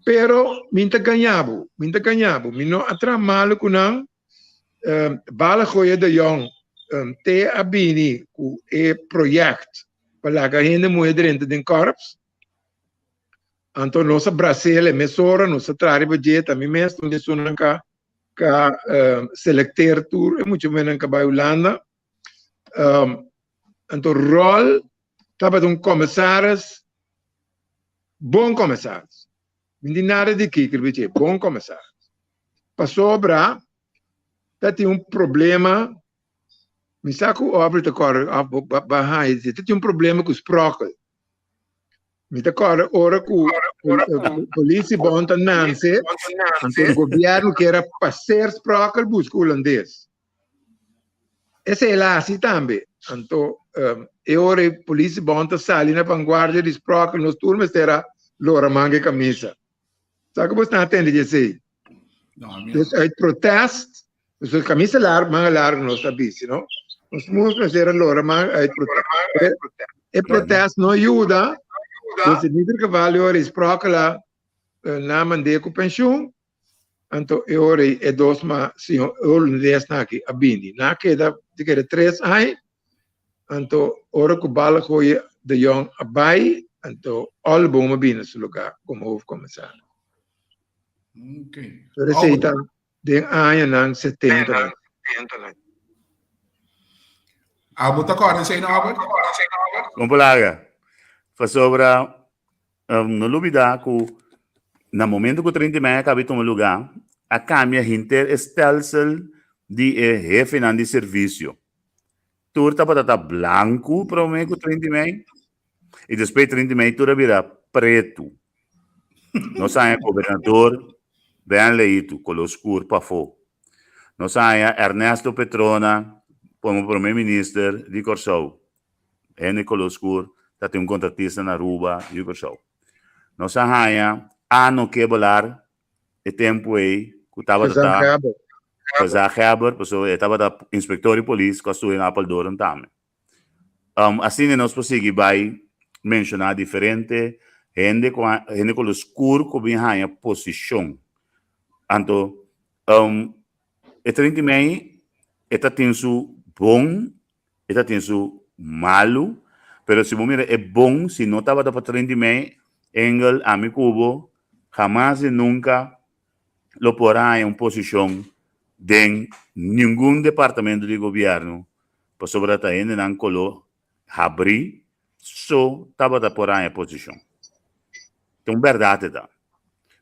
Pero mi ta gaña bo, mi ta gaña bo, mi no a traha malo cu nan, Bala Gooijer de Jong te a bini cu e project pa laga hende muhe drenta den korps, anto nos a brasele mesora, nos a traha riba dje, ta mi mes un di esunnan ka ka selecteer tur e mucha muhernan ka bai Hulanda. Anto Rol tabata un commissaris, bon commissaris. Mi di nada di kiker bichi, bon commissaris. Pasobra ta tin un problema, mi sa ku Aubrey ta kòrda òf bo ba haña di ta tin un problema ku sprokkel. Mi ta kòrda ora ku Politiebond ta nanse, anto e gobièrnu kier a paseer sprokkel buska hulandes. Esei el a hasi tambe. Anto e ora e Politiebond ta sali na vanguardia di sprokkel, nos tur mester a lora manga e kamisa. Sa ku bo sta atende di esei? Dus uit protest, dus camisa largo, manga largo nos ta bisti, no? Nos mus mester a lora manga uit protest. E protest no yuda, dus in ieder geval e ora e sprokkela na mand'é ku pensioen, anto e ora e dos ma señor holandesnan aki a bini. Nan a keda, ta keda tres aña. Anto ora ku Balgooi de Jong a bai, anto Olboom a bini na su lugá komo hoofdcommissaris. Okay. Pero esei ta den añanan 70. Abo ta kòrda esei no, Albert? Kon por laga? Pasobra no lubidá ku na momento ku 30 mei a kaba di tuma lugá, a kambia henter e stelsel di e hefenan di servisio. Tur tabata ta blanku promé ku 30 mei i despues 30 mei tur a bira pretu. Nos haña gobernador Ben Leito, koló skur pafó. Nos haña Ernesto Petrona komo promé minister di Kòrsou. Hende koló skur ta tin un kontratista na Aruba di Kòrsou. Nos a haña Ano Kebelaar e tempu ei ku tabata ta gezaghebber, pasobra e tabata inspektor di polis ku a studia na Apeldoorn tambe. Asina nos por sigui bai menshoná diferente hende ku hende koló skur ku bin haña posishon. Anto e 30 mei e ta tin su bon E ta tin su malu, pero si bo mira e bon, si no tabata pa 30 mei, Engel, ami ku bo, hamas i nunka lo por a haña un posishon den ningun departamento di gobièrnu, pasobra ta hendenan koló habrí so tabata por haña posishon. Ta un bèrdat e ta.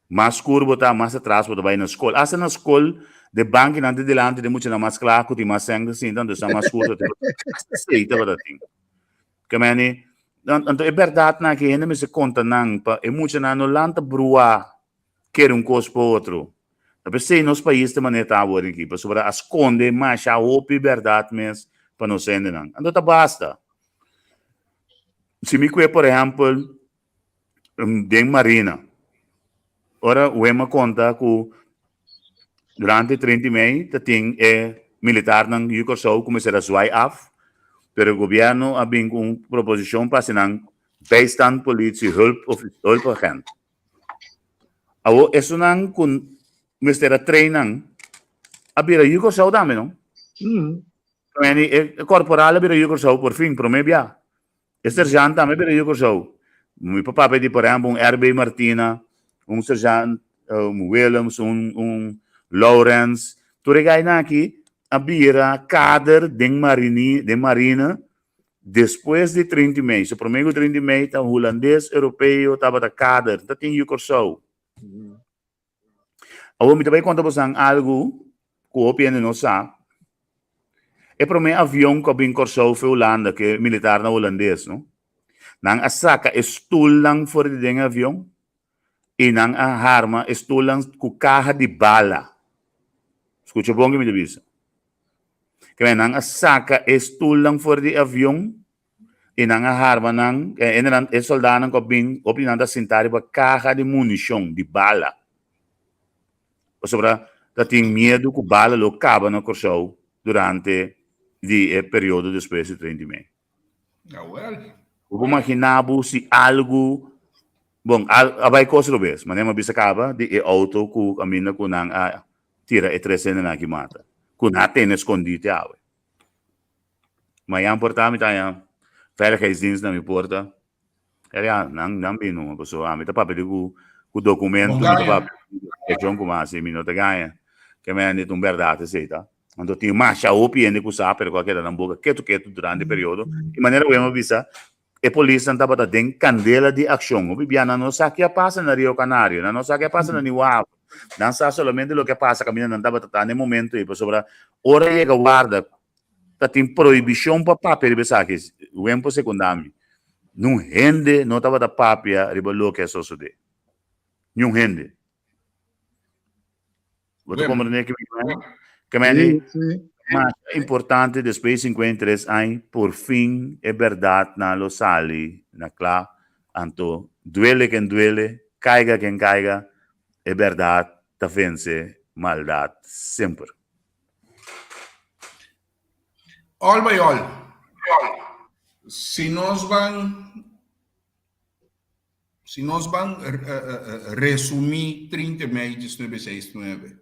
Mas skur bo ta, mas atras bo ta bai na skol. Asta na skol, de bankinan ta dilanti, de muchanan mas kla ku tin mas sèn ta sinta, anto esnan mas skur ta tin. Asta esei tabata tin. Ke meni, anto e bèrdatnan aki hende mester konta nan pa e muchanan no lanta bruá kere un kos pa otro. Ta p'esei nos pais ta manera ta awor aki, pasobra a skonde masha hopi bèrdat mes pa nos hendenan. Anto ta basta. Si mi kue, por ehèmpel, den marina. Ora Wema konta ku durante 30 mei ta tin e militarnan yu Kòrsou ku mester a zwaai af, pero gobièrnu a bin ku un proposishon pa hasi nan bijstand politie hulp of hulpagent. Awor esunnan ku mester a train nan a bira yu Kòrsou tambe no. E korporal a bira yu Kòrsou por fin promé bia. E sergeant tambe bira yu Kòrsou. Mi por papia di por ehèmpel un RB Martina, un sergeant un Willems, un un Lawrence. Tur e gainan aki a bira kader den marini den marina despues di 30 mei. So promé ku 30 mei ta hulandes, europeo tabata kader, ta tin yu Kòrsou. Awor mi ta bai konta bosan algu ku hopi hende no sa. E promé avion ku a bin Kòrsou for Hulanda, ku e militarnan hulandes, no? Nan a saka e stulnan for di den e avion i nan a harma e stulnan ku kaha di bala. Skucha bon ke mi ta bisa. Ke nan a saka e stulnan for di e avion I nan a harma nan, e hendenan, e soldanan ku a bin, hopi di nan ta sintá riba kaha di munishon, di bala. Pasobra ta tin miedu ku bala lo kaba na Kòrsou durante di e periodo despues di 30 mei. Jawel. Bo por maginá bo si algu, bon, a bai kos robes, manera mi a bisa kaba di e outo ku kaminda ku nan a tira e tres hendenan aki mata, ku nan a tene skondí te awe. Mañan por ta mi ta haña veiligheidsdienst na mi porta. Kere ya, nan nan bin numa pasobra ami ta papia di ku ku documento, mi ta papia di investigashon ku mi hasi, mi no ta gaña. Ke men ta un bèrdat esei ta. Anto tin masha hopi hende ku sa pero ku a keda nan boka ketu ketu durante e periodo. I manera ku mi a bisa, e polisnan tabata den kandela di akshon. Hopi bia nan no sa ke a pasa na Rio Canario, nan no sa ke a pasa na Nieuwe Haven. Nan sa solamente loke a pasa kaminda nan tabata ta na e momento ei pasobra ora yega warda ta tin prohibishon pa papia riba esaki. Wen por sekundá mi. Niun hende no tabata papia riba loke a sosodé. Niun hende. Bo ta komprendé ke mi ke meni? Ke meni masha importante despues di 53 aña por fin e bèrdatnan lo sali na kla. Anto duele ken duele, kaiga ken kaiga, e bèrdat ta vense maldat semper. All by all, si nos ban Si nos ban resumí 30 mei 1969,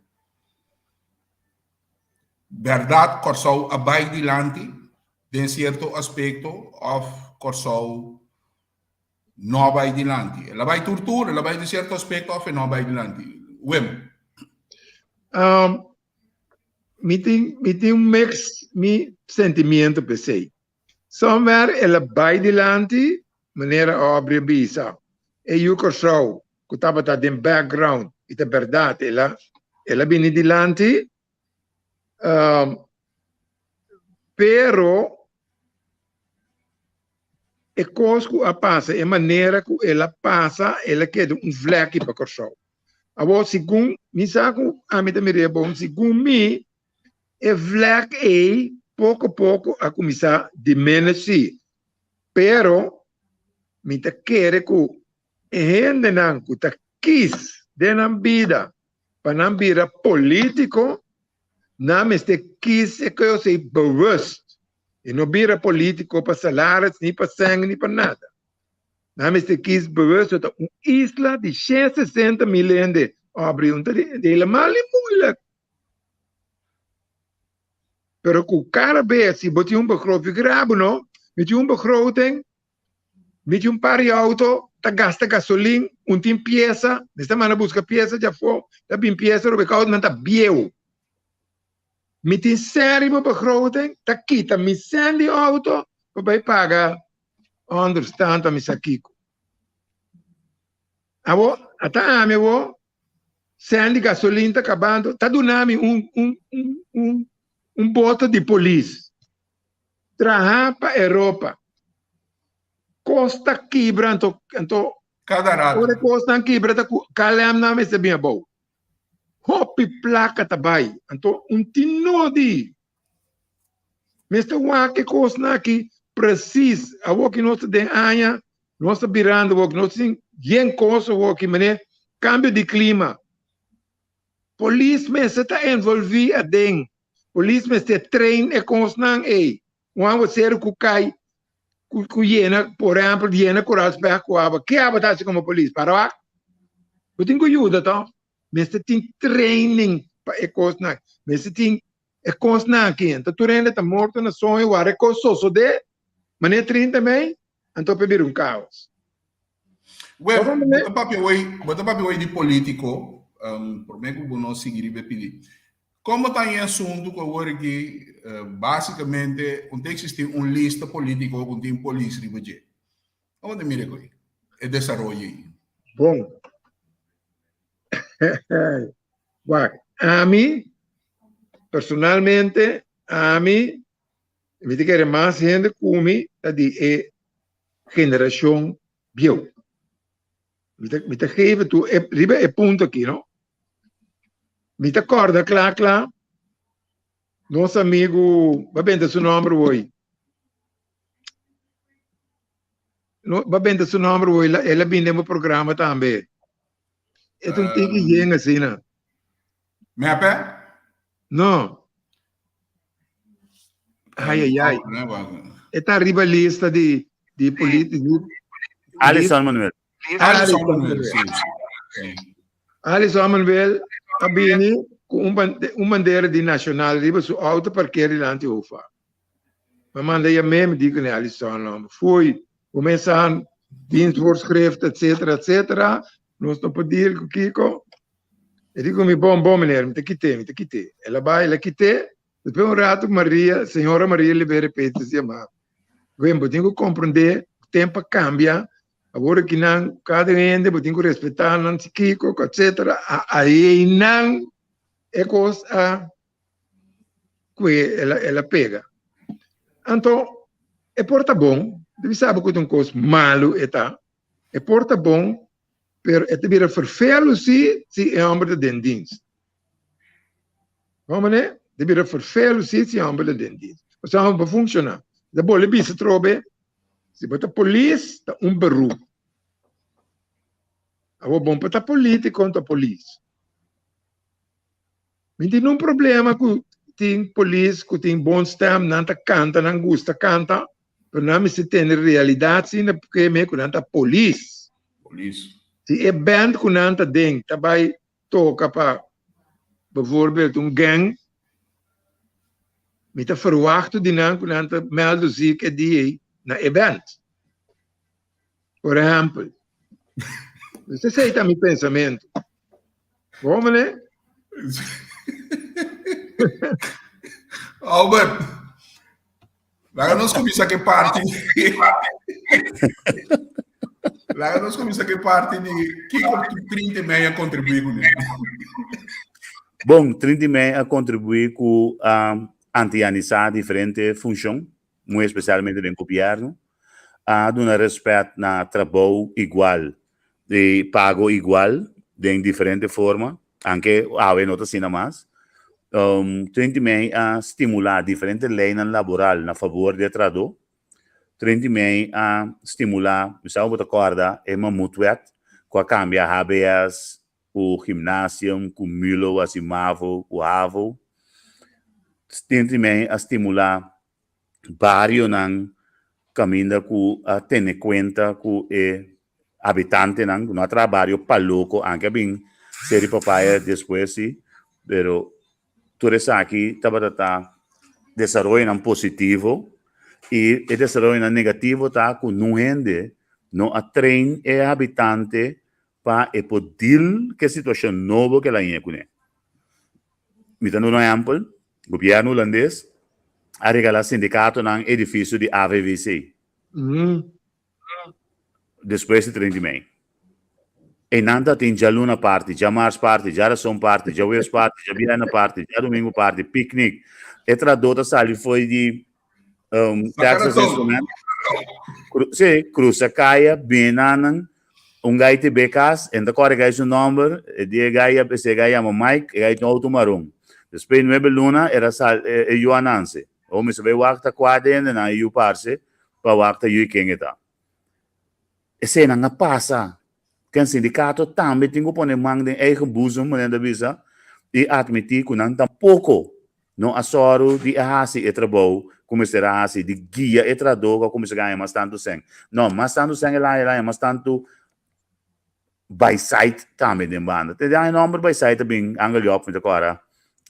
bèrdat Kòrsou a bai dilanti. den sierto aspekto òf Kòrsou no a bai dilanti? El a bai tur tur, el a bai den sierto aspekto òf e no a bai dilanti? Wim. Um, mi tin, mi tin un mix mi sentimiento p'esei. Somewhere el a bai dilanti, manera Aubrey a bisa, e yu Kòrsou ku tabata den background i ta bèrdat el a el a bini dilanti, um, pero e kos ku a pasa, e manera ku el a pasa, el a keda un vlekki pa Kòrsou. Awor, segun mi sa ku ami ta mir'é bon, segun mi, e vlek ei poko poko a kuminsá diminusí. Pero mi ta kere ku e hendenan ku ta kis den nan bida pa nan bira polítiko, nan mester kis e kos ei bewust i no bira polítiko pa salaris ni pa sèn ni pa nada. Nan mester kis bewust ta un isla di 160 mil hende obri un ta di helemaal niet moeilijk. Pero ku kada bes si bo tin un begroting, figura bo no, mi tin un begroting, mi tin un par di auto, ta gasta gasolin, un tin piesa, mester manda buska piesa djafó, ta bin piesa roba e auto nan ta bieu. Mi tin sèn riba begroting, ta kita mi sèn di auto pa bai paga onderstand pa mi sa kiko. Abo, ata ami abo, sèn di gasolin ta kabando, ta duna mi un, un, un, un, un boto di polis. Traha pa Europa. Kos ta kibra, anto, anto, Kada rato. ora kosnan kibra ta ku KLM nan mester bin abou. Hopi plaka ta bai, anto un tin nodi. Mester wak e kosnan aki presis. Awor ki nos ta den aña, nos ta birando awor ki nos tin yen kos awor ki manera kambio di klima. Polis mester ta envolvi aden. Polis mester train e kosnan ei. Un awaseru ku kai, ku, ku yena, por ehempel, yena Koraalsberg ku awa. Ke awa ta hasi komo polis? Para wak? Bo tin ku yuda to. Mester tin training pa e kosnan. Mester tin e kosnan aki. Anto tur hende ta morto na soño, wara e kos sosodé, manera 30 mei, anto por bira un kaos. Well, bo ta papia hoy, bo ta papia hoy di politico, um, prome ku bo no sigui riba e pidi. Como ta e asunto ku awor aki uh, basicamente un ta existi un lista politico ku tin polis riba dje. Como ta mira koy e desaroyo ei? Bon. Wak, ami, personalmente, ami, mi ta kere mas hende ku mi ta di e generashon bieu. Mi ta, mi ta geven toe e, riba e punto aki, no? Mi ta kòrda kla kla, nos amigu, ba benta su nòmber hoy. No, ba benta su nòmber hoy, el a bini den bo programa tambe. E ta un tiki yen asina. Mepe? No. Ai, ai, ai. E ta riba lista di, di político. Alison Manuel. Alison Manuel, sí. Alison Manuel a bini ku un, un bandera di nacional riba su auto parkeer dilanti Hofa. Ma manda yam'é, mi di kuné, Alison, no, fui, bo mester dienstvoorschrift, etcetera, etcetera. Nos no por deal ku kiko. E di ku mi, bon, bon, meneer, mi ta kit'é, mi ta kit'é. El a bai, el a kit'é. Despues un ratu Maria, señora Maria Libera Peters yama. Wen, bo tin ku komprendé, tempu a kambia, awor aki nan, kada hende bo tin ku respetá nan si kiko, etcetera. Einan e kos a ku el a, el a pega. Anto, e por ta bon, debe sabi ku ta un kos malu e ta, e por ta bon, pero e ta bira ferfelu si, si e hòmber ta den dienst. Bon manera? Ta bira ferfelu si, si e hòmber ta den dienst. Pasobra bo funshoná. Ta bole bisa atrobe, si bo ta polis, ta un beroep. Awor bon pa ta polítiko, ta polis. Mi tin un problema ku tin polis ku tin bon stem, nan ta kanta, nan gusta kanta, pero nan mester tene realidat si na ke me ku nan ta polis. Polis. Si e band ku nan ta den ta bai toka pa bijvoorbeeld un gang, Mi ta ferwachtu di nan ku nan ta mèldu zik e dia ei na e bènt. Por ehèmpel. Dus esei ta mi pensamentu. Bon, meneer? Albert, laga nos kuminsá ku e parti. Laga nos kuminsá ku e parti di kiko 30 i mei a kontribuí kuné. Bon, 30 i mei a kontribuí ku a antianisá diferente funshon, muy espesialmente den gobièrnu, a duna rèspèt na trabou igual i pago igual den diferente forma, anke awe no ta asina mas. 30 i mei a stimulá diferente leinan laboral na fabor di e trahadó. 30 i mei a stimulá, mi sa bo ta kòrda e Mammoetwet ku a kambia HBS ku gymnasium, ku mulo, hasi mavo, ku havo. 30 i mei a stimulá barionan kaminda ku a tene kuenta ku e habitantenan, ku no a traha bario pa loko, anke a bin seri papaya despues si, pero tur esaki tabata ta desaroyonan positivo i e desaroyonan negativo ta ku nun hende no a train e habitante pa e por deal ku e situashon nobo ku el a haña kuné. Mi ta duna un ehèmpel, Gobièrnu hulandes a regalá sindikatonan edifisio di AVVC despues di 30 di mei. Einan ta tin djaluna parti, djamars parti, djarason parti, djaweves parti, djabièrnè parti, djadumingu parti, piknik. E trahadó ta sali fo'i di Texas Instrument, sí, krusa kaya, bini nanan, Un gai te be kas, en ta kòrda e gai su nòmber, e di e gai, ese gai yama Mike, e gai tin outo maron. Despues nuebe luna era sal e yu a nanse. Awor mi sabé wak ta kua dende nan e yu parse pa wak ta yu i ken e ta. Eseinan a pasa. Ken sindikato tambe tin ku pone man den eigen boezem, manera nan ta bisa, i atmití ku nan tampoko No a sòru di a hasi e trabou ku mester a hasi, di guia e trahadó ku a kuminsá gaña mas tantu sèn. No, mas tantu sèn el haña, el haña mas tantu baisait tambe den banda. Te den e nòmber baisait a bin, Angel Job mi ta kòrda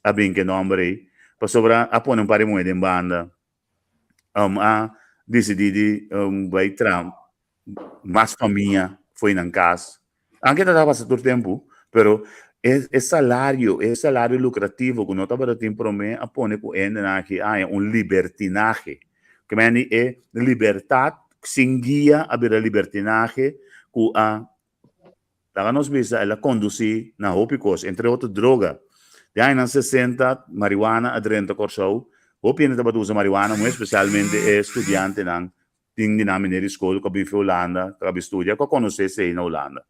a bin ku e nòmber ei, pasobra a pone un par di muhé den banda. A disidí di bai traha mas famia fo'i nan kas. Anke ta pasa tur tempu, pero e e salario, e salario lucrativo ku no tabata tin promé a pone ku hendenan aki a haña un libertinahe. Ke mende e libertat sin guia a bira libertinahe ku a Laga nos bisa el a kondusí na hopi kos, entre otro droga. Den añanan sesenta marihuana a drenta Kòrsou. Hopi hende tabata usa marihuana, muy espesialmente e studiantenan tin di nan miner di skol ku a bifi Hulanda, ku a bin studia, ku a konosé esei na Hulanda.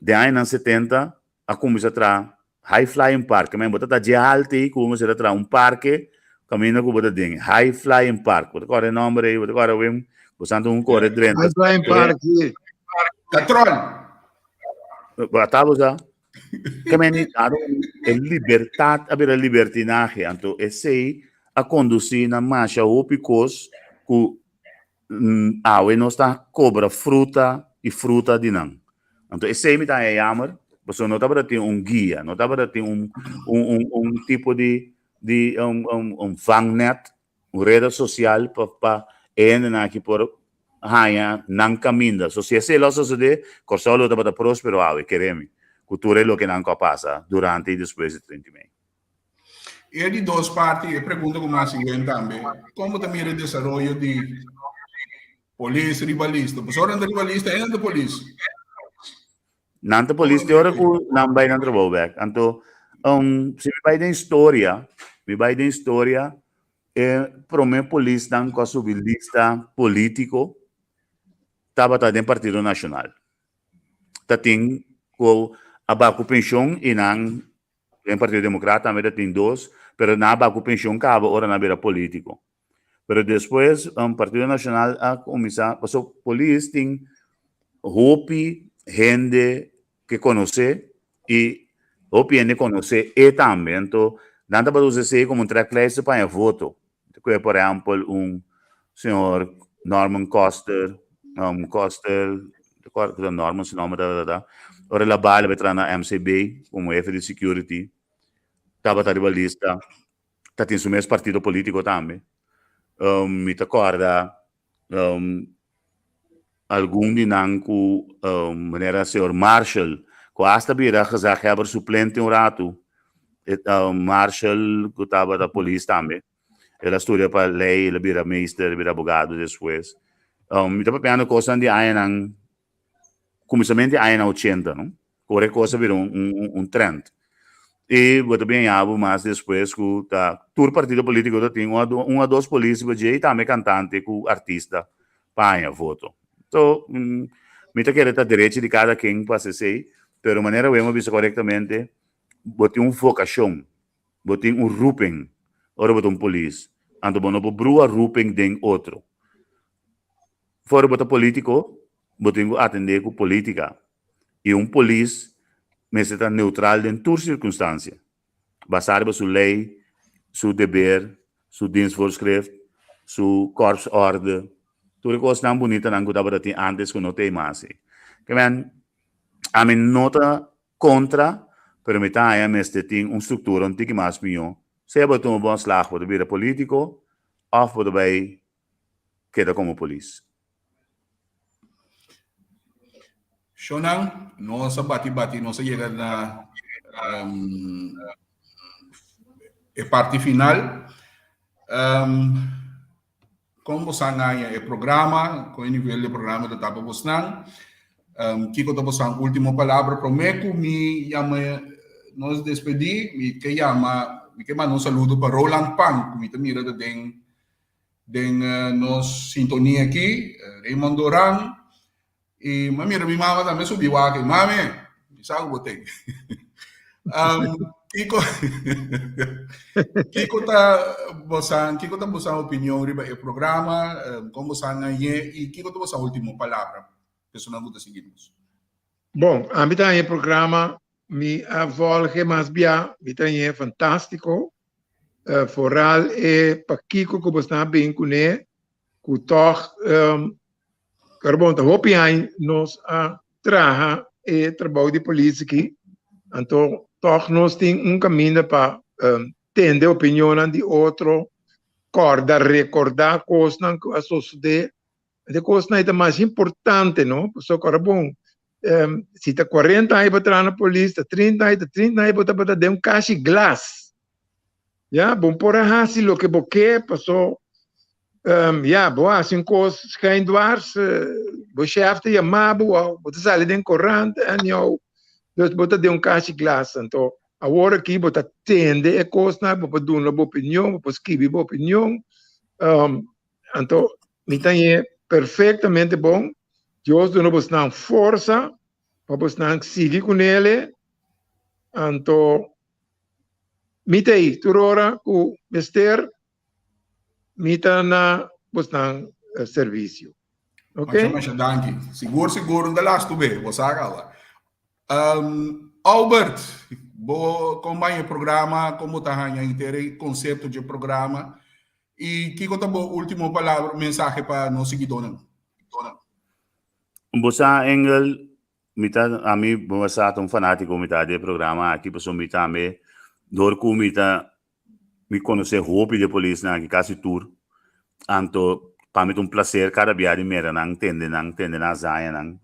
Den añanan setenta a kuminsá traha High Flying Park. Bo ta ta dje haltu ei ku bo mester a traha un parke kaminda ku bo ta den. High Flying Park. Bo ta kòrda e nòmber ei? Bo ta kòrda Wim? Bo sa un kore drenta. High Flying Park, sí. Katrol. Bo ta bo sa? Ke meni dado e libertat a bira libertinahe. Anto esei a kondusí na masha hopi kos ku awe nos ta kobra fruta i fruta di nan. Anto esei mi ta haña yamer, pasobra no tabata tin un guia, no tabata tin un un un un tipo di di un un un vangnet, un reda sosial pa pa e hendenan aki por haña nan kaminda. So si esei lo a sosodé, Kòrsou lo tabata próspero awe, kere mi, ku tur e lokenan ku a pasa durante i despues di 30 mei. E di dos parti, e pregunta ku mi a hasi wen tambe, kon bo ta mira e desaroyo di polis riba lista? Pasobra nan ta riba lista, e nan ta polis. Nan ta polis te ora ku nan bai nan trabou bèk. Anto, um, si mi bai den historia, mi bai den historia, e promé polisnan ku a subi lista polítiko tabata den Partido Nashonal. Ta tin ku a bai ku penshon i nan Den Partido Democrat tambe ta tin dos, pero nan a ba cu pensioen caba ora nan a bira politico. Pero despues Partido Nacional a cuminsa, pasobra polis tin hopi hende ke conoce y hopi hende conoce e tambe, anto nan tabata usa esey como un treklijster pa haña voto. Cu por ehempel un señor Norman Koster, Koster, Norman su nomber tabata, ora el a bai el a traha na MCB como hefe di security, tabata riba lista. ta tin su mes partido polítiko tambe. Mi ta kòrda algun di nan ku manera señor Marshall ku asta bira gezaghebber suplente un ratu, Marshall ku tabata polis tambe, el a studia pa lei, el a bira meester, el a bira abogado despues. Mi ta papiando kosnan di añanan kuminsamentu di añanan ochenta no, ora e kos a bira un trend. I bo ta bin haña bo mas despues ku ta tur partido polítiko ta tin un a dos polis riba dje i tambe kantante ku artista pa haña voto. So, mi ta kere ta derecho di kada ken pa hasi esei, pero manera Wim a bisa korektamente, bo tin un vokashon, bo tin un roeping ora bo ta un polis, anto bo no por brua roeping den otro. For bo ta politico, bo tin cu atende cu politica. Y un polis mester ta neutral den tur circunstancia, basa riba su ley, su deber, su dienstvoorschrift, su korpsorde, tur e cosnan bunitanan cu tabata tin antes cu no ta ey mas ey. Ke men, ami no ta contra, pero mi ta haña mester tin un structura un tiki mas miho. Sea bo tuma bo ontslag, bo ta bira politico, of bo ta bay keda komo polis. Shownan, nos a bati bati, nos a yega na e parti final. Kon bosan haña e programa? Kon e nivel di programa ta tapa bosnan? Kiko ta bosan último palabra? Promé ku mi yama nos despedí, mi ke yama, mi ke manda un saludo pa Roland Pan, ku mi ta mira ta den Den nos sintonia aki, Raymond Doran, y m'a mira mi mama tambe subi wak aki. Mami, mi sa cu bo ten. Kiko, kiko ta bosan, kiko ta bosan opinion riba e programa, con bosan a hañ'é y kiko ta bosan ultimo palabra personan cu ta sigui nos? Bon, ami ta haña e programa, mi a volge mas bia, mi ta hañ'é fantastico. Vooral e pakiko ku bosnan a bin kuné ku tòg pero bon ta hopi aña nos a traha e trabou di polis aki anto tòg nos tin un kaminda pa tende opinionnan di otro kòrda rekordá kosnan ku a sosodé E kosnan ei ta mas importante no pasobra ora bon si ta cuarenta aña bo traha na polis ta trinta aña ta trinta aña bo tabata den un kashi glas ya bo por a hasi loke bo ke paso ya bo hasi un kos schijn dwars bo shef ta yama bo bo ta sali den korant anyhow dus bo ta den un kashi glas anto awor aki bo ta tende e kosnan bo por duna bo opinion bo por skibi bo opinion. Anto mi ta ñe perfectamente bon. Dios duna bosnan forsa pa bosnan sigui cu nele. Anto mi ta ei tur ora cu mester, mi ta na bosnan servicio. Ok? Masha, masha danki. Sigur, sigur, un ta lastu be, bo sa caba. Albert, bo con baña e programa, con bo ta haña henter e concepto dje programa? I kiko ta bo último palabra, mensahe pa nos siguidónan? Bo sa Engel, mi ta, ami bo sa ta un fanátiko mi ta di e programa aki pasobra mi tambe dor ku mi ta mi konosé hopi di e polisnan aki kasi tur, anto pa mi ta un plaser kada bia di mira nan, tende nan, tende nan hazañanan.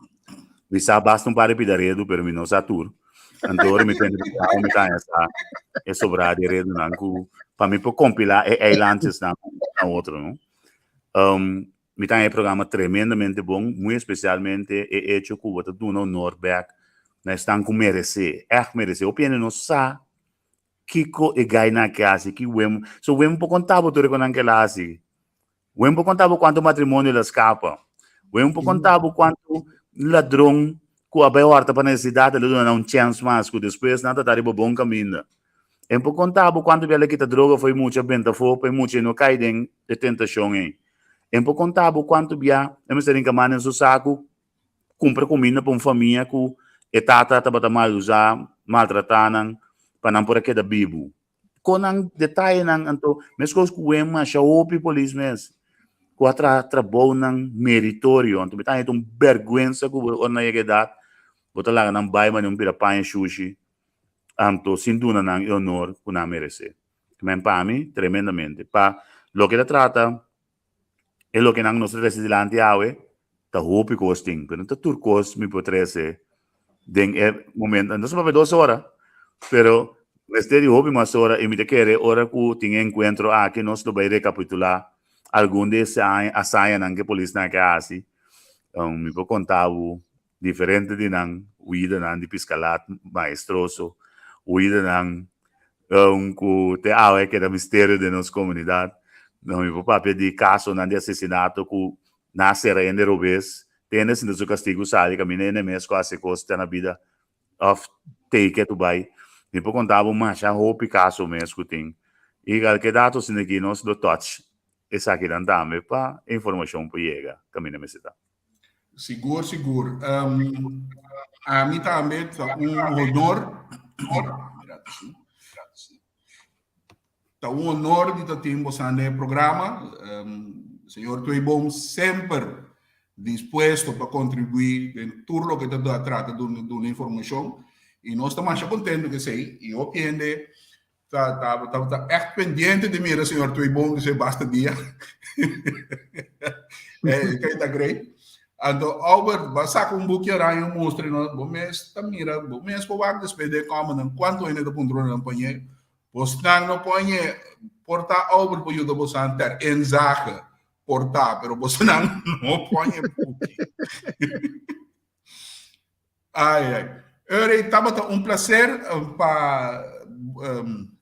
Mi sa basta un par di pida redu pero mi no sa tur. Anto ora mi tende programa mi ta haña sa e sobrá di redunan ku pa mi por kompilá e eilandjesnan na otro no. Mi ta haña e programa tremendamente bon, muy espesialmente e echo ku bo ta duna honor bèk na esnan ku meresé, ègt meresé. Hopi hende no sa kiko e gainan ke hasi, ki wem, so wem por konta bo tur e konan ke el a hasi. Wen por konta bo kuantu matrimonio el a skapa. Wen por konta bo kuantu ladron ku a bai hòrta pa nesesidat el a duna nan un chèns mas ku despues nan ta ta riba bon kaminda. En por konta bo kuantu bia el a kita droga for e mucha benta afó pa e mucha ei no kai den e tentashon ei. En por konta bo kuantu bia e mester hinka man den su saku kumpra kuminda pa un famia ku e tata tabata mal usá, maltratá nan pa nan por a keda bibu. Kon nan detayenan anto meskos ku wen masha hopi polis mes ku a traha trabounan meritorio anto mi ta haña ta un bèrgwensa ku bo ora nan yega edat bo ta laga nan bai manera un pira paña shushi anto sin duna nan e honor ku nan meresé. Men pa mi, tremendamente. Pa loke ta trata e lokenan nos ta trese dilanti awe, ta hopi kos tin, pero no ta tur kos mi por trese den e momento. Nos a papia dos ora, pero mester di hopi mas ora i mi ta kere ora ku tin e enkuentro aki nos lo bai rekapitulá algun di e hazañanan ku e polisnan aki a hasi. Mi por konta bo Diferente di nan huidanan di piskalat maestroso, huidanan ku te awe a keda misterio den nos komunidat. No mi por papia di kasonan di asesinato ku nan a sera hende robes, te hende sinta su kastigu sali kaminda hende mes ku hasi kos ta na bida òf tei ketu bai. Mi por konta bo masha hopi kaso mes ku tin. I kalke dato asina aki nos lo touch esakinan tambe pa e informashon por yega kaminda mester ta. Sigur, sigur. Um, ami tambe ta un honor. Ta un honor di ta tin bosan den e programa. Um, señor Tweeboom semper dispuesto pa contribuir den tur loke ta trata duna informacion. Y nos ta masha contento cu esey. Y hopi hende Ta ta tabata echt pendiente di mira señor Tweeboom di basta dia. Eh, kay ta great. Anto Albert, ba saca un boekje oranje mostra no, bo mes ta mira, bo mes por wak despues den comment cuanto hende ta puntra nan poñe. Bosnan no poñe, por ta Albert por yuda bosan ter inzage, por ta, pero bosnan no poñe boekje. Ai, ai. Eur, tabata un placer pa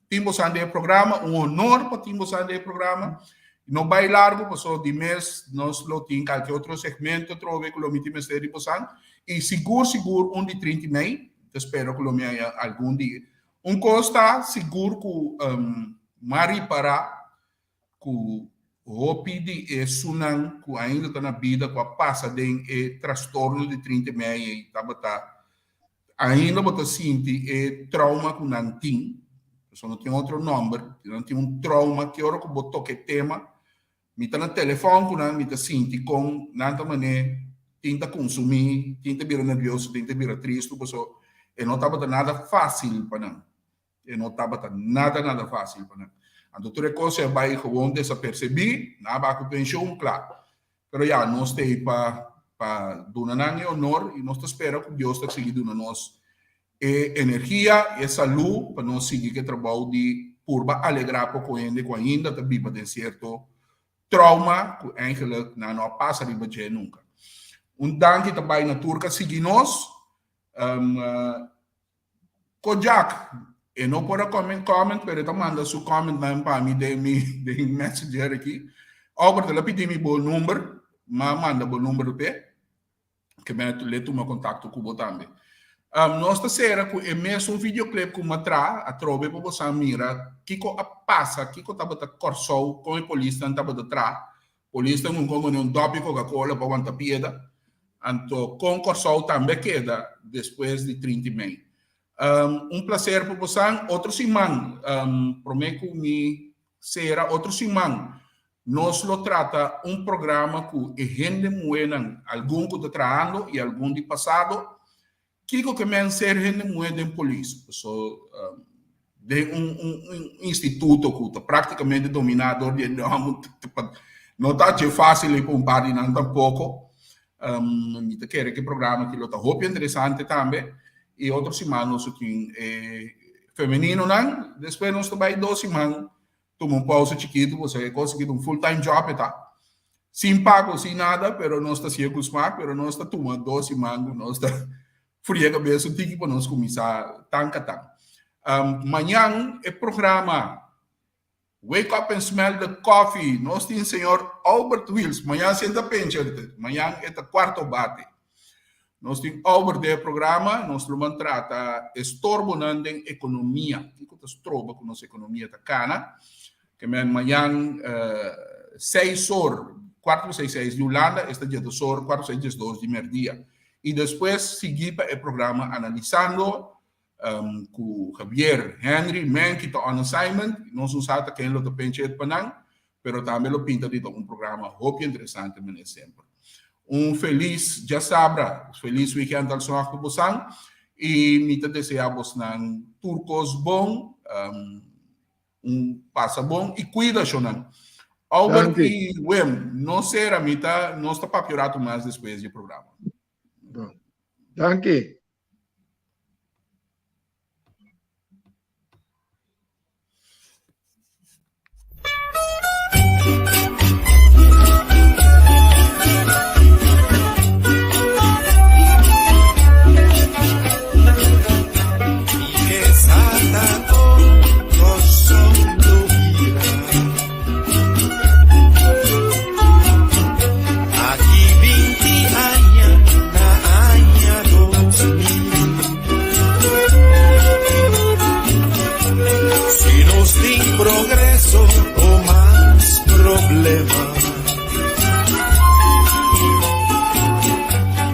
tin bosan den e programa, un honor pa tin bosan den e programa. No bai largo, paso di mes nos lo tin kalke otro segmento trobe ku lo mi tin mester di bosan. I sigur, sigur un di 30 mei, ta spera ku lo mi haña algun di. Un kos ta sigur ku m'a ripará ku hopi di esunnan ku ainda ta na bida ku a pasa den e trastorno di 30 mei ei tabata ainda bo ta sinti e trauma ku nan tin, pasobra no tin otro nòmber, nan tin un trauma ki ora ku bo toka e tema, mi ta na telefòn ku nan mi ta sinti kon nan ta man'é tin ta konsumí, tin ta bira nervioso, tin ta bira tristu pasobra e no tabata nada fásil pa nan. E no tabata nada nada fácil pa nan. Anto tur e cos a bay gewoon desapercibí, nan a baha cu pensioen, cla. Pero ya, nos ta ey pa pa duna nan e honor y nos ta spera cu Dios ta sigui duna nos e energia y e salú pa nos sigui cu e trabou di purba alegrá poco hende cu ainda ta biba den cierto trauma cu eigenlijk nan no a pasa riba dje nunca. Un danki ta bay na tur cu a sigui nos. Kojak, e no por a comment comment, pero e ta manda su commentnan pa mi den mi den messenger aki. Albert, el a pidi mi bo number, m'a manda bo number p'e, ke mi a le tuma kontakto ku bo tambe. Um, nos ta sera ku e mesun videoclip ku m'a traha, atrobe pa boso a mira kiko a pasa, kiko tabata Kòrsou, kon e polisnan tabata traha. Polisnan un kon pone un dòpi Coca-Cola pa wanta pieda. Anto kon Kòrsou tambe a keda despues di 30 mei. Um, un placer pa bosan. Otro siman, um, promé ku mi sera, otro siman nos lo trata un programa ku e hende muhénan, algun ku ta trahando i algun di pasado, Kiko ke men ser hende muhé den polis? Paso den un un instituto ku ta praktikamente dominá dor di hende hòmber no ta dje fásil ei pa un par di nan tampoko. Mi ta kere ku e programa aki lo ta hopi interesante tambe. I otro siman nos lo tin e femeninonan. Despues nos ta bai dos siman tuma un pausa chikitu pasobra e kos aki ta un full time job e ta. Sin pago, sin nada, pero nos ta hacié cu smaak, pero nos ta tuma dos siman cu nos ta fria cabes un tiki pa nos cuminsa tan ca tan. Um, mañan e programa Wake Up and Smell the Coffee, nos tin señor Albert Wiels, mañan si e ta pencha, mañan e ta cuarto bate. Nos tin Albert den e programa, nos lo ban trata estorbonan den economia, kico ta stroba cu nos economia ta cana. Ke men mañan seis or, cuarto pa seis seis di Hulanda, esta diesdos or, cuarto pa seis diesdos di merdia. Y despues sigui pa e programa Analisando cu Javier, Henry, Menky ta on assignment. Nos no sa ta ken lo ta pencha et pa nan, pero tambe lo pinta di ta un programa hopi interesante manera semper. Un felis djasabra, felis weekend al snoa cu bosan y mi ta desea bosnan tur cos bon. Un pasa bon i kuida shonnan. Albert Danki. i Wim, no sera mi ta nos ta papia un ratu mas despues di e programa. Bon. Danki. Si nos tin progreso o mas problema.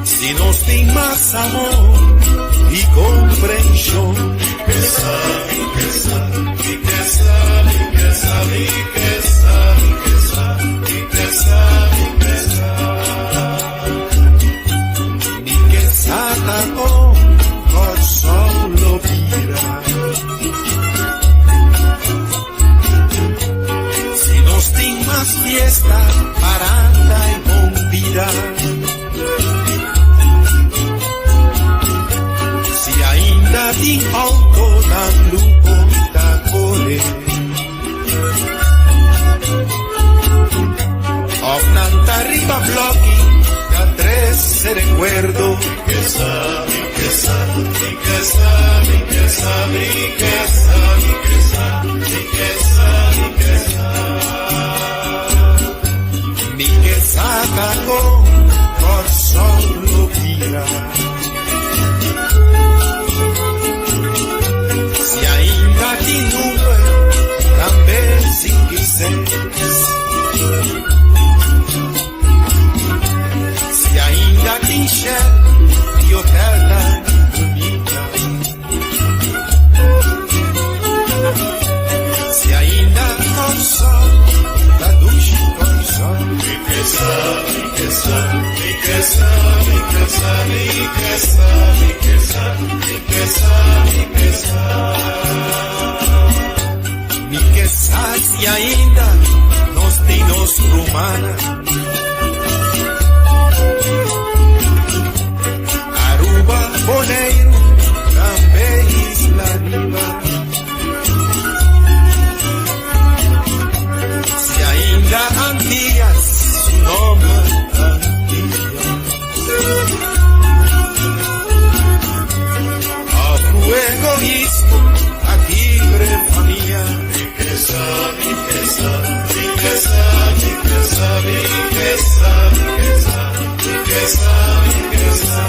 Si nos tin mas amor y comprension. Riqueza, riqueza, riqueza, riqueza, riqueza, riqueza, riqueza, riqueza. Mi ke sa ta kon Kòrsou lo bira. Si nos tin mas fiesta, paranda y bon bida. Si ainda tin auto nan luho ta kore. Of nan ta riba bloki ta trese rekuerdo. Rikesa, rikesa, rikesa, rikesa, rikesa, rikesa, rikesa, rikesa. Mi ke sa ta kon Kòrsou lo bira. Si ainda tin nube, tambe sin kises. Si ainda tin shell y hotelnan bunita. Si ainda Kòrsou ta dushi Kòrsou. Rikesa, rikesa, rikesa, rikesa, rikesa, rikesa, rikesa, rikesa. Mi ke sa si ainda nos tin nos rumannan. Aruba, Boneiru, tambe Isla Riba. Si ainda Antillas su nomber Antillas. Of ku egoismo a kibre famia. Rikesa, rikesa, rikesa, rikesa, rikesa, rikesa, rikesa, rikesa.